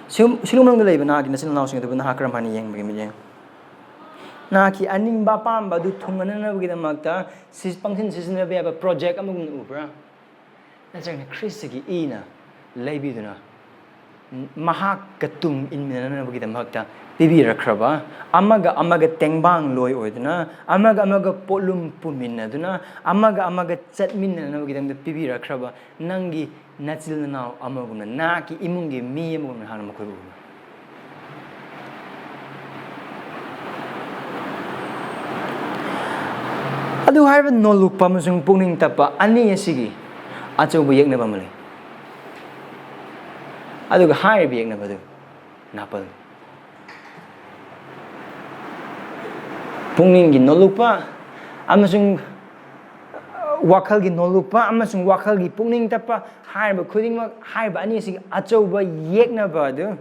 ꯁꯤꯒꯨꯝ-, ꯁꯤꯒꯨꯝꯕ ꯃꯅꯨꯡꯗ ꯂꯩꯕ ꯅꯍꯥꯛꯀꯤ ꯅꯆꯤꯜ ꯏꯅꯥꯎꯁꯤꯡ ꯑꯗꯨꯕꯨ ꯅꯍꯥꯛ ꯀꯔꯝ ꯍꯥꯏꯅ ꯌꯦꯡꯕꯒꯦ? ꯃꯤꯠꯌꯦꯡ, ꯅꯍꯥꯛꯀꯤ ꯑꯅꯤꯡꯕ ꯑꯄꯥꯝꯕ ꯑꯗꯨ ꯊꯨꯡꯅꯅꯕꯒꯤꯗꯃꯛꯇ ꯁꯤ-, ꯄꯪꯁꯤꯟ ꯁꯤꯖꯤꯟꯅꯕ ꯌꯥꯕ ꯄ꯭ꯔꯣꯖꯦꯛ ꯑꯃꯒꯨꯝꯅ ꯎꯕ꯭ꯔꯥ? ꯅꯠꯇ꯭ꯔꯒꯅ ꯈ꯭ꯔꯤꯁꯇꯒꯤ ꯏꯅ ꯂꯩꯕꯤꯗꯨꯅ ꯃꯍꯥꯛꯀ ꯇꯨꯡ ꯏꯟꯃꯤꯟꯅꯅꯕꯒꯤꯗꯃꯛꯇ ꯄꯤꯕꯤꯔꯛꯈ꯭ꯔꯕ, ꯑꯃꯒ ꯑꯃꯒ ꯇꯦꯡꯕꯥꯡ ꯂꯣꯏ ꯑꯣꯏꯗꯨꯅ, ꯑꯃꯒ ꯑꯃꯒ ꯄꯣꯠꯂꯨꯝ ꯄꯨꯃꯤꯟꯅꯗꯨꯅ, ꯑꯃꯒ ꯑꯃꯒ ꯆꯠꯃꯤꯟꯅꯅꯕꯒꯤꯗꯃꯛꯇ ꯄꯤꯕꯤꯔꯛꯈ꯭ꯔꯕ ꯅꯪꯒꯤ ꯅꯆꯤꯜ ꯅꯅꯥꯎ ꯑꯃꯒꯨꯝꯅ, ꯅꯍꯥꯛꯀꯤ ꯏꯃꯨꯡꯒꯤ ꯃꯤ ꯑꯃꯒꯨꯝꯅ ꯅꯍꯥꯛꯅ ꯃꯈꯣꯏꯕꯨ ꯎꯕ꯭ꯔꯥ? ꯑꯗꯨ ꯍꯥꯏꯔꯤꯕ ꯅꯣꯜꯂꯨꯛꯄ ꯑꯃꯁꯨꯡ ꯄꯨꯛꯅꯤꯡ ꯇꯞꯄ ꯑꯅꯤ ꯑꯁꯤꯒꯤ ꯑꯆꯧꯕ ꯌꯦꯛꯅꯕ ꯑꯃ ꯂꯩ꯫ ꯑꯗꯨꯒ ꯍꯥꯏꯔꯤꯕ ꯌꯦꯛꯅꯕꯗꯨ ꯅꯥꯄꯜ꯫ ꯄꯨꯛꯅꯤꯡꯒꯤ ꯅꯣꯜꯂꯨꯛꯄ ꯑꯃꯁꯨꯡ ꯋꯥꯈꯜꯒꯤ ꯅꯣꯜꯂꯨꯛꯄ ꯑꯃꯁꯨꯡ ꯋꯥꯈꯜꯒꯤ ꯄꯨꯛꯅꯤꯡ ꯇꯞꯄ ꯍꯥꯏꯔꯤꯕ ꯈꯨꯗꯤꯡꯃꯛ, ꯍꯥꯏꯔꯤꯕ ꯑꯅꯤ ꯑꯁꯤꯒꯤ ꯑꯆꯧꯕ ꯌꯦꯛꯅꯕ ꯑꯗꯨ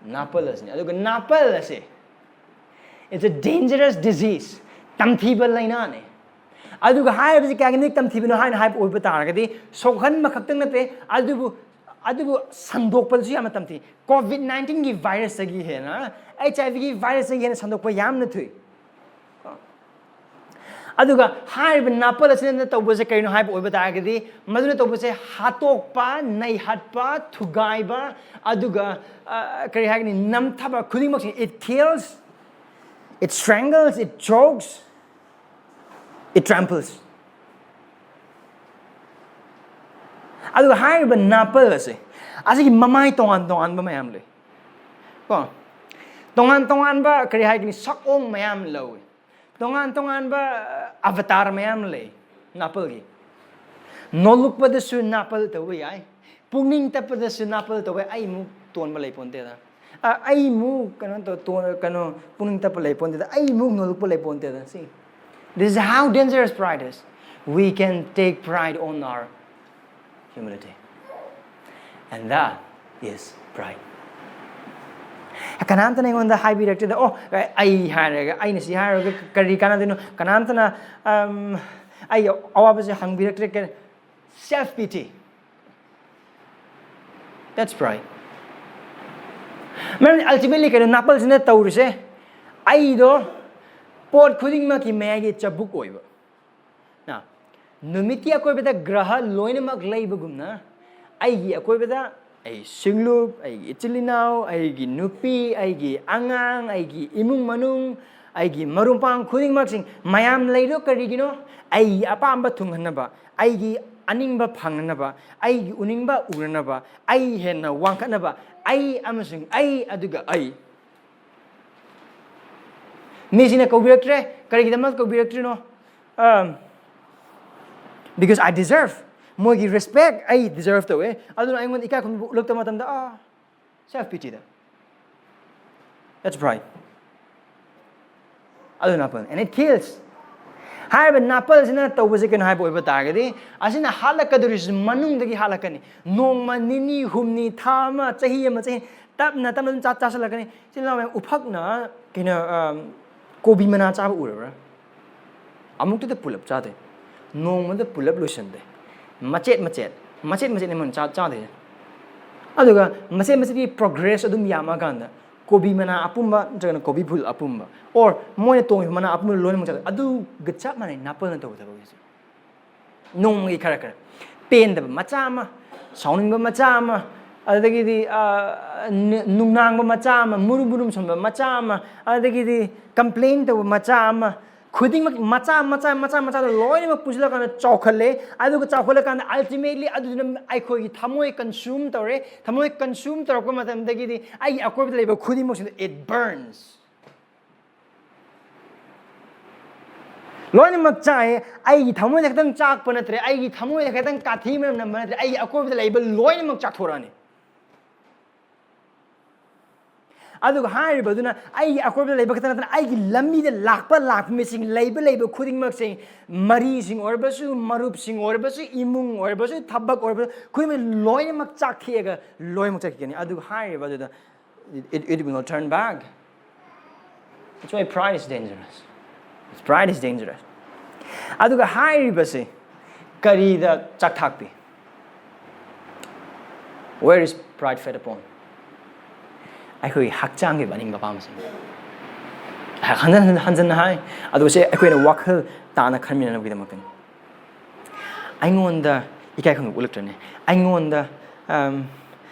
ꯅꯥꯄꯜ ꯑꯁꯤꯅꯤ꯫ ꯑꯗꯨꯒ ꯅꯥꯄꯜ ꯑꯁꯦ, it's a dangerous disease, ꯇꯝꯊꯤꯕ ꯂꯥꯏꯅꯥꯅꯦ꯫ ꯑꯗꯨꯒ ꯍꯥꯏꯔꯤꯕꯁꯤ ꯀꯌꯥꯒꯤ ꯃꯇꯤꯛ ꯇꯝꯊꯤꯕꯅꯣ ꯍꯥꯏꯅ ꯍꯥꯏꯕ ꯑꯣꯏꯕ ꯇꯥꯔꯒꯗꯤ, ꯁꯣꯛꯍꯟꯕ ꯈꯛꯇꯪ ꯅꯠꯇꯦ, ꯑꯗꯨꯕꯨ, ꯑꯗꯨꯕꯨ ꯁꯟꯗꯣꯛꯄꯗꯁꯨ ꯌꯥꯝꯅ ꯇꯝꯊꯤ꯫ ꯀꯣꯚꯤꯗ ꯅꯥꯏꯟꯇꯤꯟꯒꯤ ꯚꯥꯏꯔꯁꯇꯒꯤ ꯍꯦꯟꯅ, ꯑꯩꯆ ꯑꯥꯏ ꯚꯤꯒꯤ ꯚꯥꯏꯔꯁꯇꯒꯤ ꯍꯦꯟꯅ ꯁꯟꯗꯣꯛꯄ ꯌꯥꯝꯅ ꯊꯨꯏ꯫ ꯑꯗꯨꯒ ꯍꯥꯏꯔꯤꯕ ꯅꯥꯄꯜ ꯑꯁꯤꯅ ꯇꯧꯕꯁꯦ ꯀꯔꯤꯅꯣ ꯍꯥꯏꯕ ꯑꯣꯏꯕ ꯇꯥꯔꯒꯗꯤ, ꯃꯗꯨꯅ ꯇꯧꯕꯁꯦ ꯍꯥꯠꯇꯣꯛꯄ, ꯅꯩꯍꯠꯄ, ꯊꯨꯒꯥꯏꯕ, ꯑꯗꯨꯒ, ꯑ, ꯀꯔꯤ ꯍꯥꯏꯒꯅꯤ, ꯅꯝꯊꯕ ꯈꯨꯗꯤꯡꯃꯛꯁꯦ, it kills, it strangles, it chokes, it tramples. ꯑꯗꯨꯒ ꯍꯥꯏꯔꯤꯕ ꯅꯥꯄꯜ ꯑꯁꯦ, ꯑꯁꯤꯒꯤ ꯃꯃꯥꯏ ꯇꯣꯉꯥꯟ ꯇꯣꯉꯥꯟꯕ ꯃꯌꯥꯝ ꯂꯩ ꯀꯣ꯫ ꯇꯣꯉꯥꯟ ꯇꯣꯉꯥꯟꯕ, ꯀꯔꯤ ꯍꯥꯏꯒꯅꯤ, ꯁꯛꯑꯣꯡ ꯃꯌꯥꯝ ꯂꯧꯏ꯫ ꯇꯣꯉꯥꯟ ꯇꯣꯉꯥꯟꯕ, ꯑ, ꯑꯕꯇꯥꯔ ꯃꯌꯥꯝ ꯂꯩ ꯅꯥꯄꯜꯒꯤ꯫ ꯅꯣꯜꯂꯨꯛꯄꯗꯁꯨ ꯅꯥꯄꯜ ꯇꯧꯕ ꯌꯥꯏ, ꯄꯨꯛꯅꯤꯡ ꯇꯞꯄꯗꯁꯨ ꯅꯥꯄꯜ ꯇꯧꯕ ꯌꯥꯏ꯫ ꯑꯩꯃꯨꯛ ꯇꯣꯟꯕ ꯂꯩꯄꯣꯟꯇꯦꯗ꯫ ꯑ, ꯑꯩꯃꯨꯛ ꯀꯩꯅꯣ ꯇꯧ-, ꯇꯣꯟ-, ꯀꯩꯅꯣ, ꯄꯨꯛꯅꯤꯡ ꯇꯞꯄ ꯂꯩꯄꯣꯟꯇꯦꯗ꯫ ꯑꯩꯃꯨꯛ ꯅꯣꯜꯂꯨꯛꯄ ꯂꯩꯄꯣꯟꯇꯦꯗ꯫ See, this is how dangerous pride is. We can take pride on our humility. And that is pride. ꯀꯅꯥꯝꯇꯅ ꯑꯩꯉꯣꯟꯗ ꯍꯥꯏꯕꯤꯔꯛꯇꯦꯗ, "ꯑꯣ, ꯑꯩ ꯍꯥꯏꯔꯒ, ꯑꯩꯅ ꯁꯤ ꯍꯥꯏꯔꯒ ꯀꯔꯤ ꯀꯥꯟꯅꯗꯣꯏꯅꯣ?" ꯀꯅꯥꯝꯇꯅ, ꯑꯝ, ꯑꯩꯒꯤ ꯑꯋꯥꯕꯁꯦ ꯍꯪꯕꯤꯔꯛꯇ꯭ꯔꯦ꯫ Self pity. That's pride. ꯃꯔꯝꯗꯤ ultimately ꯀꯩꯅꯣ ꯅꯥꯄꯜꯁꯤꯅ ꯇꯧꯔꯤꯁꯦ? ꯑꯩꯗꯣ ꯄꯣꯠ ꯈꯨꯗꯤꯡꯃꯛꯀꯤ ꯃꯌꯥꯏꯒꯤ ꯆꯕꯨꯛ ꯑꯣꯏꯕ꯫ ꯅ, ꯅꯨꯃꯤꯠꯀꯤ ꯑꯀꯣꯏꯕꯗ ꯒ꯭ꯔꯍ ꯂꯣꯏꯅꯃꯛ ꯂꯩꯕꯒꯨꯝꯅ, ꯑꯩꯒꯤ ꯑꯀꯣꯏꯕꯗ ꯑꯩ ꯁꯤꯡꯂꯨꯞ, ꯑꯩꯒꯤ ꯏꯆꯤꯜ ꯏꯅꯥꯎ, ꯑꯩꯒꯤ ꯅꯨꯄꯤ, ꯑꯩꯒꯤ ꯑꯉꯥꯡ, ꯑꯩꯒꯤ ꯏꯃꯨꯡ ꯃꯅꯨꯡ, ꯑꯩꯒꯤ ꯃꯔꯨꯞ ꯃꯄꯥꯡ ꯈꯨꯗꯤꯡꯃꯛꯁꯤꯡ ꯃꯌꯥꯝ ꯂꯩꯔꯤꯗꯣ ꯀꯔꯤꯒꯤꯅꯣ? ꯑꯩꯒꯤ ꯑꯄꯥꯝꯕ ꯊꯨꯡꯍꯟꯅꯕ, ꯑꯩꯒꯤ ꯑꯅꯤꯡꯕ ꯐꯪꯅꯅꯕ, ꯑꯩꯒꯤ ꯎꯅꯤꯡꯕ ꯎꯅꯅꯕ, ꯑꯩ ꯍꯦꯟꯅ ꯋꯥꯡꯈꯠꯅꯕ, ꯑꯩ ꯑꯃꯁꯨꯡ ꯑꯩ, ꯑꯗꯨꯒ ꯑꯩ꯫ ꯃꯤꯁꯤꯅ ꯀꯧꯕꯤꯔꯛꯇ꯭ꯔꯦ꯫ ꯀꯔꯤꯒꯤꯗꯃꯛ ꯀꯧꯕꯤꯔꯛꯇ꯭ꯔꯤꯅꯣ? ꯑꯝ, because I deserve. ꯃꯣꯏꯒꯤ respect ꯑꯩ deserve ꯇꯧꯋꯦ꯫ ꯑꯗꯨꯅ ꯑꯩꯉꯣꯟꯗ ꯏꯀꯥꯏ ꯈꯨꯝꯅꯕ ꯎꯠꯂꯛꯇꯕ ꯃꯇꯝꯗ, ꯑꯥ, self pity the. That's pride. ꯑꯗꯨ ꯅꯥꯄꯜ, and it kills. ꯍꯥꯏꯔꯤꯕ ꯅꯥꯄꯜꯁꯤꯅ ꯇꯧꯕꯁꯦ ꯀꯩꯅꯣ ꯍꯥꯏꯕ ꯑꯣꯏꯕ ꯇꯥꯔꯒꯗꯤ, ꯑꯁꯤꯅ ꯍꯥꯠꯂꯛꯀꯗꯧꯔꯤꯁꯤ ꯃꯅꯨꯡꯗꯒꯤ ꯍꯥꯠꯂꯛꯀꯅꯤ꯫ ꯅꯣꯡꯃ ꯅꯤꯅꯤ, ꯍꯨꯝꯅꯤ, ꯊꯥ ꯑꯃ, ꯆꯍꯤ ꯑꯃ, ꯆꯍꯤ, ꯇꯞꯅ ꯇꯞꯅ ꯑꯗꯨꯝ ꯆꯥ-, ꯆꯥꯁꯤꯜꯂꯛꯀꯅꯤ꯫ ꯁꯤ ꯂꯥꯎ ꯃꯌꯥꯝ, ꯎꯐꯛꯅ ꯀꯩꯅꯣ, ꯑꯝ, ꯀꯣꯕꯤ ꯃꯅꯥ ꯆꯥꯕ ꯎꯔꯕ꯭ꯔꯥ? ꯑꯃꯨꯛꯇꯗ ꯄꯨꯂꯞ ꯆꯥꯗꯦ, ꯅꯣꯡꯃꯗ ꯄꯨꯂꯞ ꯂꯣꯏꯁꯤꯟꯗꯦ, ꯃꯆꯦꯠ ꯃꯆꯦꯠ, ꯃꯆꯦꯠ ꯃꯆꯦꯠꯅꯦ ꯃꯣꯏꯅ ꯆꯥ-, ꯆꯥꯗꯣꯏꯁꯦ꯫ ꯑꯗꯨꯒ ꯃꯆꯦꯠ ꯃꯆꯦꯠꯀꯤ progress ꯑꯗꯨꯝ ꯌꯥꯝꯃꯛꯑꯀꯥꯟꯗ ꯀꯣꯕꯤ ꯃꯅꯥ ꯑꯄꯨꯝꯕ ꯅꯠꯇ꯭ꯔꯒꯅ ꯀꯣꯕꯤ ꯐꯨꯜ ꯑꯄꯨꯝꯕ, or ꯃꯣꯏꯅ ꯇꯣꯡꯉꯤꯕ ꯃꯅꯥ ꯑꯄꯨꯝꯕ ꯂꯣꯏꯅꯃꯛ ꯆꯥꯗꯣꯏ꯫ ꯑꯗꯨꯒ ꯆꯞ ꯃꯥꯟꯅꯩ ꯅꯥꯄꯜꯅ ꯇꯧꯕ ꯊꯕꯛꯁꯦ꯫ ꯅꯣꯡꯃꯒꯤ ꯈꯔ ꯈꯔ ꯄꯦꯟꯗꯕ ꯃꯆꯥ ꯑꯃ, ꯁꯥꯎꯅꯤꯡꯕ ꯃꯆꯥ ꯑꯃ, ꯑꯗꯨꯗꯒꯤꯗꯤ, ꯑ, ꯅ-, ꯅꯨꯡꯅꯥꯡꯕ ꯃꯆꯥ ꯑꯃ, ꯃꯨꯔꯨꯝ ꯃꯨꯔꯨꯝ ꯁꯣꯟꯕ ꯃꯆꯥ ꯑꯃ, ꯑꯗꯨꯗꯒꯤꯗꯤ complain ꯇꯧꯕ ꯃꯆꯥ ꯑꯃ, ꯈꯨꯗꯤꯡꯃꯛ ꯃꯆꯥ, ꯃꯆꯥ, ꯃꯆꯥ, ꯃꯆꯥꯗ ꯂꯣꯏꯅꯃꯛ ꯄꯨꯟꯁꯤꯜꯂꯀꯥꯟꯗ ꯆꯥꯎꯈꯠꯂꯦ꯫ ꯑꯗꯨꯒ ꯆꯥꯎꯈꯠꯂꯀꯥꯟꯗ ultimately ꯑꯗꯨꯗꯨꯅ ꯑꯩꯈꯣꯏꯒꯤ ꯊꯃꯣꯏ consume ꯇꯧꯔꯦ꯫ ꯊꯃꯣꯏ consume ꯇꯧꯔꯛꯄ ꯃꯇꯝꯗꯒꯤꯗꯤ ꯑꯩꯒꯤ ꯑꯀꯣꯏꯕꯗ ꯂꯩꯕ ꯈꯨꯗꯤꯡꯃꯛꯁꯤꯗ it burns꯫ ꯂꯣꯏꯅꯃꯛ ꯆꯥꯛꯑꯦ꯫ ꯑꯩꯒꯤ ꯊꯃꯣꯏꯗ ꯈꯛꯇꯪ ꯆꯥꯛꯄ ꯅꯠꯇ꯭ꯔꯦ, ꯑꯩꯒꯤ ꯊꯃꯣꯏꯗ ꯈꯛꯇꯪ ꯀꯥꯊꯤ ꯃꯅꯝ ꯅꯝꯕ ꯅꯠꯇ꯭ꯔꯦ, ꯑꯩꯒꯤ ꯑꯀꯣꯏꯕꯗ ꯂꯩꯕ ꯂꯣꯏꯅꯃꯛ ꯆꯥꯛꯊꯣꯔꯛꯑꯅꯤ꯫ ꯑꯗꯨꯒ ꯍꯥꯏꯔꯤꯕꯗꯨꯅ ꯑꯩꯒꯤ ꯑꯀꯣꯏꯕꯗ ꯂꯩꯕ ꯈꯛꯇ ꯅꯠꯇꯅ ꯑꯩꯒꯤ ꯂꯝꯕꯤꯗ ꯂꯥꯛꯄ ꯂꯥꯛꯄ ꯃꯤꯁꯤꯡ, ꯂꯩꯕ ꯂꯩꯕ ꯈꯨꯗꯤꯡꯃꯛꯁꯤꯡ, ꯃꯔꯤꯁꯤꯡ ꯑꯣꯏꯔꯕꯁꯨ, ꯃꯔꯨꯞꯁꯤꯡ ꯑꯣꯏꯔꯕꯁꯨ, ꯏꯃꯨꯡ ꯑꯣꯏꯔꯕꯁꯨ, ꯊꯕꯛ ꯑꯣꯏꯔꯕꯁꯨ, ꯈꯨꯗꯤꯡꯃꯛ ꯂꯣꯏꯅꯃꯛ ꯆꯥꯛꯊꯦꯛꯑꯒ ꯂꯣꯏꯅꯃꯛ ꯆꯠꯈꯤꯒꯅꯤ꯫ ꯑꯗꯨꯒ ꯍꯥꯏꯔꯤꯕ ꯑꯗꯨꯗ it, it will not turn back. That's why pride is dangerous. Pride is dangerous. ꯑꯗꯨꯒ ꯍꯥꯏꯔꯤꯕꯁꯤ ꯀꯔꯤꯗ ꯆꯥꯛꯊꯥꯛꯄꯤ? Where is pride fed upon? ꯑꯩꯈꯣꯏꯒꯤ ꯍꯛꯆꯥꯡꯒꯤ ꯑꯣꯏꯕ ꯑꯅꯤꯡꯕ ꯑꯄꯥꯝꯕꯁꯤꯡ꯫ ꯍꯟꯖꯟ ꯍꯟꯖꯟ ꯍꯟꯖꯟꯅ ꯍꯥꯏ꯫ ꯑꯗꯨꯒ ꯁꯤ ꯑꯩꯈꯣꯏꯅ ꯋꯥꯈꯜ ꯇꯥꯅ ꯈꯟꯃꯤꯟꯅꯅꯕꯒꯤꯗꯃꯛꯇꯅꯤ꯫ ꯑꯩꯉꯣꯟꯗ ꯏꯀꯥꯏ ꯈꯨꯝꯅꯕ ꯎꯠꯂꯛꯇ꯭ꯔꯅꯦ? ꯑꯩꯉꯣꯟꯗ, ꯑꯝ,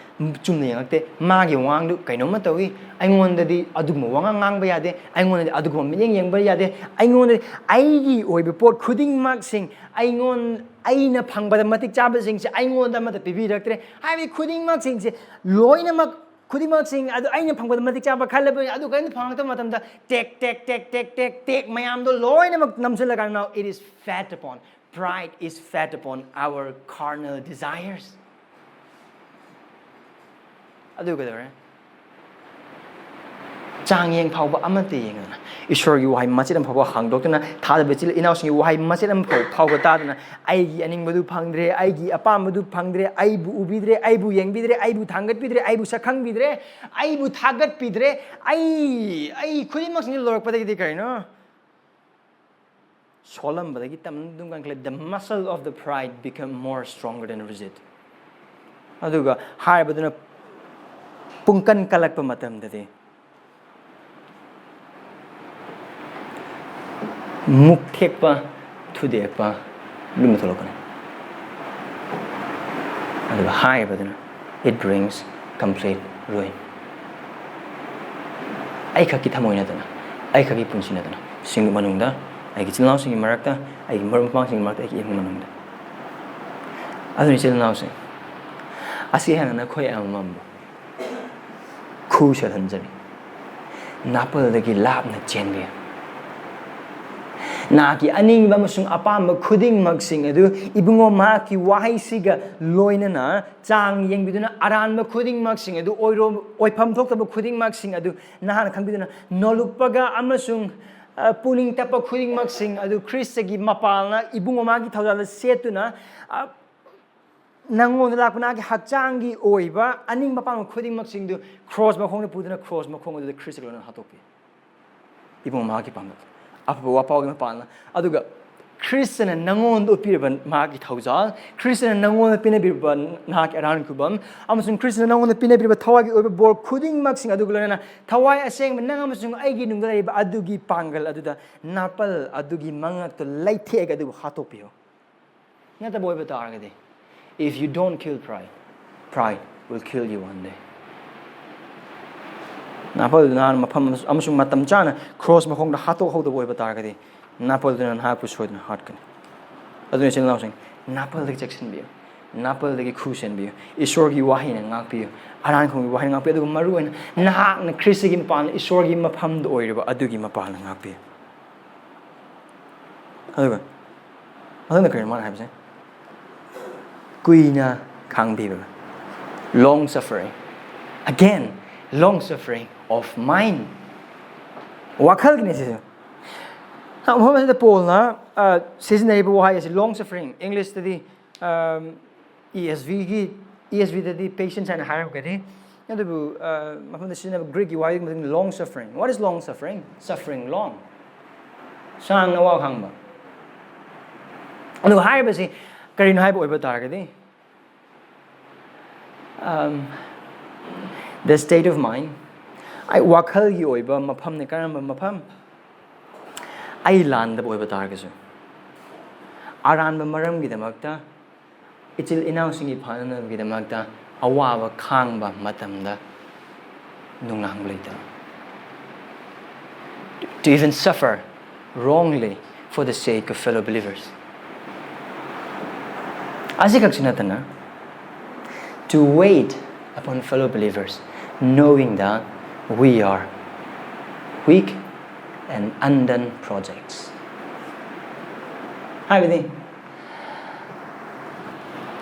ꯆꯨꯝꯅ ꯌꯦꯡꯉꯛꯇꯦ, ꯃꯥꯒꯤ ꯋꯥꯉꯥꯡꯗꯨ ꯀꯩꯅꯣꯝꯃ ꯇꯧꯏ, ꯑꯩꯉꯣꯟꯗꯗꯤ ꯑꯗꯨꯒꯨꯝꯕ ꯋꯥꯉꯥꯡ ꯉꯥꯡꯕ ꯌꯥꯗꯦ, ꯑꯩꯉꯣꯟꯗꯗꯤ ꯑꯗꯨꯒꯨꯝꯕ ꯃꯤꯠꯌꯦꯡ ꯌꯦꯡꯕ ꯌꯥꯗꯦ, ꯑꯩꯉꯣꯟꯗꯗꯤ ꯑꯩꯒꯤ ꯑꯣꯏꯕ ꯄꯣꯠ ꯈꯨꯗꯤꯡꯃꯛꯁꯤꯡ ꯑꯩꯉꯣꯟ-, ꯑꯩꯅ ꯐꯪꯕꯗ ꯃꯇꯤꯛ ꯆꯥꯕꯁꯤꯡꯁꯦ ꯑꯩꯉꯣꯟꯗ ꯑꯃꯠꯇ ꯄꯤꯕꯤꯔꯛꯇ꯭ꯔꯦ꯫ ꯍꯥꯏꯕꯗꯤ ꯈꯨꯗꯤꯡꯃꯛꯁꯤꯡꯁꯦ ꯂꯣꯏꯅꯃꯛ, ꯈꯨꯗꯤꯡꯃꯛꯁꯤꯡ ꯑꯗꯨ ꯑꯩꯅ ꯐꯪꯕꯗ ꯃꯇꯤꯛ ꯆꯥꯕ ꯈꯜꯂꯕꯅꯤ, ꯑꯗꯨ ꯀꯔꯤꯝꯇ ꯐꯪꯉꯛꯇꯕ ꯃꯇꯝꯗ ꯇꯦꯛ ꯇꯦꯛ ꯇꯦꯛ ꯇꯦꯛ ꯇꯦꯛ ꯇꯦꯛ ꯃꯌꯥꯝꯗꯣ ꯂꯣꯏꯅꯃꯛ ꯅꯝꯁꯤꯜꯂꯀꯥꯟꯗ, now it is fed upon, pride is fed upon our carnal desires. ꯑꯗꯨ ꯀꯩꯗꯧꯔꯦ? ꯆꯥꯡ ꯌꯦꯡ ꯐꯥꯎꯕ ꯑꯃꯠꯇ ꯌꯦꯡꯗꯅ, ꯏꯁꯣꯔꯒꯤ ꯋꯥꯍꯩ ꯃꯆꯦꯠ ꯑꯃ ꯐꯥꯎꯕ ꯍꯥꯡꯗꯣꯛꯇꯅ, ꯊꯥꯖꯕ ꯏꯆꯤꯜ ꯏꯅꯥꯎꯁꯤꯡꯒꯤ ꯋꯥꯍꯩ ꯃꯆꯦꯠ ꯑꯃ ꯐꯥꯎ-, ꯐꯥꯎꯕ ꯇꯥꯗꯅ, ꯑꯩꯒꯤ ꯑꯅꯤꯡꯕꯗꯨ ꯐꯪꯗ꯭ꯔꯦ, ꯑꯩꯒꯤ ꯑꯄꯥꯝꯕꯗꯨ ꯐꯪꯗ꯭ꯔꯦ, ꯑꯩꯕꯨ ꯎꯕꯤꯗ꯭ꯔꯦ, ꯑꯩꯕꯨ ꯌꯦꯡꯕꯤꯗ꯭ꯔꯦ, ꯑꯩꯕꯨ ꯊꯥꯡꯒꯠꯄꯤꯗ꯭ꯔꯦ, ꯑꯩꯕꯨ ꯁꯛꯈꯪꯕꯤꯗ꯭ꯔꯦ, ꯑꯩꯕꯨ ꯊꯥꯒꯠꯄꯤꯗ꯭ꯔꯦ, ꯑꯩ, ꯑꯩ ꯈꯨꯗꯤꯡꯃꯛꯁꯤꯡꯁꯦ ꯂꯣꯏꯔꯛꯄꯗꯒꯤꯗꯤ ꯀꯔꯤꯅꯣ? ꯁꯣꯜꯂꯝꯕꯗꯒꯤ ꯇꯝꯅ ꯑꯗꯨꯝ ꯀꯟꯈꯠꯂꯦ꯫ The muscle of the pride become more stronger than rigid. ꯑꯗꯨꯒ ꯍꯥꯏꯔꯤꯕꯗꯨꯅ ꯄꯨꯡꯀꯟ ꯀꯜꯂꯛꯄ ꯃꯇꯝꯗꯗꯤ ꯃꯨꯛ ꯊꯦꯛꯄ, ꯊꯨꯗꯦꯛꯄ, ꯂꯨꯝꯅ ꯊꯣꯛꯂꯛꯀꯅꯤ꯫ ꯑꯗꯨꯒ ꯍꯥꯏꯔꯤꯕꯗꯨꯅ, it brings complete ruin. ꯑꯩꯈꯛꯀꯤ ꯊꯃꯣꯏ ꯅꯠꯇꯅ, ꯑꯩꯈꯛꯀꯤ ꯄꯨꯟꯁꯤ ꯅꯠꯇꯅ, ꯁꯤꯡ ꯃꯅꯨꯡꯗ, ꯑꯩꯒꯤ ꯏꯆꯤꯜ ꯏꯅꯥꯎꯁꯤꯡꯒꯤ ꯃꯔꯛꯇ, ꯑꯩꯒꯤ ꯃꯔꯨꯞ ꯃꯄꯥꯡꯁꯤꯡꯒꯤ ꯃꯔꯛꯇ, ꯑꯩꯒꯤ ꯏꯃꯨꯡ ꯃꯅꯨꯡꯗ꯫ ꯑꯗꯨꯅ ꯏꯆꯤꯜ ꯏꯅꯥꯎꯁꯤꯡ, ꯑꯁꯤ ꯍꯥꯏꯅ ꯅꯈꯣꯏ ꯑꯃꯃꯝꯕꯨ ꯈꯨ ꯁꯦꯜꯍꯟꯖꯔꯤ꯫ ꯅꯥꯄꯜꯗꯒꯤ ꯂꯥꯞꯅ ꯆꯦꯟꯕꯤꯌꯨ꯫ ꯅꯍꯥꯛꯀꯤ ꯑꯅꯤꯡꯕ ꯑꯃꯁꯨꯡ ꯑꯄꯥꯝꯕ ꯈꯨꯗꯤꯡꯃꯛꯁꯤꯡ ꯑꯗꯨ ꯏꯕꯨꯡꯉꯣ ꯃꯍꯥꯛꯀꯤ ꯋꯥꯍꯩꯁꯤꯒ ꯂꯣꯏꯅꯅ ꯆꯥꯡ ꯌꯦꯡꯕꯤꯗꯨꯅ ꯑꯔꯥꯟꯕ ꯈꯨꯗꯤꯡꯃꯛꯁꯤꯡ ꯑꯗꯨ ꯑꯣꯏꯔꯣ-, ꯑꯣꯏꯐꯝ ꯊꯣꯛꯇꯕ ꯈꯨꯗꯤꯡꯃꯛꯁꯤꯡ ꯑꯗꯨ ꯅꯍꯥꯛꯅ ꯈꯪꯕꯤꯗꯨꯅ ꯅꯣꯜꯂꯨꯛꯄꯒ ꯑꯃꯁꯨꯡ, ꯑ, ꯄꯨꯛꯅꯤꯡ ꯇꯞꯄ ꯈꯨꯗꯤꯡꯃꯛꯁꯤꯡ ꯑꯗꯨ ꯈ꯭ꯔꯤꯁꯇꯒꯤ ꯃꯄꯥꯜꯅ ꯏꯕꯨꯡꯉꯣ ꯃꯍꯥꯛꯀꯤ ꯊꯧꯖꯥꯜꯗ ꯁꯦꯠꯇꯨꯅ, ꯑ, ꯅꯪꯉꯣꯟꯗ ꯂꯥꯛꯄ ꯅꯍꯥꯛꯀꯤ ꯍꯛꯆꯥꯡꯒꯤ ꯑꯣꯏꯕ ꯑꯅꯤꯡꯕ ꯑꯄꯥꯝꯕ ꯈꯨꯗꯤꯡꯃꯛꯁꯤꯡꯗꯨ ꯈ꯭ꯔꯣꯁ ꯃꯈꯣꯡꯗ ꯄꯨꯗꯨꯅ ꯈ꯭ꯔꯣꯁ ꯃꯈꯣꯡ ꯑꯗꯨꯗ ꯈ꯭ꯔꯤꯁꯇꯒ ꯂꯣꯏꯅꯅ ꯍꯥꯠꯇꯣꯛꯄꯤ꯫ ꯏꯕꯨꯡ ꯃꯍꯥꯛꯀꯤ ꯄꯥꯡꯒꯜ꯫ ꯑꯐꯕ ꯋꯥꯄꯥꯎꯒꯤ ꯃꯄꯥꯟꯅ꯫ ꯑꯗꯨꯒ ꯈ꯭ꯔꯤꯁꯇꯅ ꯅꯪꯉꯣꯟꯗ ꯎꯠꯄꯤꯔꯕ ꯃꯍꯥꯛꯀꯤ ꯊꯧꯖꯥꯜ, ꯈ꯭ꯔꯤꯁꯇꯅ ꯅꯪꯉꯣꯟꯗ ꯄꯤꯅꯕꯤꯔꯕ ꯅꯍꯥꯛꯀꯤ ꯑꯔꯥꯟ ꯈꯨꯕꯝ, ꯑꯃꯁꯨꯡ ꯈ꯭ꯔꯤꯁꯇꯅ ꯅꯪꯉꯣꯟꯗ ꯄꯤꯅꯕꯤꯔꯕ ꯊꯋꯥꯏꯒꯤ ꯑꯣꯏꯕ ꯕꯣꯔ ꯈꯨꯗꯤꯡꯃꯛꯁꯤꯡ ꯑꯗꯨꯒ ꯂꯣꯏꯅꯅ ꯊꯋꯥꯏ ꯑꯁꯦꯡꯕ ꯅꯪ ꯑꯃꯁꯨꯡ ꯑꯩꯒꯤ ꯅꯨꯡꯗ ꯂꯩꯔꯤꯕ ꯑꯗꯨꯒꯤ ꯄꯥꯡꯒꯜ ꯑꯗꯨꯗ ꯅꯥꯄꯜ ꯑꯗꯨꯒꯤ ꯃꯉꯛꯇꯣ ꯂꯩꯊꯦꯛꯑꯒ ꯑꯗꯨꯕꯨ ꯍꯥꯠꯇꯣꯛꯄꯤꯌꯨ꯫ ꯅꯠꯇꯕ ꯑꯣꯏꯕ ꯇꯥꯔꯒꯗꯤ, if you don't kill pride, pride will kill you one day. ꯅꯥꯄꯜꯗꯨ ꯅꯍꯥꯛꯅ ꯃꯐꯝ ꯑꯃꯁꯨꯡ ꯃꯇꯝ ꯆꯥꯅ ꯈ꯭ꯔꯣꯁ ꯃꯈꯣꯡꯗ ꯍꯥꯠꯇꯣꯛꯍꯧꯗꯕ ꯑꯣꯏꯕ ꯇꯥꯔꯒꯗꯤ, ꯅꯥꯄꯜꯗꯨꯅ ꯅꯍꯥꯛꯄꯨ ꯁꯣꯏꯗꯅ ꯍꯥꯠꯀꯅꯤ꯫ ꯑꯗꯨꯅ ꯏꯆꯤꯜ ꯏꯅꯥꯎꯁꯤꯡ, ꯅꯥꯄꯜꯗꯒꯤ ꯆꯦꯛꯁꯤꯟꯕꯤꯌꯨ, ꯅꯥꯄꯜꯗꯒꯤ ꯈꯨ ꯁꯦꯟꯕꯤꯌꯨ, ꯏꯁꯣꯔꯒꯤ ꯋꯥꯍꯩꯅ ꯉꯥꯛꯄꯤꯌꯨ, ꯑꯔꯥꯟ ꯈꯨꯕꯝꯒꯤ ꯋꯥꯍꯩꯅ ꯉꯥꯛꯄꯤꯌꯨ, ꯑꯗꯨꯒ ꯃꯔꯨꯑꯣꯏꯅ ꯅꯍꯥꯛꯅ ꯈ꯭ꯔꯤꯁꯇꯒꯤ ꯃꯄꯥꯟꯗ ꯏꯁꯣꯔꯒꯤ ꯃꯐꯝꯗ ꯑꯣꯏꯔꯤꯕ ꯑꯗꯨꯒꯤ ꯃꯄꯥꯟꯗ ꯉꯥꯛꯄꯤꯌꯨ꯫ ꯑꯗꯨꯒ ꯃꯊꯪꯗ ꯀꯔꯤꯅꯣ ꯃꯥꯅ ꯍꯥꯏꯕꯁꯦ? ꯀꯨꯏꯅ ꯈꯥꯡꯕꯤꯕ, long suffering. Again, long suffering of mind. ꯋꯥꯈꯜꯒꯤꯅꯦ ꯁꯤꯁꯨ꯫ ꯃꯐꯝ ꯑꯁꯤꯗ ꯄꯣꯜꯅ, ꯑ, ꯁꯤꯖꯤꯟꯅꯔꯤꯕ ꯋꯥꯍꯩ ꯑꯁꯤ long suffering, ꯏꯪꯂꯤꯁꯇꯗꯤ, ꯑꯝ, ꯏ ꯑꯦꯁ ꯚꯤꯒꯤ, ꯏ ꯑꯦꯁ ꯚꯤꯗꯗꯤ patience ꯍꯥꯏꯅ ꯍꯥꯏꯔꯝꯒꯅꯤ꯫ ꯑꯗꯨꯕꯨ, ꯑ, ꯃꯐꯝꯗ ꯁꯤꯖꯤꯟꯅꯕ ꯒ꯭ꯔꯤꯛꯀꯤ ꯋꯥꯍꯩ ꯃꯇꯨꯡ ꯏꯟꯅ long suffering. What is long suffering? Suffering long. ꯁꯥꯡꯅ ꯑꯋꯥꯕ ꯈꯥꯡꯕ꯫ ꯑꯗꯨꯒ ꯍꯥꯏꯔꯤꯕꯁꯤ ꯀꯔꯤꯅꯣ ꯍꯥꯏꯕ ꯑꯣꯏꯕ ꯇꯥꯔꯒꯗꯤ, um, the state of mind, ꯑꯩ ꯋꯥꯈꯜꯒꯤ ꯑꯣꯏꯕ ꯃꯐꯝꯅꯤ꯫ ꯀꯔꯝꯕ ꯃꯐꯝ? ꯑꯩ ꯂꯥꯟꯗꯕ ꯑꯣꯏꯕ ꯇꯥꯔꯒꯁꯨ, ꯑꯔꯥꯟꯕ ꯃꯔꯝꯒꯤꯗꯃꯛꯇ, ꯏꯆꯤꯜ ꯏꯅꯥꯎꯁꯤꯡꯒꯤ ꯐꯅꯅꯕꯒꯤꯗꯃꯛꯇ ꯑꯋꯥꯕ ꯈꯥꯡꯕ ꯃꯇꯝꯗ ꯅꯨꯡꯅꯥꯡꯕ ꯂꯩꯇꯕ꯫ To even suffer wrongly for the sake of fellow believers. ꯑꯁꯤꯈꯛꯁꯨ ꯅꯠꯇꯅ, to wait upon fellow believers, knowing that we are weak and undone projects. ꯍꯥꯏꯕꯗꯤ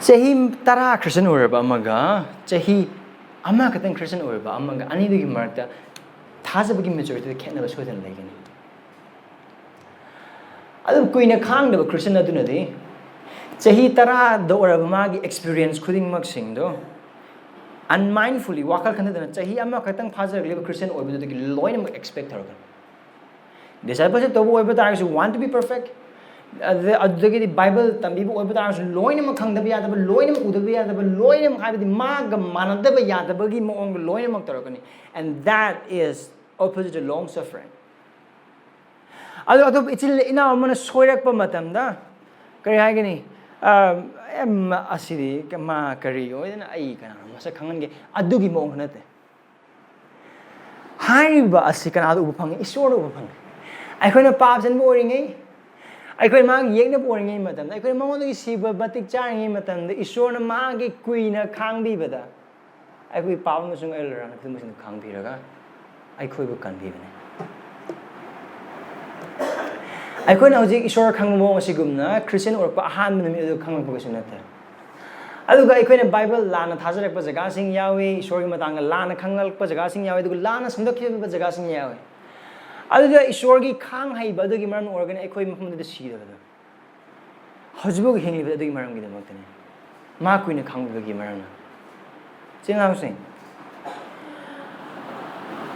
ꯆꯍꯤ ꯇꯔꯥ ꯈ꯭ꯔꯤꯁꯇꯤꯌꯟ ꯑꯣꯏꯔꯕ ꯑꯃꯒ ꯆꯍꯤ ꯑꯃꯈꯛꯇꯪ ꯈ꯭ꯔꯤꯁꯇꯤꯌꯟ ꯑꯣꯏꯔꯕ ꯑꯃꯒ, ꯑꯅꯤꯗꯨꯒꯤ ꯃꯔꯛꯇ ꯊꯥꯖꯕꯒꯤ ꯃꯦꯆꯨꯔꯤꯇꯤꯗ ꯈꯦꯠꯅꯕ ꯁꯣꯏꯗꯅ ꯂꯩꯒꯅꯤ꯫ ꯑꯗꯨ ꯀꯨꯏꯅ ꯈꯥꯡꯗꯕ ꯈ꯭ꯔꯤꯁꯇꯤꯌꯟ ꯑꯗꯨꯅꯗꯤ ꯆꯍꯤ ꯇꯔꯥꯗ ꯑꯣꯏꯔꯕ ꯃꯥꯒꯤ ꯑꯦꯛꯁꯄꯤꯔꯤꯌꯦꯟꯁ ꯈꯨꯗꯤꯡꯃꯛꯁꯤꯡꯗꯣ unmindfully, ꯋꯥꯈꯜ ꯈꯟꯊꯗꯅ ꯆꯍꯤ ꯑꯃꯈꯛꯇꯪ ꯐꯥꯖꯔꯛꯂꯤꯕ ꯈ꯭ꯔꯤꯁꯇꯤꯌꯟ ꯑꯣꯏꯕꯗꯨꯗꯒꯤ ꯂꯣꯏꯅꯃꯛ ꯑꯦꯛꯁꯄꯦꯛ ꯇꯧꯔꯒꯅꯤ꯫ Discipleship ꯇꯧꯕ ꯑꯣꯏꯕ ꯇꯥꯔꯒꯁꯨ, want to be perfect, ꯑꯗꯨꯗ-, ꯑꯗꯨꯗꯒꯤꯗꯤ ꯕꯥꯏꯕꯜ ꯇꯝꯕꯤꯕ ꯑꯣꯏꯕ ꯇꯥꯔꯒꯁꯨ, ꯂꯣꯏꯅꯃꯛ ꯈꯪꯗꯕ ꯌꯥꯗꯕ, ꯂꯣꯏꯅꯃꯛ ꯎꯗꯕ ꯌꯥꯗꯕ, ꯂꯣꯏꯅꯃꯛ, ꯍꯥꯏꯕꯗꯤ ꯃꯥꯒ ꯃꯥꯟꯅꯗꯕ ꯌꯥꯗꯕꯒꯤ ꯃꯑꯣꯡꯗ ꯂꯣꯏꯅꯃꯛ ꯇꯧꯔꯛꯀꯅꯤ꯫ And that is opposite to long suffering. ꯑꯗꯣ ꯑꯇꯣꯞꯄ ꯏꯆꯤꯜ ꯏꯅꯥꯎ ꯑꯃꯅ ꯁꯣꯏꯔꯛꯄ ꯃꯇꯝꯗ ꯀꯔꯤ ꯍꯥꯏꯒꯅꯤ? ꯑ, "ꯑꯦ, ꯃ-, ꯑꯁꯤꯗꯤ ꯃꯥ ꯀꯔꯤ ꯑꯣꯏꯗꯅ, ꯑꯩ ꯀꯅꯥꯅꯣ ꯃꯁꯛ ꯈꯪꯍꯟꯒꯦ?" ꯑꯗꯨꯒꯤ ꯃꯑꯣꯡ ꯅꯠꯇꯦ꯫ ꯍꯥꯏꯔꯤꯕ ꯑꯁꯤ ꯀꯅꯥꯗ ꯎꯕ ꯐꯪꯉꯤ? ꯏꯁꯣꯔꯗ ꯎꯕ ꯐꯪꯉꯤ꯫ ꯑꯩꯈꯣꯏꯅ ꯄꯥꯞ ꯆꯦꯟꯕ ꯑꯣꯏꯔꯤꯉꯩ, ꯑꯩꯈꯣꯏ ꯃꯥꯒꯤ ꯌꯦꯛꯅꯕ ꯑꯣꯏꯔꯤꯉꯩ ꯃꯇꯝꯗ, ꯑꯩꯈꯣꯏꯅ ꯃꯉꯣꯟꯗꯒꯤ ꯁꯤꯕ ꯃꯇꯤꯛ ꯆꯥꯔꯤꯉꯩ ꯃꯇꯝꯗ, ꯏꯁꯣꯔꯅ ꯃꯥꯒꯤ ꯀꯨꯏꯅ ꯈꯥꯡꯕꯤꯕꯗ, ꯑꯩꯈꯣꯏ ꯄꯥꯞ ꯑꯃꯁꯨꯡ ꯑꯩ ꯂꯩꯔꯥꯡ ꯈꯨꯗꯤꯡꯃꯛꯁꯤꯡꯗꯨ ꯈꯥꯡꯕꯤꯔꯒ ꯑꯩꯈꯣꯏꯕꯨ ꯀꯟꯕꯤꯕꯅꯤ꯫ ꯑꯩꯈꯣꯏꯅ ꯍꯧꯖꯤꯛ ꯏꯁꯣꯔ ꯈꯪꯕ ꯃꯑꯣꯡ ꯑꯁꯤꯒꯨꯝꯅ ꯈ꯭ꯔꯤꯁꯇꯤꯌꯟ ꯑꯣꯏꯔꯛꯄ ꯑꯍꯥꯟꯕ ꯅꯨꯃꯤꯠ ꯑꯗꯨ ꯈꯪꯂꯛꯄ ꯀꯩꯁꯨ ꯅꯠꯇꯦ꯫ ꯑꯗꯨꯒ ꯑꯩꯈꯣꯏꯅ ꯕꯥꯏꯕꯜ ꯂꯥꯟꯅ ꯊꯥꯖꯔꯛꯄ ꯖꯒꯥꯁꯤꯡ ꯌꯥꯎꯏ, ꯏꯁꯣꯔꯒꯤ ꯃꯇꯥꯡꯗ ꯂꯥꯟꯅ ꯈꯪꯂꯛꯄ ꯖꯒꯥꯁꯤꯡ ꯌꯥꯎꯏ, ꯑꯗꯨꯒ ꯂꯥꯟꯅ ꯁꯟꯗꯣꯛꯈꯤꯕ ꯖꯒꯥꯁꯤꯡ ꯌꯥꯎꯏ꯫ ꯑꯗꯨꯗ ꯏꯁꯣꯔꯒꯤ ꯈꯥꯡ ꯍꯩꯕ ꯑꯗꯨꯒꯤ ꯃꯔꯝ ꯑꯣꯏꯔꯒꯅꯤ ꯑꯩꯈꯣꯏ ꯃꯐꯝꯗꯨꯗ ꯁꯤꯗꯕꯗꯣ꯫ ꯍꯧꯖꯤꯛꯐꯥꯎ ꯍꯤꯡꯂꯤꯕ ꯑꯗꯨꯒꯤ ꯃꯔꯝꯒꯤꯗꯃꯛꯇꯅꯤ꯫ ꯃꯥ ꯀꯨꯏꯅ ꯈꯥꯡꯕꯤꯕꯒꯤ ꯃꯔꯝꯅ꯫ ꯏꯆꯤꯜ ꯏꯅꯥꯎꯁꯤꯡ,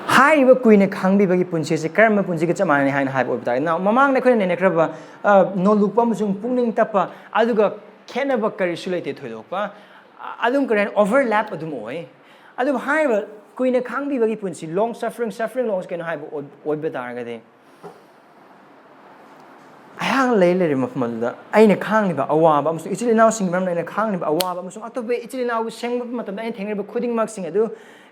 ꯍꯥꯏꯔꯤꯕ ꯀꯨꯏꯅ ꯈꯥꯡꯕꯤꯕꯒꯤ ꯄꯨꯟꯁꯤꯁꯦ ꯀꯔꯝꯕ ꯄꯨꯟꯁꯤꯒ ꯆꯞ ꯃꯥꯟꯅꯩ ꯍꯥꯏꯅ ꯍꯥꯏꯕ ꯑꯣꯏꯕ ꯇꯥꯔꯒꯗꯤ, ꯅꯥꯎ, ꯃꯃꯥꯡꯗ ꯑꯩꯈꯣꯏꯅ ꯅꯩꯅꯈ꯭ꯔꯕ, ꯑ, ꯅꯣꯜꯂꯨꯛꯄ ꯑꯃꯁꯨꯡ ꯄꯨꯛꯅꯤꯡ ꯇꯞꯄ, ꯑꯗꯨꯒ ꯈꯦꯠꯅꯕ ꯀꯔꯤꯁꯨ ꯂꯩꯇꯦ ꯊꯣꯏꯗꯣꯛꯄ꯫ ꯑ-, ꯑꯗꯨꯝ ꯀꯔꯤ ꯍꯥꯏꯅꯤ, ꯑꯣꯚꯔꯂꯦꯞ ꯑꯗꯨꯝ ꯑꯣꯏ꯫ ꯑꯗꯨꯕꯨ ꯍꯥꯏꯔꯤꯕ ꯀꯨꯏꯅ ꯈꯥꯡꯕꯤꯕꯒꯤ ꯄꯨꯟꯁꯤ, long suffering, suffering ꯂꯣꯡꯁꯤ ꯀꯩꯅꯣ ꯍꯥꯏꯕ ꯑꯣꯏ-, ꯑꯣꯏꯕ ꯇꯥꯔꯒꯗꯤ, ꯑꯩꯍꯥꯛ ꯂꯩ ꯂꯩꯔꯤꯕ ꯃꯐꯝ ꯑꯗꯨꯗ ꯑꯩꯅ ꯈꯥꯡꯂꯤꯕ ꯑꯋꯥꯕ ꯑꯃꯁꯨꯡ ꯏꯆꯤꯜ ꯏꯅꯥꯎꯁꯤꯡꯒꯤ ꯃꯔꯝꯗ ꯑꯩꯅ ꯈꯥꯡꯂꯤꯕ ꯑꯋꯥꯕ ꯑꯃꯁꯨꯡ ꯑꯇꯣꯞꯄ ꯏꯆꯤꯜ ꯏꯅꯥꯎꯕꯨ ꯁꯦꯝꯕ ꯃꯇꯝꯗ ꯑꯩꯅ ꯊꯦꯡꯅꯔꯤꯕ ꯈꯨꯗꯤꯡꯃꯛꯁꯤꯡ ꯑꯗꯨ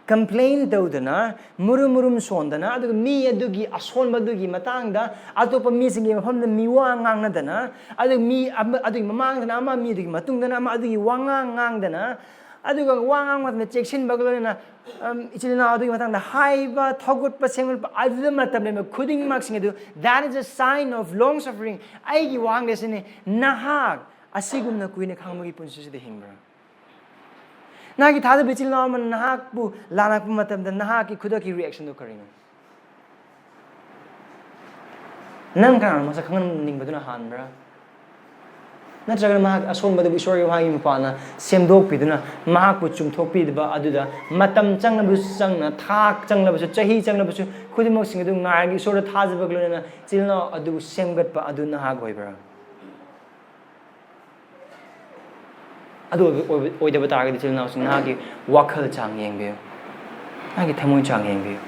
ꯀꯝꯄ꯭ꯂꯦꯟ ꯇꯧꯗꯅ, ꯃꯨꯔꯨꯝ ꯃꯨꯔꯨꯝ ꯁꯣꯟꯗꯅ, ꯑꯗꯨꯒ ꯃꯤ ꯑꯗꯨꯒꯤ ꯑꯁꯣꯟꯕ ꯑꯗꯨꯒꯤ ꯃꯇꯥꯡꯗ ꯑꯇꯣꯞꯄ ꯃꯤꯁꯤꯡꯒꯤ ꯃꯐꯝꯗ ꯃꯤꯋꯥ ꯉꯥꯡꯅꯗꯅ, ꯑꯗꯨꯒ ꯃꯤ ꯑꯃ, ꯑꯗꯨꯒꯤ ꯃꯃꯥꯡꯗꯅ ꯑꯃ, ꯃꯤ ꯑꯗꯨꯒꯤ ꯃꯇꯨꯡꯗꯅ ꯑꯃ, ꯑꯗꯨꯒꯤ ꯋꯥꯉꯥꯡ ꯉꯥꯡꯗꯅ, ꯑꯗꯨꯒ ꯋꯥ ꯉꯥꯡꯕ ꯃꯇꯝꯗ ꯆꯦꯛꯁꯤꯟꯕꯒ ꯂꯣꯏꯅꯅ, ꯎꯝ, ꯏꯆꯤꯜ ꯏꯅꯥꯎ ꯑꯗꯨꯒꯤ ꯃꯇꯥꯡꯗ ꯍꯥꯏꯕ, ꯊꯧꯒꯠꯄ, ꯁꯦꯝꯒꯠꯄ, ꯑꯗꯨꯗ ꯃꯇꯝ ꯂꯦꯟꯕ ꯈꯨꯗꯤꯡꯃꯛꯁꯤꯡ ꯑꯗꯨ, that is a sign of long suffering. ꯑꯩꯒꯤ ꯋꯥꯍꯪꯗꯤ ꯑꯁꯤꯅꯤ, ꯅꯍꯥꯛ ꯑꯁꯤꯒꯨꯝꯅ ꯀꯨꯏꯅ ꯈꯥꯡꯕꯒꯤ ꯄꯨꯟꯁꯤꯁꯤꯗ ꯍꯤꯡꯕ꯭ꯔꯥ? ꯅꯍꯥꯛꯀꯤ ꯊꯥꯖꯕ ꯏꯆꯤꯜ ꯏꯅꯥꯎ ꯑꯃꯅ ꯅꯍꯥꯛꯄꯨ ꯂꯥꯟꯅꯛꯄ ꯃꯇꯝꯗ ꯅꯍꯥꯛꯀꯤ ꯈꯨꯗꯛꯀꯤ reaction ꯗꯨ ꯀꯔꯤꯅꯣ? ꯅꯪ ꯀꯅꯥꯅꯣ ꯃꯁꯛ ꯈꯪꯍꯟꯅꯤꯡꯕꯗꯨꯅ ꯍꯥꯟꯕ꯭ꯔꯥ? ꯅꯠꯇ꯭ꯔꯒꯅ ꯃꯍꯥꯛ ꯑꯁꯣꯟꯕꯗꯨꯕꯨ ꯏꯁꯣꯔꯒꯤ ꯋꯥꯍꯩꯒꯤ ꯃꯄꯥꯟꯅ ꯁꯦꯝꯗꯣꯛꯄꯤꯗꯨꯅ ꯃꯍꯥꯛꯄꯨ ꯆꯨꯝꯊꯣꯛꯄꯤꯗꯕ ꯑꯗꯨꯗ ꯃꯇꯝ ꯆꯪꯂꯕꯁꯨ ꯆꯪꯅ, ꯊꯥ ꯆꯪꯂꯕꯁꯨ, ꯆꯍꯤ ꯆꯪꯂꯕꯁꯨ, ꯈꯨꯗꯤꯡꯃꯛꯁꯤꯡ ꯑꯗꯨ ꯉꯥꯏꯔꯒ ꯏꯁꯣꯔꯗ ꯊꯥꯖꯕꯒ ꯂꯣꯏꯅꯅ ꯏꯆꯤꯜ ꯏꯅꯥꯎ ꯑꯗꯨꯕꯨ ꯁꯦꯝꯒꯠꯄ ꯑꯗꯨ ꯅꯍꯥꯛ ꯑꯣꯏꯕ꯭ꯔꯥ? ꯑꯗꯨ ꯑꯣꯏꯕ, ꯑꯣꯏꯕ, ꯑꯣꯏꯗꯕ ꯇꯥꯔꯒꯗꯤ, ꯏꯆꯤꯜ ꯏꯅꯥꯎꯁꯤꯡ, ꯅꯍꯥꯛꯀꯤ ꯋꯥꯈꯜ ꯆꯥꯡ ꯌꯦꯡꯕꯤꯌꯨ, ꯅꯍꯥꯛꯀꯤ ꯊꯃꯣꯏ ꯆꯥꯡ ꯌꯦꯡꯕꯤꯌꯨ꯫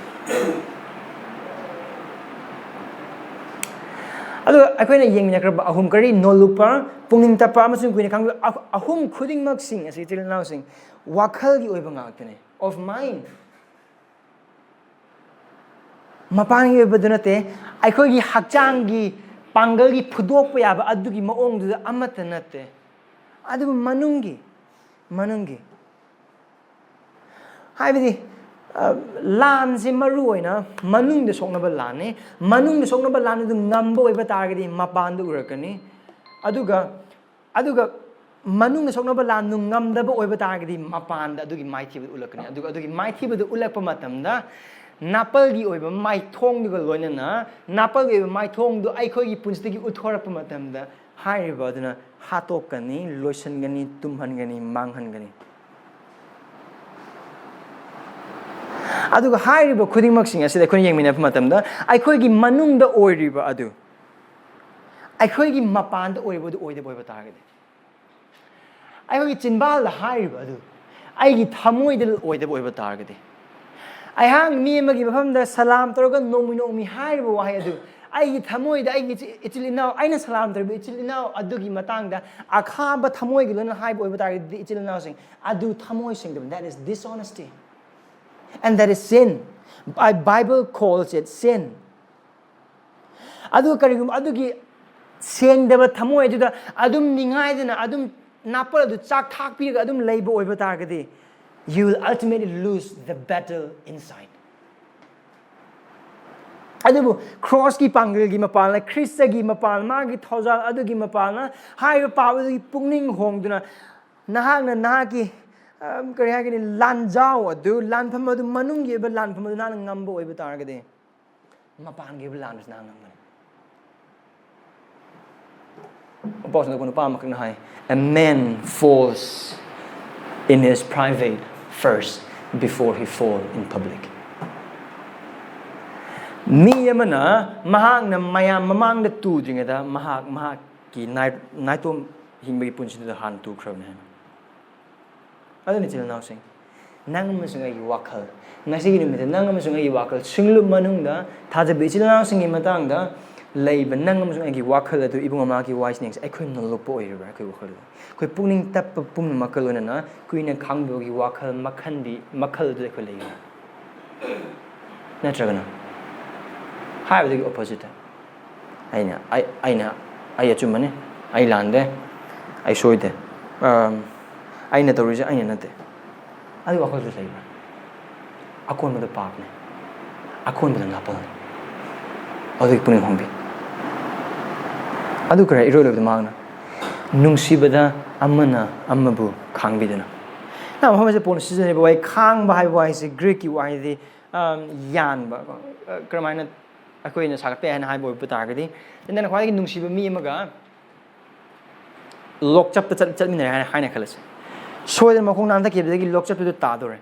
ꯑꯗꯨꯒ ꯑꯩꯈꯣꯏꯅ ꯌꯦꯡꯃꯤꯟꯅꯈ꯭ꯔꯕ ꯑꯍꯨꯝ, ꯀꯔꯤ? ꯅꯣꯜꯂꯨꯛꯄ, ꯄꯨꯛꯅꯤꯡ ꯇꯞꯄ, ꯑꯃꯁꯨꯡ ꯀꯨꯏꯅ ꯈꯥꯡꯕ, ꯑꯍ-, ꯑꯍꯨꯝ ꯈꯨꯗꯤꯡꯃꯛꯁꯤꯡ ꯑꯁꯤ, ꯏꯆꯤꯜ ꯏꯅꯥꯎꯁꯤꯡ, ꯋꯥꯈꯜꯒꯤ ꯑꯣꯏꯕ ꯉꯥꯛꯇꯅꯤ, of mind꯫ ꯃꯄꯥꯟꯒꯤ ꯑꯣꯏꯕꯗꯨ ꯅꯠꯇꯦ, ꯑꯩꯈꯣꯏꯒꯤ ꯍꯛꯆꯥꯡꯒꯤ ꯄꯥꯡꯒꯜꯒꯤ ꯐꯨꯗꯣꯛꯄ ꯌꯥꯕ ꯑꯗꯨꯒꯤ ꯃꯑꯣꯡꯗꯨꯗ ꯑꯃꯠꯇ ꯅꯠꯇꯦ꯫ ꯑꯗꯨꯕꯨ ꯃꯅꯨꯡꯒꯤ, ꯃꯅꯨꯡꯒꯤ, ꯍꯥꯏꯕꯗꯤ, ꯑ, ꯂꯥꯟꯁꯦ ꯃꯔꯨ ꯑꯣꯏꯅ ꯃꯅꯨꯡꯗ ꯁꯣꯛꯅꯕ ꯂꯥꯟꯅꯤ꯫ ꯃꯅꯨꯡꯗ ꯁꯣꯛꯅꯕ ꯂꯥꯟ ꯑꯗꯨ ꯉꯝꯕ ꯑꯣꯏꯕ ꯇꯥꯔꯒꯗꯤ ꯃꯄꯥꯟꯗ ꯎꯔꯛꯀꯅꯤ꯫ ꯑꯗꯨꯒ, ꯑꯗꯨꯒ ꯃꯅꯨꯡꯗ ꯁꯣꯛꯅꯕ ꯂꯥꯟꯗꯨ ꯉꯝꯗꯕ ꯑꯣꯏꯕ ꯇꯥꯔꯒꯗꯤ ꯃꯄꯥꯟꯗ ꯑꯗꯨꯒꯤ ꯃꯥꯏꯊꯤꯕꯗꯨ ꯎꯠꯂꯛꯀꯅꯤ꯫ ꯑꯗꯨꯒ ꯑꯗꯨꯒꯤ ꯃꯥꯏꯊꯤꯕꯗꯨ ꯎꯠꯂꯛꯄ ꯃꯇꯝꯗ ꯅꯥꯄꯜꯒꯤ ꯑꯣꯏꯕ ꯃꯥꯏꯊꯣꯡꯗꯨꯒ ꯂꯣꯏꯅꯅ ꯅꯥꯄꯜꯒꯤ ꯑꯣꯏꯕ ꯃꯥꯏꯊꯣꯡꯗꯨ ꯑꯩꯈꯣꯏꯒꯤ ꯄꯨꯟꯁꯤꯗꯒꯤ ꯎꯠꯊꯣꯔꯛꯄ ꯃꯇꯝꯗ ꯍꯥꯏꯔꯤꯕ ꯑꯗꯨꯅ ꯍꯥꯠꯇꯣꯛꯀꯅꯤ, ꯂꯣꯏꯁꯤꯟꯒꯅꯤ, ꯇꯨꯝꯍꯟꯒꯅꯤ, ꯃꯥꯡꯍꯟꯒꯅꯤ꯫ ꯑꯗꯨꯒ ꯍꯥꯏꯔꯤꯕ ꯈꯨꯗꯤꯡꯃꯛꯁꯤꯡ ꯑꯁꯤꯗ ꯑꯩꯈꯣꯏꯅ ꯌꯦꯡꯃꯤꯟꯅꯕ ꯃꯇꯝꯗ ꯑꯩꯈꯣꯏꯒꯤ ꯃꯅꯨꯡꯗ ꯑꯣꯏꯔꯤꯕ ꯑꯗꯨ ꯑꯩꯈꯣꯏꯒꯤ ꯃꯄꯥꯟꯗ ꯑꯣꯏꯔꯤꯕ ꯑꯗꯨ ꯑꯣꯏꯗꯕ ꯑꯣꯏꯕ ꯇꯥꯔꯒꯗꯤ, ꯑꯩꯈꯣꯏꯒꯤ ꯆꯤꯟꯕꯥꯜꯗ ꯍꯥꯏꯔꯤꯕ ꯑꯗꯨ ꯑꯩꯒꯤ ꯊꯃꯣꯏꯗ ꯑꯣꯏꯗꯕ ꯑꯣꯏꯕ ꯇꯥꯔꯒꯗꯤ, ꯑꯩꯍꯥꯛ ꯃꯤ ꯑꯃꯒꯤ ꯃꯐꯝꯗ ꯁꯂꯥꯝ ꯇꯧꯔꯒ ꯅꯣꯡꯃꯤ ꯅꯣꯡꯃꯤ ꯍꯥꯏꯔꯤꯕ ꯋꯥꯍꯩ ꯑꯗꯨ ꯑꯩꯒꯤ ꯊꯃꯣꯏꯗ, ꯑꯩꯒꯤ ꯏꯆꯤ-, ꯏꯆꯤꯜ ꯏꯅꯥꯎ, ꯑꯩꯅ ꯁꯂꯥꯝ ꯇꯧꯔꯤꯕ ꯏꯆꯤꯜ ꯏꯅꯥꯎ ꯑꯗꯨꯒꯤ ꯃꯇꯥꯡꯗ ꯑꯈꯥꯕ ꯊꯃꯣꯏꯒꯤ ꯂꯣꯏꯅ ꯍꯥꯏꯕ ꯑꯣꯏꯕ ꯇꯥꯔꯒꯗꯤ, ꯏꯆꯤꯜ ꯏꯅꯥꯎꯁꯤꯡ, ꯑꯗꯨ ꯊꯃꯣꯏ ꯁꯦꯡꯗꯕꯅꯤ, that is dishonesty and that is sin. Bi-, Bible calls it sin. ꯑꯗꯨꯒ ꯀꯔꯤꯒꯨꯝꯕ ꯑꯗꯨꯒꯤ ꯁꯦꯡꯗꯕ ꯊꯃꯣꯏ ꯑꯗꯨꯗ ꯑꯗꯨꯝ ꯅꯤꯡꯉꯥꯏꯗꯅ ꯑꯗꯨꯝ ꯅꯥꯄꯜ ꯑꯗꯨ ꯆꯥꯛ ꯊꯥꯛꯄꯤꯔꯒ ꯑꯗꯨꯝ ꯂꯩꯕ ꯑꯣꯏꯕ ꯇꯥꯔꯒꯗꯤ, you will ultimately lose the battle inside. ꯑꯗꯨꯕꯨ ꯈ꯭ꯔꯣꯁꯀꯤ ꯄꯥꯡꯒꯜꯒꯤ ꯃꯄꯥꯟꯅ, ꯈ꯭ꯔꯤꯁꯇꯒꯤ ꯃꯄꯥꯟ, ꯃꯥꯒꯤ ꯊꯧꯖꯥꯜ ꯑꯗꯨꯒꯤ ꯃꯄꯥꯟꯅ ꯍꯥꯏꯔꯤꯕ ꯄꯥꯎ ꯑꯗꯨꯒꯤ ꯄꯨꯛꯅꯤꯡ ꯍꯣꯡꯗꯨꯅ ꯅꯍꯥꯛꯅ ꯅꯍꯥꯛꯀꯤ, ꯑꯝ, ꯀꯔꯤ ꯍꯥꯏꯒꯅꯤ, ꯂꯥꯟꯖꯥꯎ ꯑꯗꯨ, ꯂꯥꯟꯐꯝ ꯑꯗꯨ, ꯃꯅꯨꯡꯒꯤ ꯑꯣꯏꯕ ꯂꯥꯟꯐꯝ ꯑꯗꯨ ꯅꯍꯥꯛꯅ ꯉꯝꯕ ꯑꯣꯏꯕ ꯇꯥꯔꯒꯗꯤ, ꯃꯄꯥꯟꯒꯤ ꯑꯣꯏꯕ ꯂꯥꯟꯗꯨꯁꯨ ꯅꯍꯥꯛ ꯉꯝꯒꯅꯤ꯫ ꯄꯥꯎ ꯁꯟꯗꯣꯛꯄ ꯅꯨꯄꯥ ꯑꯃꯈꯛꯅ ꯍꯥꯏ, "A man falls in his private first before he fall in public." ꯃꯤ ꯑꯃꯅ ꯃꯍꯥꯛꯅ ꯃꯌꯥꯝ ꯃꯃꯥꯡꯗ ꯇꯨꯗ꯭ꯔꯤꯉꯩꯗ ꯃꯍꯥꯛ ꯃꯍꯥꯛꯀꯤ ꯅꯥꯏ-, ꯅꯥꯏꯇꯣꯝ ꯍꯤꯡꯕꯒꯤ ꯄꯨꯟꯁꯤꯗꯨꯗ ꯍꯥꯟꯅ ꯇꯨꯈ꯭ꯔꯕꯅꯤ ꯍꯥꯏꯅ꯫ ꯑꯗꯨꯅ, ꯏꯆꯤꯜ ꯏꯅꯥꯎꯁꯤꯡ, ꯅꯪ ꯑꯃꯁꯨꯡ ꯑꯩꯒꯤ ꯋꯥꯈꯜ, ꯉꯁꯤꯒꯤ ꯅꯨꯃꯤꯠꯇ ꯅꯪ ꯑꯃꯁꯨꯡ ꯑꯩꯒꯤ ꯋꯥꯈꯜ, ꯁꯤꯡꯂꯨꯞ ꯃꯅꯨꯡꯗ ꯊꯥꯖꯕ ꯏꯆꯤꯜ ꯏꯅꯥꯎꯁꯤꯡꯒꯤ ꯃꯇꯥꯡꯗ ꯂꯩꯕ ꯅꯪ ꯑꯃꯁꯨꯡ ꯑꯩꯒꯤ ꯋꯥꯈꯜ ꯑꯗꯨ ꯏꯕꯨꯡ ꯑꯃꯒꯤ ꯋꯥꯏꯁꯤꯅꯦꯡꯁꯦ ꯑꯩꯈꯣꯏ ꯅꯣꯂꯨꯛꯄ ꯑꯣꯏꯔꯤꯕ꯭ꯔꯥ? ꯑꯩꯈꯣꯏ ꯋꯥꯈꯜꯗ, ꯑꯩꯈꯣꯏ ꯄꯨꯛꯅꯤꯡ ꯇꯞꯄ ꯄꯨꯝꯅꯃꯛꯀ ꯂꯣꯏꯅꯅ ꯀꯨꯏꯅ ꯈꯥꯡꯕꯒꯤ ꯋꯥꯈꯜ ꯃꯈꯜꯗꯤ, ꯃꯈꯜ ꯑꯗꯨ ꯑꯩꯈꯣꯏ ꯂꯩꯕ꯭ꯔꯥ? ꯅꯠꯇ꯭ꯔꯒꯅ ꯍꯥꯏꯕꯗꯨꯒꯤ ꯑꯣꯄꯣꯖꯤꯠꯇ, ꯑꯩꯅ, ꯑꯩ, ꯑꯩꯅ, ꯑꯩ ꯑꯆꯨꯝꯕꯅꯤ, ꯑꯩ ꯂꯥꯟꯗꯦ, ꯑꯩ ꯁꯣꯏꯗꯦ, ꯑꯝ, ꯑꯩꯅ ꯇꯧꯔꯤꯁꯦ ꯑꯩꯅ ꯅꯠꯇꯦ, ꯑꯗꯨ ꯋꯥꯈꯜꯁꯨ ꯂꯩꯕ꯭ꯔꯥ? ꯑꯀꯣꯟꯕꯗ ꯄꯥꯞꯅꯤ, ꯑꯀꯣꯟꯕꯗ ꯅꯥꯄꯜꯅꯤ꯫ ꯑꯗꯨꯒꯤ ꯄꯨꯛꯅꯤꯡ ꯍꯣꯡꯕꯤ꯫ ꯑꯗꯨ ꯀꯔꯤ ꯏꯔꯣꯏ ꯂꯣꯏꯕꯗ ꯃꯍꯥꯛꯅ ꯅꯨꯡꯁꯤꯕꯗ ꯑꯃꯅ ꯑꯃꯕꯨ ꯈꯥꯡꯕꯤꯗꯨꯅ꯫ ꯅ ꯃꯐꯝ ꯑꯁꯤꯗ ꯄꯣꯟ ꯁꯤꯖꯤꯟꯅꯔꯤꯕ ꯋꯥꯍꯩ ꯈꯥꯡꯕ ꯍꯥꯏꯕ ꯋꯥꯍꯩꯁꯤ ꯒ꯭ꯔꯤꯛꯀꯤ ꯋꯥꯍꯩꯗꯤ, ꯑꯝ, ꯌꯥꯟꯕ, ꯑ, ꯀꯔꯝꯍꯥꯏꯅ ꯑꯩꯈꯣꯏꯅ ꯁꯥꯒꯠꯄ ꯌꯥꯏ ꯍꯥꯏꯅ ꯍꯥꯏꯕ ꯑꯣꯏꯕ ꯇꯥꯔꯒꯗꯤ, ꯅꯪꯅ ꯈ꯭ꯋꯥꯏꯗꯒꯤ ꯅꯨꯡꯁꯤꯕ ꯃꯤ ꯑꯃꯒ ꯂꯣꯛꯆꯞꯇ ꯆꯠ-, ꯆꯠꯃꯤꯟꯅꯔꯦ ꯍꯥꯏꯅ, ꯍꯥꯏꯅ ꯈꯜꯂꯁꯤ꯫ ꯁꯣꯏꯗꯅ ꯃꯈꯣꯡ ꯅꯥꯟꯊꯈꯤꯕꯗꯒꯤ ꯂꯣꯛꯆꯞꯇꯨꯗ ꯇꯥꯗꯣꯔꯦ꯫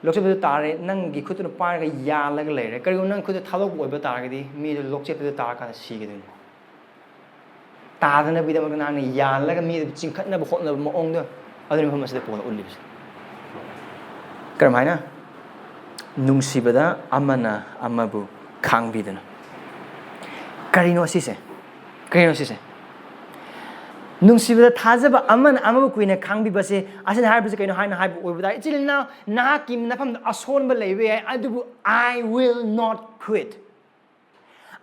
ꯂꯣꯛꯆꯞꯇꯨꯗ ꯇꯥꯔꯦ, ꯅꯪꯒꯤ ꯈꯨꯠꯇꯨꯅ ꯄꯥꯏꯔꯒ ꯌꯥꯜꯂꯒ ꯂꯩꯔꯦ꯫ ꯀꯔꯤꯒꯨꯝꯕ ꯅꯪ ꯈꯨꯠꯇ ꯊꯥꯗꯣꯛꯄ ꯑꯣꯏꯕ ꯇꯥꯔꯒꯗꯤ, ꯃꯤꯗꯨ ꯂꯣꯛꯆꯞꯇꯨꯗ ꯇꯥꯔꯀꯥꯟꯗ ꯁꯤꯒꯗꯣꯏꯅꯤ꯫ ꯇꯥꯗꯅꯕꯒꯤꯗꯃꯛꯇ ꯅꯍꯥꯛꯅ ꯌꯥꯜꯂꯒ ꯃꯤꯗꯨ ꯆꯤꯡꯈꯠꯅꯕ ꯍꯣꯠꯅꯕ ꯃꯑꯣꯡꯗꯣ, ꯑꯗꯨꯅꯤ ꯃꯐꯝ ꯑꯁꯤꯗ ꯄꯣꯜꯅ ꯎꯠꯂꯤꯕꯁꯦ꯫ ꯀꯔꯝꯍꯥꯏꯅ? ꯅꯨꯡꯁꯤꯕꯗ ꯑꯃꯅ ꯑꯃꯕꯨ ꯈꯥꯡꯕꯤꯗꯨꯅ꯫ ꯀꯔꯤꯅꯣ ꯁꯤꯁꯦ? ꯀꯔꯤꯅꯣ ꯁꯤꯁꯦ? ꯅꯨꯡꯁꯤꯕꯗ ꯊꯥꯖꯕ ꯑꯃꯅ ꯑꯃꯕꯨ ꯀꯨꯏꯅ ꯈꯥꯡꯕꯤꯕꯁꯦ, ꯑꯁꯤꯅ ꯍꯥꯏꯔꯤꯕꯁꯦ ꯀꯩꯅꯣ ꯍꯥꯏꯅ ꯍꯥꯏꯕ ꯑꯣꯏꯕ ꯇꯥꯔꯦ, "ꯏꯆꯤꯜ ꯏꯅꯥꯎ, ꯅꯍꯥꯛꯀꯤ ꯅꯐꯝꯗ ꯑꯁꯣꯟꯕ ꯂꯩꯕ ꯌꯥꯏ, ꯑꯗꯨꯕꯨ I will not quit꯫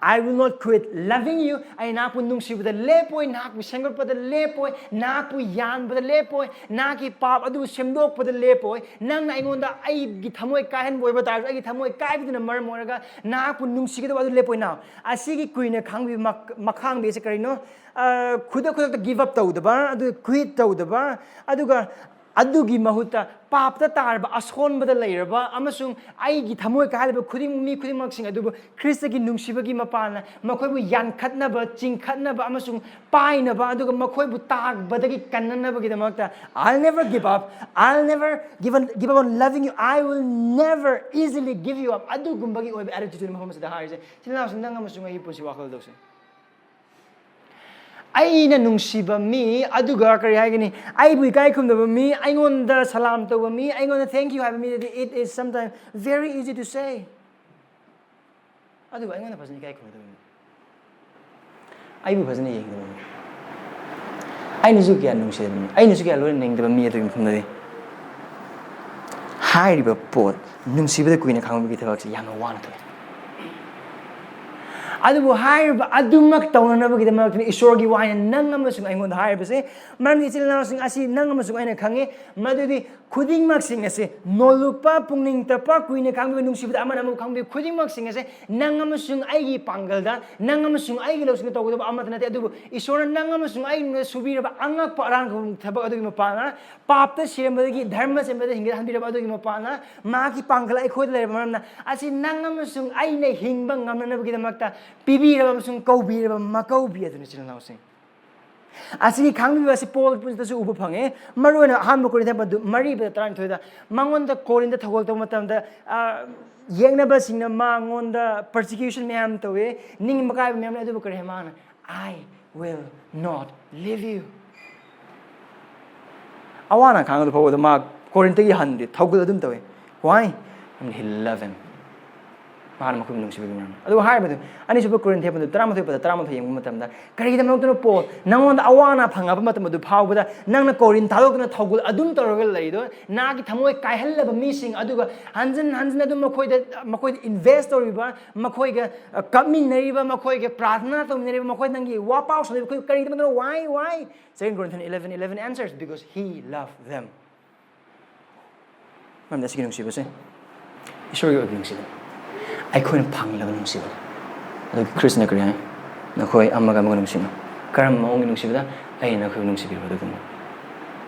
I will not quit loving you. ꯑꯩ ꯅꯍꯥꯛꯄꯨ ꯅꯨꯡꯁꯤꯕꯗ ꯂꯦꯞꯄꯣꯏ, ꯅꯍꯥꯛꯄꯨ ꯁꯦꯝꯒꯠꯄꯗ ꯂꯦꯞꯄꯣꯏ, ꯅꯍꯥꯛꯄꯨ ꯌꯥꯟꯕꯗ ꯂꯦꯞꯄꯣꯏ, ꯅꯍꯥꯛꯀꯤ ꯄꯥꯞ ꯑꯗꯨ ꯁꯦꯝꯗꯣꯛꯄꯗ ꯂꯦꯞꯄꯣꯏ꯫ ꯅꯪꯅ ꯑꯩꯉꯣꯟꯗ ꯑꯩꯒꯤ ꯊꯃꯣꯏ ꯀꯥꯏꯍꯟꯕ ꯑꯣꯏꯕ ꯇꯥꯔꯁꯨ, ꯑꯩꯒꯤ ꯊꯃꯣꯏ ꯀꯥꯏꯕꯗꯨꯅ ꯃꯔꯝ ꯑꯣꯏꯔꯒ ꯅꯍꯥꯛꯄꯨ ꯅꯨꯡꯁꯤꯒꯗꯕ ꯑꯗꯨ ꯂꯦꯞꯄꯣꯏ꯫ Now, ꯑꯁꯤꯒꯤ ꯀꯨꯏꯅ ꯈꯥꯡꯕꯤꯕ ꯃꯈ-, ꯃꯈꯥꯡꯕꯤ ꯑꯁꯤ ꯀꯔꯤꯅꯣ? ꯑ, ꯈꯨꯗꯛ ꯈꯨꯗꯛꯇ give up ꯇꯧꯗꯕ, ꯑꯗꯨ quit ꯇꯧꯗꯕ, ꯑꯗꯨꯒ ꯑꯗꯨꯒꯤ ꯃꯍꯨꯠꯇ ꯄꯥꯞꯇ ꯇꯥꯔꯕ, ꯑꯁꯣꯟꯕꯗ ꯂꯩꯔꯕ ꯑꯃꯁꯨꯡ ꯑꯩꯒꯤ ꯊꯃꯣꯏ ꯀꯥꯏꯍꯜꯂꯤꯕ ꯈꯨꯗꯤꯡ, ꯃꯤ ꯈꯨꯗꯤꯡꯃꯛꯁꯤꯡ ꯑꯗꯨꯕꯨ ꯈ꯭ꯔꯤꯁꯇꯒꯤ ꯅꯨꯡꯁꯤꯕꯒꯤ ꯃꯄꯥꯟꯅ ꯃꯈꯣꯏꯕꯨ ꯌꯥꯟꯈꯠꯅꯕ, ꯆꯤꯡꯈꯠꯅꯕ ꯑꯃꯁꯨꯡ ꯄꯥꯏꯅꯕ, ꯑꯗꯨꯒ ꯃꯈꯣꯏꯕꯨ ꯇꯥꯛꯕꯗꯒꯤ ꯀꯟꯅꯅꯕꯒꯤꯗꯃꯛꯇ, I'll never give up, I'll never give up, give up on loving you, I will never easily give you up. ꯑꯗꯨꯒꯨꯝꯕꯒꯤ ꯑꯣꯏꯕ attitude ꯃꯐꯝ ꯑꯁꯤꯗ ꯍꯥꯏꯔꯤꯁꯦ꯫ ꯏꯆꯤꯜ ꯏꯅꯥꯎꯁꯤꯡ, ꯅꯪ ꯑꯃꯁꯨꯡ ꯑꯩꯒꯤ ꯄꯨꯟꯁꯤ ꯋꯥꯈꯜ ꯇꯧꯁꯦ꯫ ꯑꯩꯅ ꯅꯨꯡꯁꯤꯕ ꯃꯤ, ꯑꯗꯨꯒ ꯀꯔꯤ ꯍꯥꯏꯒꯅꯤ, ꯑꯩꯕꯨ ꯏꯀꯥꯏ ꯈꯨꯝꯅꯕ ꯃꯤ, ꯑꯩꯉꯣꯟꯗ ꯁꯂꯥꯝ ꯇꯧꯕ ꯃꯤ, ꯑꯩꯉꯣꯟꯗ thank you ꯍꯥꯏꯕ ꯃꯤꯗꯗꯤ it is sometimes very easy to say. ꯑꯗꯨꯕꯨ ꯑꯩꯉꯣꯟꯗ ꯐꯖꯅ ꯏꯀꯥꯏ ꯈꯨꯝꯅꯗꯕ ꯃꯤ, ꯑꯩꯕꯨ ꯐꯖꯅ ꯌꯦꯡꯗꯕ ꯃꯤ, ꯑꯩꯅꯁꯨ ꯀꯌꯥ ꯅꯨꯡꯁꯤꯗꯕ ꯃꯤ, ꯑꯩꯅꯁꯨ ꯀꯌꯥ ꯂꯣꯏꯅ ꯅꯤꯡꯗꯕ ꯃꯤ ꯑꯗꯨꯒꯤ ꯃꯐꯝꯗꯗꯤ ꯍꯥꯏꯔꯤꯕ ꯄꯣꯠ, ꯅꯨꯡꯁꯤꯕꯗ ꯀꯨꯏꯅ ꯈꯥꯡꯕꯒꯤ ꯊꯕꯛꯁꯤ ꯌꯥꯝꯅ ꯋꯥꯅ ꯊꯣꯛꯑꯦ꯫ ꯑꯗꯨꯕꯨ ꯍꯥꯏꯔꯤꯕ ꯑꯗꯨꯃꯛ ꯇꯧꯅꯅꯕꯒꯤꯗꯃꯛꯇꯅꯤ ꯏꯁꯣꯔꯒꯤ ꯋꯥꯍꯩꯅ ꯅꯪ ꯑꯃꯁꯨꯡ ꯑꯩꯉꯣꯟꯗ ꯍꯥꯏꯔꯤꯕꯁꯦ꯫ ꯃꯔꯝꯗꯤ ꯏꯆꯤꯜ ꯏꯅꯥꯎꯁꯤꯡ ꯑꯁꯤ ꯅꯪ ꯑꯃꯁꯨꯡ ꯑꯩꯅ ꯈꯪꯉꯤ, ꯃꯗꯨꯗꯤ ꯈꯨꯗꯤꯡꯃꯛꯁꯤꯡ ꯑꯁꯤ ꯅꯣꯜꯂꯨꯛꯄ, ꯄꯨꯛꯅꯤꯡ ꯇꯞꯄ, ꯀꯨꯏꯅ ꯈꯥꯡꯕꯤꯕ, ꯅꯨꯡꯁꯤꯕꯗ ꯑꯃꯅ ꯑꯃꯕꯨ ꯈꯪꯕꯤꯕ, ꯈꯨꯗꯤꯡꯃꯛꯁꯤꯡ ꯑꯁꯤ ꯅꯪ ꯑꯃꯁꯨꯡ ꯑꯩꯒꯤ ꯄꯥꯡꯒꯜꯗ, ꯅꯪ ꯑꯃꯁꯨꯡ ꯑꯩꯒꯤ ꯂꯧꯁꯤꯡꯗ ꯇꯧꯒꯗꯕ ꯑꯃꯠꯇ ꯅꯠꯇꯦ꯫ ꯑꯗꯨꯕꯨ ꯏꯁꯣꯔꯅ ꯅꯪ ꯑꯃꯁꯨꯡ ꯑꯩꯅ ꯁꯨꯕꯤꯔꯕ ꯑꯉꯛꯄ ꯑꯔꯥꯟꯕ ꯊꯕꯛ ꯑꯗꯨꯒꯤ ꯃꯄꯥꯟꯅ, ꯄꯥꯞꯇ ꯁꯤꯔꯝꯕꯗꯒꯤ ꯙꯔꯃ ꯆꯦꯟꯕꯗ ꯍꯤꯡꯒꯠꯍꯟꯕꯤꯔꯕ ꯑꯗꯨꯒꯤ ꯃꯄꯥꯟꯅ, ꯃꯍꯥꯛꯀꯤ ꯄꯥꯡꯒꯜ ꯑꯩꯈꯣꯏꯗ ꯂꯩꯔꯕ ꯃꯔꯝꯅ, ꯑꯁꯤ ꯅꯪ ꯑꯃꯁꯨꯡ ꯑꯩꯅ ꯍꯤꯡꯕ ꯉꯝꯅꯅꯕꯒꯤꯗꯃꯛꯇ ꯄꯤꯕꯤꯔꯕ ꯑꯃꯁꯨꯡ ꯀꯧꯕꯤꯔꯕ ꯃꯀꯧꯕꯤ ꯑꯗꯨꯅꯤ, ꯏꯆꯤꯜ ꯏꯅꯥꯎꯁꯤꯡ꯫ ꯑꯁꯤꯒꯤ ꯈꯥꯡꯕꯤꯕ ꯑꯁꯤ ꯄꯣꯜ ꯄꯨꯟꯁꯤꯗꯁꯨ ꯎꯕ ꯐꯪꯉꯦ꯫ ꯃꯔꯨꯑꯣꯏꯅ ꯑꯍꯥꯟꯕ ꯀꯣꯔꯤꯟꯊ ꯃꯗꯨ ꯃꯔꯤꯕꯗ ꯇꯔꯥꯅꯤꯊꯣꯏꯗ ꯃꯉꯣꯟꯗ ꯀꯣꯔꯤꯟꯊ ꯊꯧꯒꯜ ꯇꯧꯕ ꯃꯇꯝꯗ, ꯑ, ꯌꯦꯛꯅꯕꯁꯤꯡꯅ ꯃꯉꯣꯟꯗ persecution ꯃꯌꯥꯝ ꯇꯧꯋꯦ, ꯅꯤꯡꯕ ꯀꯥꯏꯕ ꯃꯌꯥꯝ ꯂꯩ, ꯑꯗꯨꯕꯨ ꯀꯔꯤ ꯍꯥꯏ ꯃꯥꯅ? "I will not leave you." ꯑꯋꯥ ꯑꯅꯥ ꯈꯥꯡꯕꯗ ꯐꯥꯎꯕꯗ ꯃꯥ ꯀꯣꯔꯤꯟꯊꯒꯤ ꯍꯟꯗꯦ, ꯊꯧꯒꯜ ꯑꯗꯨꯝ ꯇꯧꯋꯦ꯫ Why? He love him. ꯃꯍꯥꯛꯅ ꯃꯈꯣꯏꯕꯨ ꯅꯨꯡꯁꯤꯕꯒꯤ ꯃꯔꯝ꯫ ꯑꯗꯨꯒ ꯍꯥꯏꯔꯤꯕꯗꯨ, ꯑꯅꯤꯁꯨꯕ ꯀꯣꯔꯤꯟꯊꯤꯌꯥ ꯄꯟꯗꯨ ꯇꯔꯥꯃꯥꯊꯣꯏ ꯄꯗ ꯇꯔꯥꯃꯥꯊꯣꯏ ꯌꯦꯡꯕ ꯃꯇꯝꯗ, "ꯀꯔꯤꯒꯤꯗꯃꯛꯇꯅꯣ ꯄꯣꯜ, ꯅꯉꯣꯟꯗ ꯑꯋꯥ ꯑꯅꯥ ꯐꯪꯉꯕ ꯃꯇꯝ ꯑꯗꯨ ꯐꯥꯎꯕꯗ ꯅꯪꯅ ꯀꯣꯔꯤꯟ ꯊꯥꯗꯣꯛꯇꯨꯅ ꯊꯧꯒꯜ ꯑꯗꯨꯝ ꯇꯧꯔꯒ ꯂꯩꯗꯣ? ꯅꯥꯒꯤ ꯊꯃꯣꯏ ꯀꯥꯏꯍꯜꯂꯕ ꯃꯤꯁꯤꯡ, ꯑꯗꯨꯒ ꯍꯟꯖꯤꯟ ꯍꯟꯖꯤꯟ ꯑꯗꯨꯝ ꯃꯈꯣꯏꯗ, ꯃꯈꯣꯏꯗ invest ꯇꯧꯔꯤꯕ, ꯃꯈꯣꯏꯒ, ꯑ, ꯀꯞꯃꯤꯟꯅꯔꯤꯕ, ꯃꯈꯣꯏꯒ ꯄ꯭ꯔꯥꯔꯊꯅꯥ ꯇꯧꯃꯤꯟꯅꯔꯤꯕ, ꯃꯈꯣꯏ ꯅꯪꯒꯤ ꯋꯥꯄꯥꯎ ꯁꯣꯟꯅꯔꯤꯕ, ꯃꯈꯣꯏ ꯀꯔꯤꯒꯤꯗꯃꯛꯇꯅꯣ? Why? Why?" Second Corinthians eleven eleven answers, "Because he loved them." ꯃꯔꯝꯗꯤ ꯑꯁꯤꯒꯤ ꯅꯨꯡꯁꯤꯕꯁꯦ ꯏꯁꯣꯔꯒꯤ ꯑꯣꯏꯕ ꯅꯨꯡꯁꯤꯕ꯫ ꯑꯩꯈꯣꯏꯅ ꯐꯪꯂꯕ ꯅꯨꯡꯁꯤꯕ꯫ ꯑꯗꯨꯒ ꯈ꯭ꯔꯤꯁꯅ ꯀꯔꯤ ꯍꯥꯏ? "ꯅꯈꯣꯏ ꯑꯃꯒ ꯑꯃꯒ ꯅꯨꯡꯁꯤꯅꯧ꯫" ꯀꯔꯝꯕ ꯃꯑꯣꯡꯒꯤ ꯅꯨꯡꯁꯤꯕꯗ? "ꯑꯩꯅ ꯅꯈꯣꯏꯕꯨ ꯅꯨꯡꯁꯤꯕꯤꯕ ꯑꯗꯨꯒꯨꯝꯕ꯫"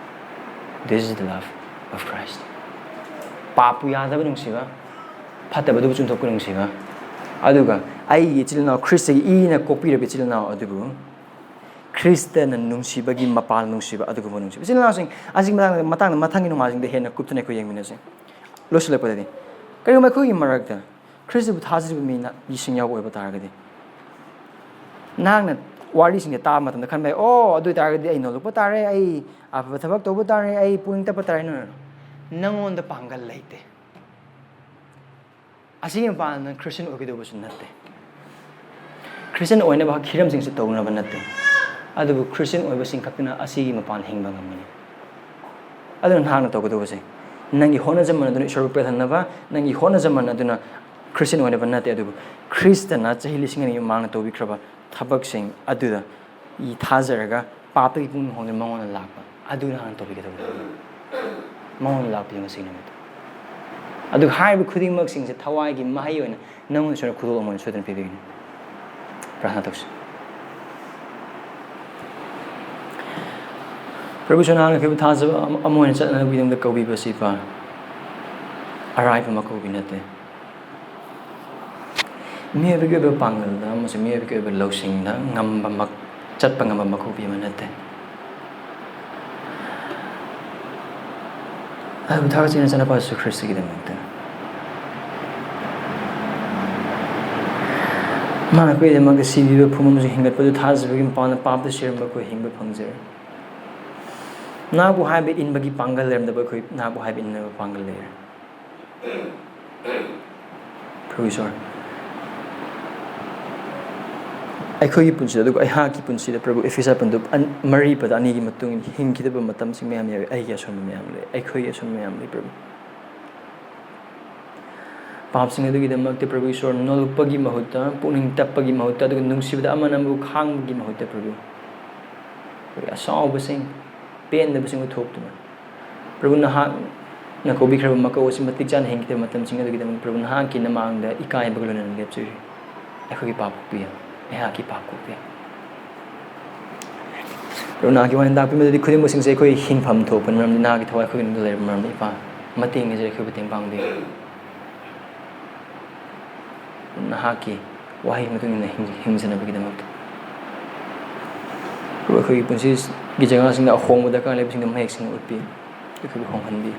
This is the love of Christ. ꯄꯥꯞꯄꯨ ꯌꯥꯗꯕ ꯅꯨꯡꯁꯤꯕ, ꯐꯠꯇꯕꯗꯨꯕꯨ ꯆꯨꯝꯊꯣꯛꯄ ꯅꯨꯡꯁꯤꯕ, ꯑꯗꯨꯒ ꯑꯩꯒꯤ ꯏꯆꯤꯜ ꯏꯅꯥꯎ, ꯈ꯭ꯔꯤꯁꯇꯒꯤ ꯏꯅ ꯀꯣꯛꯄꯤꯔꯕ ꯏꯆꯤꯜ ꯏꯅꯥꯎ ꯑꯗꯨꯕꯨ ꯈ꯭ꯔꯤꯁꯇꯅ ꯅꯨꯡꯁꯤꯕꯒꯤ ꯃꯄꯥꯜ ꯅꯨꯡꯁꯤꯕ, ꯑꯗꯨꯒꯨꯝꯕ ꯅꯨꯡꯁꯤꯕ꯫ ꯏꯆꯤꯜ ꯏꯅꯥꯎꯁꯤꯡ, ꯑꯁꯤꯒꯤ ꯃꯇꯥꯡꯗ, ꯃꯇꯥꯡꯗ ꯃꯊꯪꯒꯤ ꯅꯣꯡꯃꯥꯏꯖꯤꯡꯗ ꯍꯦꯟꯅ ꯀꯨꯞꯊꯅ ꯑꯩꯈꯣꯏ ꯌꯦꯡꯃꯤꯟꯅꯁꯤ꯫ ꯂꯣꯏꯁꯤꯜꯂꯛꯄꯗꯗꯤ, ꯀꯔꯤꯒꯨꯝꯕ ꯑꯩꯈꯣꯏꯒꯤ ꯃꯔꯛꯇ ꯈ꯭ꯔꯤꯁꯇꯕꯨ ꯊꯥꯖꯔꯤꯕ ꯃꯤ ꯅ-, ꯃꯤꯁꯤꯡ ꯌꯥꯎꯕ ꯑꯣꯏꯕ ꯇꯥꯔꯒꯗꯤ, ꯅꯍꯥꯛꯅ ꯋꯥꯔꯤꯁꯤꯡꯁꯦ ꯇꯥꯕ ꯃꯇꯝꯗ ꯈꯟꯕ ꯌꯥꯏ, "ꯑꯣ, ꯑꯗꯨ ꯑꯣꯏ ꯇꯥꯔꯒꯗꯤ ꯑꯩ ꯅꯣꯜꯂꯛꯄ ꯇꯥꯔꯦ, ꯑꯩ ꯑꯐꯕ ꯊꯕꯛ ꯇꯧꯕ ꯇꯥꯔꯦ, ꯑꯩ ꯄꯨꯛꯅꯤꯡ ꯇꯞꯄ ꯇꯥꯔꯦ꯫" No, no, no. ꯅꯪꯉꯣꯟꯗ ꯄꯥꯡꯒꯜ ꯂꯩꯇꯦ꯫ ꯑꯁꯤꯒꯤ ꯃꯄꯥꯟꯗ ꯈ꯭ꯔꯤꯁꯇꯤꯌꯟ ꯑꯣꯏꯒꯗꯧꯕꯁꯨ ꯅꯠꯇꯦ꯫ ꯈ꯭ꯔꯤꯁꯇꯤꯌꯟ ꯑꯣꯏꯅꯕ ꯍꯤꯔꯝꯁꯤꯡꯁꯦ ꯇꯧꯅꯕ ꯅꯠꯇꯦ꯫ ꯑꯗꯨꯕꯨ ꯈ꯭ꯔꯤꯁꯇꯤꯌꯟ ꯑꯣꯏꯕꯁꯤꯡ ꯈꯛꯇꯅ ꯑꯁꯤꯒꯤ ꯃꯄꯥꯟ ꯍꯤꯡꯕ ꯉꯝꯒꯅꯤ꯫ ꯑꯗꯨꯅ ꯅꯍꯥꯛꯅ ꯇꯧꯒꯗꯧꯕꯁꯦ, ꯅꯪꯒꯤ ꯍꯣꯠꯅꯖꯃꯟ ꯑꯗꯨꯅ ꯏꯁꯣꯔꯕꯨ ꯄꯦꯜꯍꯟꯅꯕ, ꯅꯪꯒꯤ ꯍꯣꯠꯅꯖꯃꯟ ꯑꯗꯨꯅ ꯈ꯭ꯔꯤꯁꯇꯤꯌꯟ ꯑꯣꯏꯅꯕ ꯅꯠꯇꯦ, ꯑꯗꯨꯕꯨ ꯈ꯭ꯔꯤꯁꯇꯅ ꯆꯍꯤ ꯂꯤꯁꯤꯡ ꯑꯅꯤ ꯃꯃꯥꯡꯗ ꯇꯧꯕꯤꯈ꯭ꯔꯕ ꯊꯕꯛꯁꯤꯡ ꯑꯗꯨꯗ ꯏ ꯊꯥꯖꯔꯒ ꯄꯥꯞꯇꯒꯤ ꯄꯨꯛꯅꯤꯡ ꯍꯣꯡꯗꯨꯅ ꯃꯉꯣꯟꯗ ꯂꯥꯛꯄ, ꯑꯗꯨ ꯅꯍꯥꯛꯅ ꯇꯧꯕꯤꯒꯗꯧꯕꯅꯤ꯫ ꯃꯉꯣꯟꯗ ꯂꯥꯛꯄꯤꯌꯨ ꯉꯁꯤ ꯅꯨꯃꯤꯠꯇ꯫ ꯑꯗꯨꯒ ꯍꯥꯏꯔꯤꯕ ꯈꯨꯗꯤꯡꯃꯛꯁꯤꯡꯁꯦ ꯊꯋꯥꯏꯒꯤ ꯃꯍꯩ ꯑꯣꯏꯅ ꯅꯪꯉꯣꯟꯗ ꯏꯁꯣꯔꯅ ꯈꯨꯗꯣꯜ ꯑꯃ ꯑꯣꯏꯅ ꯁꯣꯏꯗꯅ ꯄꯤꯕꯤꯒꯅꯤ꯫ ꯄ꯭ꯔꯥꯔꯊꯅꯥ ꯇꯧꯁꯤ꯫ ꯄ꯭ꯔꯚꯨ ꯏꯁꯣꯔ, ꯅꯍꯥꯛꯅ ꯑꯩꯈꯣꯏꯕꯨ ꯊꯥꯖꯕ ꯑꯃ, ꯑꯃ ꯑꯣꯏꯅ ꯆꯠꯅꯅꯕꯒꯤꯗꯃꯛꯇ ꯀꯧꯕꯤꯕꯁꯤ, ꯏꯄꯥ, ꯑꯔꯥꯏꯕ ꯃꯀꯧꯕꯤ ꯅꯠꯇꯦ꯫ ꯃꯤꯑꯣꯏꯕꯒꯤ ꯑꯣꯏꯕ ꯄꯥꯡꯒꯜꯗ ꯑꯃꯁꯨꯡ ꯃꯤꯑꯣꯏꯕꯒꯤ ꯑꯣꯏꯕ ꯂꯧꯁꯤꯡꯗ ꯉꯝꯕ ꯃꯛ-, ꯆꯠꯄ ꯉꯝꯕ ꯃꯀꯣꯛꯄꯤ ꯑꯃ ꯅꯠꯇꯦ꯫ ꯑꯗꯨꯕꯨ ꯊꯥꯒꯠꯆꯔꯤ ꯅꯆꯥꯅꯨꯄꯥ ꯖꯤꯁꯨ ꯈ꯭ꯔꯤꯁꯇꯒꯤꯗꯃꯛꯇ꯫ ꯃꯥꯅ ꯑꯩꯈꯣꯏꯒꯤꯗꯃꯛꯇ ꯁꯤꯕꯤꯕ, ꯐꯨꯝ ꯑꯃꯁꯨꯡ ꯍꯤꯡꯒꯠꯄꯗꯨ ꯊꯥꯖꯕꯒꯤ ꯃꯄꯥꯟꯅ ꯄꯥꯞꯇ ꯁꯤꯔꯝꯕ ꯑꯩꯈꯣꯏ ꯍꯤꯡꯕ ꯐꯪꯖꯔꯦ꯫ ꯅꯍꯥꯛꯄꯨ ꯍꯥꯏꯕ ꯏꯟꯕꯒꯤ ꯄꯥꯡꯒꯜ ꯂꯩꯔꯝꯗꯕ ꯑꯩꯈꯣꯏ ꯅꯍꯥꯛꯄꯨ ꯍꯥꯏꯕ ꯏꯟꯅꯕ ꯄꯥꯡꯒꯜ ꯂꯩꯔꯦ꯫ ꯄ꯭ꯔꯚꯨ ꯏꯁꯣꯔ, ꯑꯩꯈꯣꯏꯒꯤ ꯄꯨꯟꯁꯤꯗ, ꯑꯗꯨꯒ ꯑꯩꯍꯥꯛꯀꯤ ꯄꯨꯟꯁꯤꯗ, ꯄ꯭ꯔꯚꯨ, ꯏꯐꯤꯁꯥ ꯄꯟꯗꯨꯞ ꯑꯟ-, ꯃꯔꯤ ꯄꯗ ꯑꯅꯤꯒꯤ ꯃꯇꯨꯡ ꯏꯟꯅ ꯍꯤꯡꯈꯤꯗꯕ ꯃꯇꯝꯁꯤꯡ ꯃꯌꯥꯝ ꯌꯥꯎꯏ, ꯑꯩꯒꯤ ꯑꯁꯣꯟꯕ ꯃꯌꯥꯝ ꯂꯩ, ꯑꯩꯈꯣꯏꯒꯤ ꯑꯁꯣꯟꯕ ꯃꯌꯥꯝ ꯂꯩ, ꯄ꯭ꯔꯚꯨ꯫ ꯄꯥꯞꯁꯤꯡ ꯑꯗꯨꯒꯤꯗꯃꯛꯇ, ꯄ꯭ꯔꯚꯨ ꯏꯁꯣꯔ, ꯅꯣꯜꯂꯨꯛꯄꯒꯤ ꯃꯍꯨꯠꯇ, ꯄꯨꯛꯅꯤꯡ ꯇꯞꯄꯒꯤ ꯃꯍꯨꯠꯇ, ꯑꯗꯨꯒ ꯅꯨꯡꯁꯤꯕꯗ ꯑꯃꯅ ꯑꯃꯕꯨ ꯈꯥꯡꯕꯒꯤ ꯃꯍꯨꯠꯇ, ꯄ꯭ꯔꯚꯨ, ꯑꯩꯈꯣꯏꯒꯤ ꯑꯁꯥꯎꯕꯁꯤꯡ, ꯄꯦꯟꯗꯕꯁꯤꯡ ꯎꯠꯊꯣꯛꯇꯨꯅ, ꯄ꯭ꯔꯚꯨ, ꯅꯍꯥꯛꯅ ꯀꯧꯕꯤꯈ꯭ꯔꯕ ꯃꯀꯧ ꯑꯁꯤ ꯃꯇꯤꯛ ꯆꯥꯅ ꯍꯤꯡꯈꯤꯗꯕ ꯃꯇꯝꯁꯤꯡ ꯑꯗꯨꯒꯤꯗꯃꯛ, ꯄ꯭ꯔꯚꯨ, ꯅꯍꯥꯛꯀꯤ ꯅꯃꯥꯡꯗ ꯏꯀꯥꯏꯕꯒ ꯂꯣꯏꯅꯅ ꯂꯦꯞꯆꯔꯤ꯫ ꯑꯩꯈꯣꯏꯒꯤ ꯄꯥꯞ ꯀꯣꯛꯄꯤꯌꯨ, ꯑꯩꯍꯥꯛꯀꯤ ꯄꯥꯞ ꯀꯣꯛꯄꯤꯌꯨ꯫ ꯄ꯭ꯔꯚꯨ, ꯅꯍꯥꯛꯀꯤ ꯋꯥꯍꯩ ꯇꯥꯛꯄꯤ ꯃꯗꯨꯗꯤ ꯈꯨꯗꯤꯡꯃꯛꯁꯤꯡꯁꯦ ꯑꯩꯈꯣꯏ ꯍꯤꯡꯐꯝ ꯊꯣꯛꯄꯅꯤ, ꯃꯔꯝꯗꯤ ꯅꯍꯥꯛꯀꯤ ꯊꯋꯥꯏ ꯑꯩꯈꯣꯏꯒꯤ ꯃꯅꯨꯡꯗ ꯂꯩꯔꯕ ꯃꯔꯝꯅ, ꯏꯄꯥ, ꯃꯇꯦꯡ ꯅꯤꯖꯔꯤ, ꯑꯩꯈꯣꯏꯕꯨ ꯃꯇꯦꯡ ꯄꯥꯡꯕꯤꯌꯨ꯫ ꯅꯍꯥꯛꯀꯤ ꯋꯥꯍꯩ ꯃꯇꯨꯡ ꯏꯟꯅ ꯍꯤꯡ-, ꯍꯤꯡꯖꯅꯕꯒꯤꯗꯃꯛꯇ꯫ ꯄ꯭ꯔꯚꯨ, ꯑꯩꯈꯣꯏꯒꯤ ꯄꯨꯟꯁꯤꯒꯤ ꯖꯒꯥꯁꯤꯡꯗ ꯑꯍꯣꯡꯕ ꯗꯔꯀꯥꯔ ꯂꯩꯕꯁꯤꯡꯗꯣ ꯃꯌꯦꯛ ꯁꯦꯡꯅ ꯎꯠꯄꯤꯌꯨ, ꯑꯩꯈꯣꯏꯕꯨ ꯍꯣꯡꯍꯟꯕꯤꯌꯨ꯫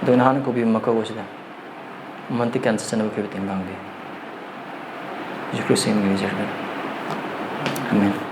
ꯑꯗꯨꯒ ꯅꯍꯥꯛꯅ ꯀꯧꯕꯤꯕ ꯃꯀꯧ ꯑꯁꯤꯗ ꯃꯇꯤꯛ ꯆꯥꯅ ꯆꯠꯆꯅꯕ ꯑꯩꯈꯣꯏꯕꯨ ꯃꯇꯦꯡ ꯄꯥꯡꯕꯤꯌꯨ꯫ ꯖꯤꯁꯨ ꯈ꯭ꯔꯤꯁꯇꯒꯤ ꯃꯤꯡꯗ ꯅꯤꯖꯔꯤ꯫ ꯑꯥꯃꯦꯟ꯫